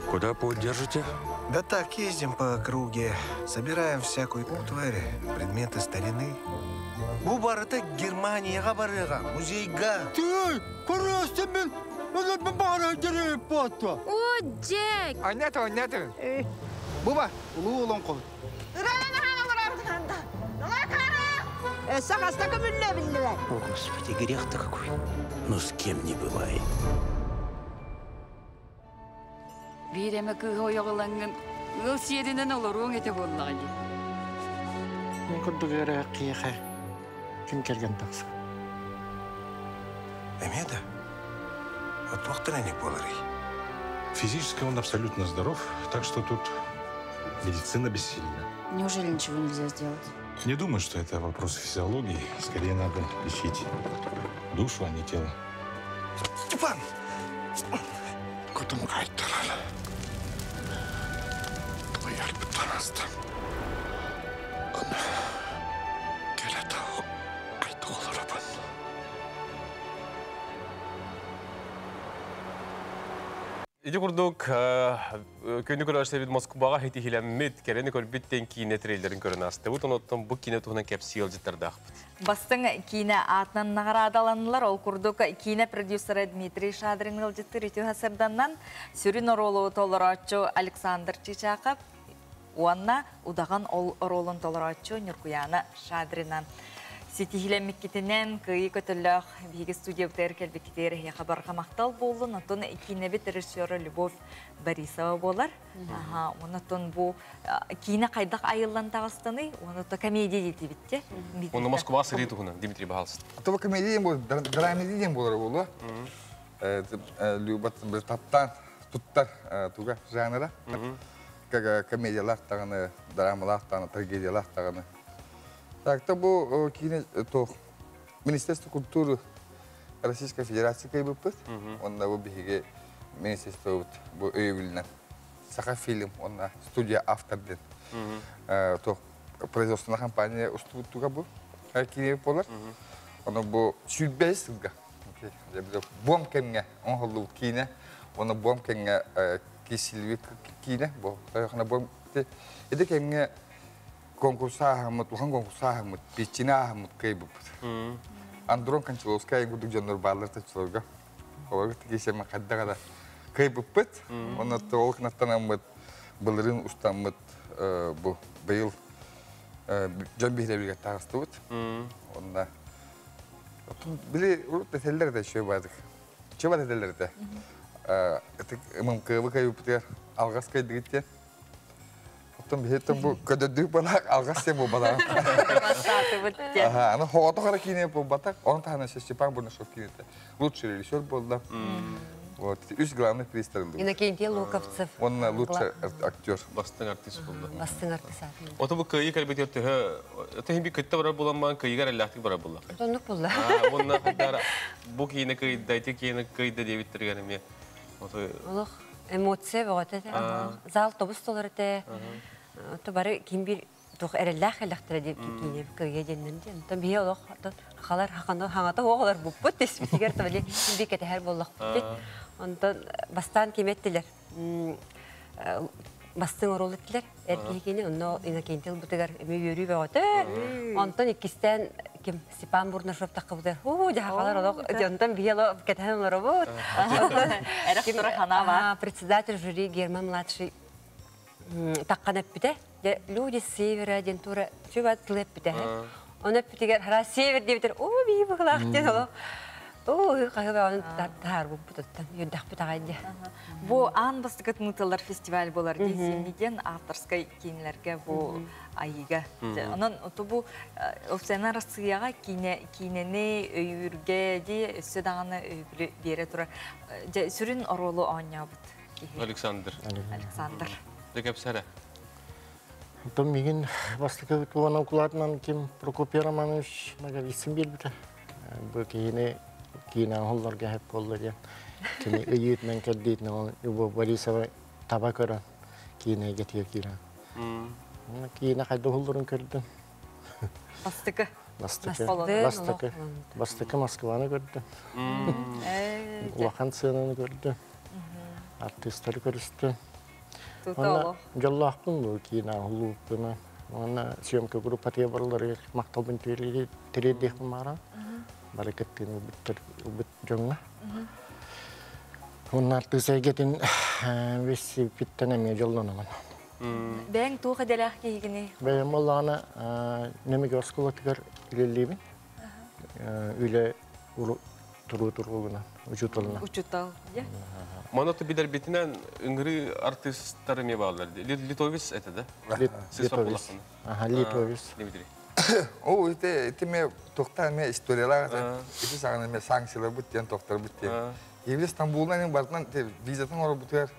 Куда путь держите? Да так, ездим по округе, собираем всякую утварь, предметы старины. Бу барыта Германияға барыға, музейга. Ты, просто мен, О, Джек! Аннята, аннята. Буба, улуу олоҥхо. О, Господи, грех-то какой. Но с кем не бывает. Биир эмэ кыыһы ойоҕолоҥҥун ыал сиэринэн олоруоҥ этэ буоллаҕа дии. Мин курдук эрэ киэхэ ким кэргэн тахсар. Эмиэ да? А туохтан эник буоларый? Физически он абсолютно здоров, так что тут медицина бессильна. Неужели ничего нельзя сделать? Не думаю, что это вопрос физиологии. Скорее надо лечить душу, а не тело. Степан! Кутум кайтарар. Тулуйарбыттан астым. Аны келе кайта олоробун. Ити курдук күнү көрөөччүлэрбит Москубаҕа ситиһиилэммит, кэрэни көрбүт диэн киинэ трейлерин көрөн аастыбыт. Онуттан бу киинэ туһунан кэпсии ыалдьыттардаахпыт. Бастыҥ киинэ аатынан наҕараадаланнылар. Ол курдук киинэ продюсера Дмитрий Шадрин ыалдьыттыыр үтүө сырданнан сүрүн оруолу толорооччу Александр Чичаков уонна удаҕан ол оруолун толорооччу Ньургуяна Шадрина. Ситиһиилэммиккитинэн кыайыы көтөллөөх биһиги студиябытыгар кэлбиккитигэр эһиэхэ барҕа махтал буоллун. Оттон киинэбит режиссера Любовь Борисова буолар. Аха, онон бу киинэ хайдах айыллан таҕыстаный, оны то комедия диэтибит Оны Москва сырыы туһунан, Дмитрий пожалуйста. Това комедия бол, драмеди болар болу. Любат бір таптан туттар туга жанра. Как комедиялар тағаны, драмалар тағаны, трагедиялар тағаны. Так, то бу киинэ то Министерство культуры Российской Федерации кайбыппыт. Онда бу биһиги министерство бу өйөбүлүнэн Саха фильм, онна студия автор ден. То производственная компания устубуттуга бу киинэ болар. Оны бу сүүрбэс сылга. Бом кемге оңоллубут киинэ, оны бом кемге кисилби киинэ, бу бом эде кемге конкурса ахамыт, улахан конкурса ахамыт, печіне ахамыт кайбыппыт. Андрон Кончаловская курдук дьоннор баалар тачыларга. Олорга тигесеме каддагада кайбыппыт. Оны ол кынаттанаммыт, былырын устаммыт бу быйыл дьон биһиребиге тағыстыбыт. Онна Били урут этэллэр да шөй бадык. Чө бат этэллэр да. ММК кайыпытыгар алгас кайдыгыт диэн. Оттон биһиттэн бу көдөдүк балаак алгас диэн буолбатах. Аны хоҕото хара киинэ буолбатах. Onun таһынан Степан Бурнашов киинэтэ. Лучший режиссер буолла. Вот, үс главный приз ылды. Иннокентий Луковцев. Он лучший актер. Бастың артист болды. Бастың артист атын. Ото бу кыйы кэлбитигэр төһө төһө би кытта барар буламман кыйыгар эллэхтик барар булла. Оннук булла. Онна хайдар бу киинэ кыйда, ити киинэ кыйда диэбиттэригэр эмиэ. Ото Олох эмоция бөҕөтө этэ. Зал тобус толор этэ. Ото бары ким бир туох эрэллээх элэхтэрэ диэн киинэ кыйа диэннэн диэн. Онтон биһи олох халар хахана хаҥата оҕолор буппут түспүтүгэр табали ким бир кэтэһэр буоллахпыт. Онтон бастаан ким эттилер? Бастыҥ оруол эттилер. Эр киһи кини онно Иннокентий ылбытыгар эми үөрүү бөҕөтө. Онтон иккистээн ким Степан Бурнашов таххыбытыгар хуу дьахалар олох онтон биһи олох кэтэһэн олоробут. Председатель жюри Герман младший таххан эппитэ. Люди севера диэн тура чуба тыл эппитэ. Оны эппитигэр хара север диэбитер оо бии быһылаах диэн олох оо хаһыба onun таарбуппутуттан юрдахпыт аҕай дии. Бу аан бастакы тымытылар фестиваль болар диэн авторскай киинелерге бу айыга. Онон бу офсена Россияга киинени өйүүргэ ди өссө даҕаны өйбүлү биэрэ турар. Сүрүн оруолу оонньообут киһи. Александр. Александр. Декепсәре. Онтон мигин бастакы туонан кулаатынан ким Прокопий Романович Ноговицын биэрбитэ. Бу киһини киинэ оһоллорго хэп буолла диэн. Кини ыйыытынан кэрдиитинэн Любовь Борисова таба көрөн киинэгэ тиэ киирэн. Киинэ хайда уһуллурун көрдүм. Бастакы. Бастакы. Бастакы. Бастакы Москваны көрдүм. Улахан сценаны көрдүм. Артистары көрүстүм. Онно дьоллоохпун бу киинэ уһуллубуппуна. Уонна съемка группатыгар барыларыгар махталбын тириэрдиэхпин баҕарабын. Бары кыттыыны ылбыттар ылбыт дьоҥҥо. Уонна артыыс эйгэтин виссипиттэн эмиэ дьоллономун. Бэйэҥ туох идэлээх киһигиний? Бэйэм буоллаҕына Нөмүгү оскуолатыгар үлэлиибин. Үлэ туруу туруугунан, учууталынан. Учуутал, иә? Маны билэрбитинэн ыҥырыы артыыстар эмиэ бааллар. Литовец это, да? Литовец. Ага, Литовец. Дмитрий. О, это ме тоқтар ме историялар, ити сағана ме санкциялар бут диэн тоқтар бут диэн. Евле Стамбулдан бартынан визатын оробутугар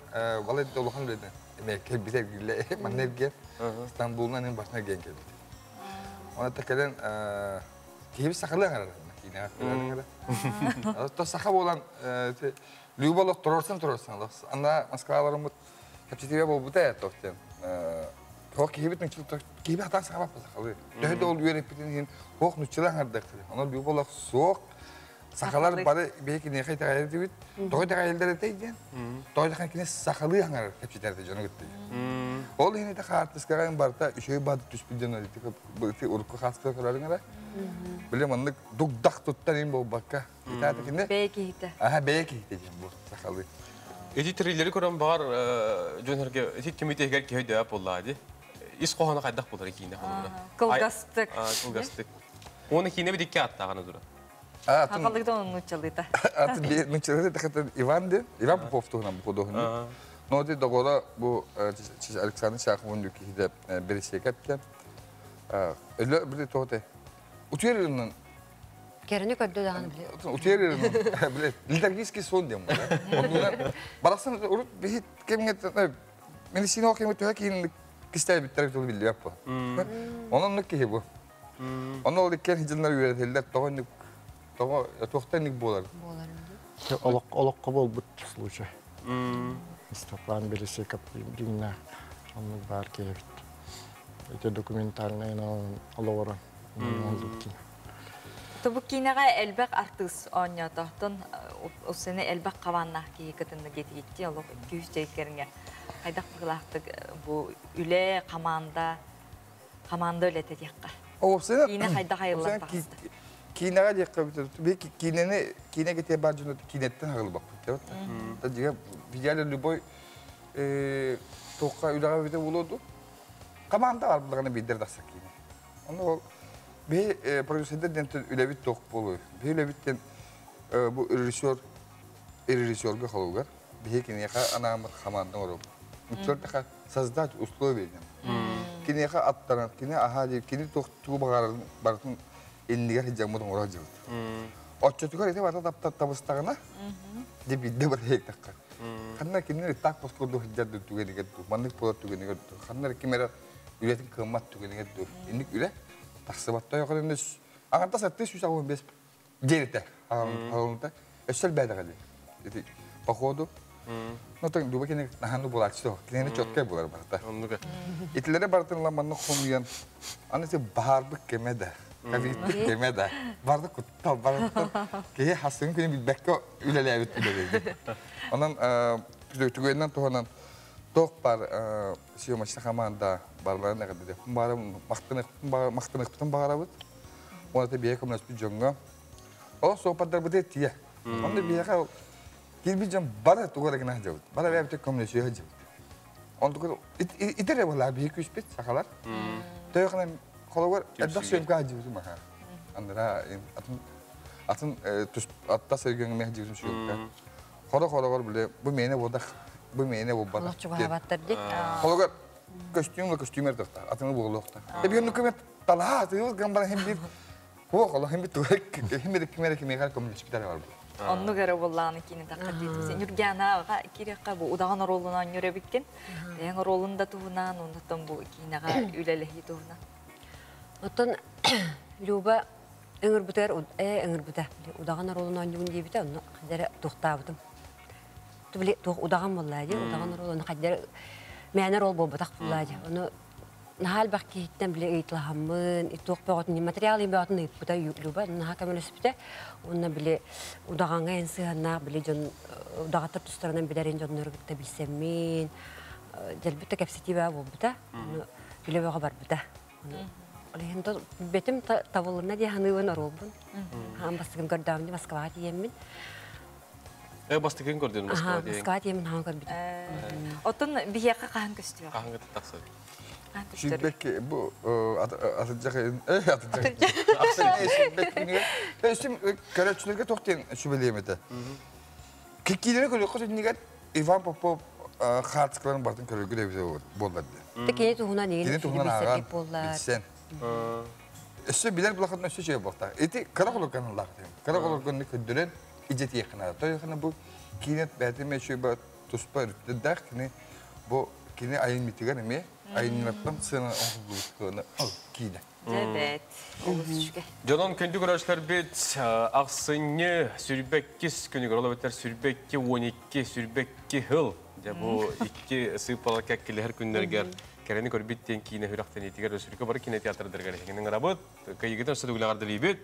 балай долухан биледі. Эме келбитер гилле маннерге Стамбулдан бартынан ген келбит. Она такелен киһи сахалы аңарар. То саха болан Люболох торорсан торорсан. Анда Москваларымыт кепчетиге болбута тоқтен. Хох киһибит нуччыл киһиби хатан саха баппа сахалы. Төһө да ол үөреппитин хох нуччыла аңардак. Аны Люболох суох сахалар бары бейки нехай тагайыр дибит. Той тагайылдар этейден. Той тахан кине сахалы аңар кепчетерде жону гытты. Ол хини та хартыскаган барта үшөй бады түспүт жона дити урукку хаска көрөрүңөр. Билем аннык дугдак туттар им болбакка. Итаата кине. Бэйки хите. Аха бэйки хите бу сахалы. Эти трейлери көрөн бар жөнөргө эти кимитегер киһи дөп болла ди. Ис кохана кайдак болар кийине холуна. Кылгастык. Кылгастык. Оны кийине бит аттаганы дура. Хакалыктан оны нучалыта. Аты нучалыта тахата Иван де, Иван Попов туһунан бу худоһун. Но ти договора бу Александр Шаховун дүкиһиде бересекеткен. Өлө били тоте. Утуеринен Керини көрдө даганы биле. Утуеринен биле литургический сон дем. Барасын урут бихит кемге медицина окемге төһө кийин кистай биттер тул билди яппа. Онон нукки бу. Онон ол иккен хижилнер үйрөтелдер тогон того тохтан болар. Болар. Олок олокко болбут случай. Степан Бересеков дигна оннук бар киэбит. Это документальный олоҕорон олдук киинэ. Бу киинэҕэ элбэх артыыс оонньоотоохтон усене элбэх хабааннаах киһи кытынна диэтигитти олох күүс дьайкеринге хайдах быгылаахтык бу үлэ команда команда үлэтэ диэххэ. Киинэ хайдах айыллан таҕыста. Киинэҕэ диэххэ би киинэни киинэ кете бар дьону киинэттэн хаҕылбаппыт. Та дьигэ идеале любой туохха үлэҕэ бүтэ булуоду. Команда бар булганы бидер тахса киинэ. Ону ол Би продюсердер дентен үлэбит тоқ болу. Би үлэбиттен бу режиссер режиссерга холугар. Биһи киниэхэ анаамыт хамаандан ороб. Үччөр создать условия. Киниэхэ аттаран, кини аха диир, кини тугу баҕарарын барытын иннигэр хиджаммыт оҥоро дьылыт. Оччотугар ити барыта табыстаҕына, дьэ биирдэ бар хейтэххэ. Ханна кинилэр так поскорду хиджар түгэнигэр ду, маннык буолар түгэнигэр ду, ханна ким эрэ үлэтин кыаммат түгэнигэр ду, инник үлэ тахсыбат тойоҕор аңарда сатты 185 диэрите аҕалынта өссө элбээтэҕэ дии. Ити походу Ну, так дуба кини нахану булааччы кинини четкай булар барыта. Итилери барытын ламанны хомуйан, аны те баарбык кеме да, ковидпыт кеме да, барды куттал барыттан киһи хасын күнү билбэккэ үлэлээбит үлэлээбит. Онон түгэннэн туһанан туох бар съемочный команда барларын эҕэрдэ махтаныхпытын баҕарабыт. Оны биһиэхэ көмөлөспүт дьоҥҥо. Ол суоппардарбыт тиийэ. Онно биһиэхэ киирбит дьон бары тугу эрэ гына сылдьабыт. Бары бэйэбит көмөлөсүө сылдьабыт. Онтук итер буолаа биһи күүспүт сахалар. Тойохна хологор элбэх сөйгө сылдьыбытым маха. Андара атын атын атта сөргөҥ сылдьыбытым сөйгө. Хоро хорогор биле бу мені бодах бу мені болбатах. Хологор костюм костюмер тохта атыны буолуохта. Эбиэн көмөт талаа тыыл гамбара хем бир Хуох олох хем бит хем бит кимere кимеге көмөлөспүтэр бар бу. Оннук эрэ буоллаҕына киини тахха диэтим. Ньургианаҕа киириэххэ бу удаҕан оруолун оонньуур эбиккин. Бэйэҥ оруолун да туһунан, оннуттан бу киинэҕэ үлэлэһии туһунан. Оттон Люба ыҥырбытыгар ыҥырбыта. Удаҕан оруолун оонньугун диэбитэ, онно хайдара туохтаабытым. Били туох удаҕан буоллаа дии, удаҕан оруолун хайдара мээнэ оруол буолбатах буоллаа дии. Ону наһаа элбэх киһиттэн били ыйыталаһаммын, туох бөҕөтүн, материал бөҕөтүн ыйыппыта Люба наһаа көмөлөспүтэ. Уонна били удаҕаҥҥа эн сыһыаннаах били дьон удаҕаттар тустарынан билэрин дьоннору кытта билсэммин, дьэлбит да кэпсэтии баа буолбута. Ону үлэ бөҕө барбыта. Ол иһин бэтим табылынна дии саныыбын оруолбун. Хаан бастакын көрдөҕүм Москваҕа тиийэммин. Бастакын көрдүн Москваҕа тиийэн. Москваҕа тиийэммин хаан көрбүтүм. Оттон биһиэхэ хаһан көстүөх? Хаһан тахсар? Сүүрбэкки бу атырдьах атырдьах сүүрбэк күнүгэр көрөөччүлэргэ туох диэн сүбэлиэм этэ. Киинэни көрүөххэ иннигэр Иван Попов хаартыскаларын барытын көрөргө эбитэ буоллар диэн. Кини туһунан Кини туһунан ааҕан билсэн. Өссө билэр булахатын өссө үчүгэй буолтаах. Ити кыра холоргонулаах диэн. Кыра холоргону көрдөрөн идьэтиэххэ наада. Тойохына бу киинэ бэйэтин үчүгэй туспа өрүттэрдээх кини бу кини айымньытыгар эмиэ айымньылартан сыана оҥоһуллубут киинэ. Дьэбэт. Олус үчүгэй. Дьонон күндү көрөөччүлэрбит ахсынньы сүрбэккис күнүгэр ол эбэтэр сүрбэкки 12 сүрбэкки хыл дьэ бу икки сыыппала кэккилэһэр күннэргэр кэрэни көрбүт диэн киинэ сүрэхтэниитигэр өсүрүкэ бары кине театрдарыгар эһигини ыҥырабыт кыйыгытын өссө төгүлэҕэрдэлиибит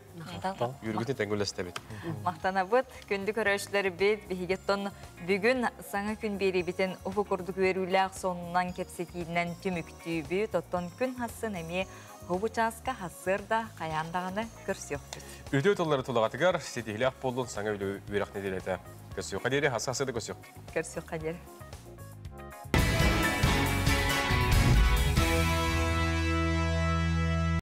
үөргүтүн тэҥгүлэстэбит. Махтанабыт күндү көрөөччүлэрбит биһигиттон бүгүн саҥа күн биэриибитин уһу курдук үөрүүлээх сонунан кэпсэтиинэн түмүктүүбүт. Оттон күн хассын эмиэ бу чааска хассыарда хайаан даҕаны көрсүөхпүт. Үтүө тыллары тулаҕатыгар ситиһилээх буоллун саҥа үлэ үөрэх нэдиэлэтэ. Көрсүөххэ диэри, хаса хасыда көрсүөх. Көрсүөххэ диэри.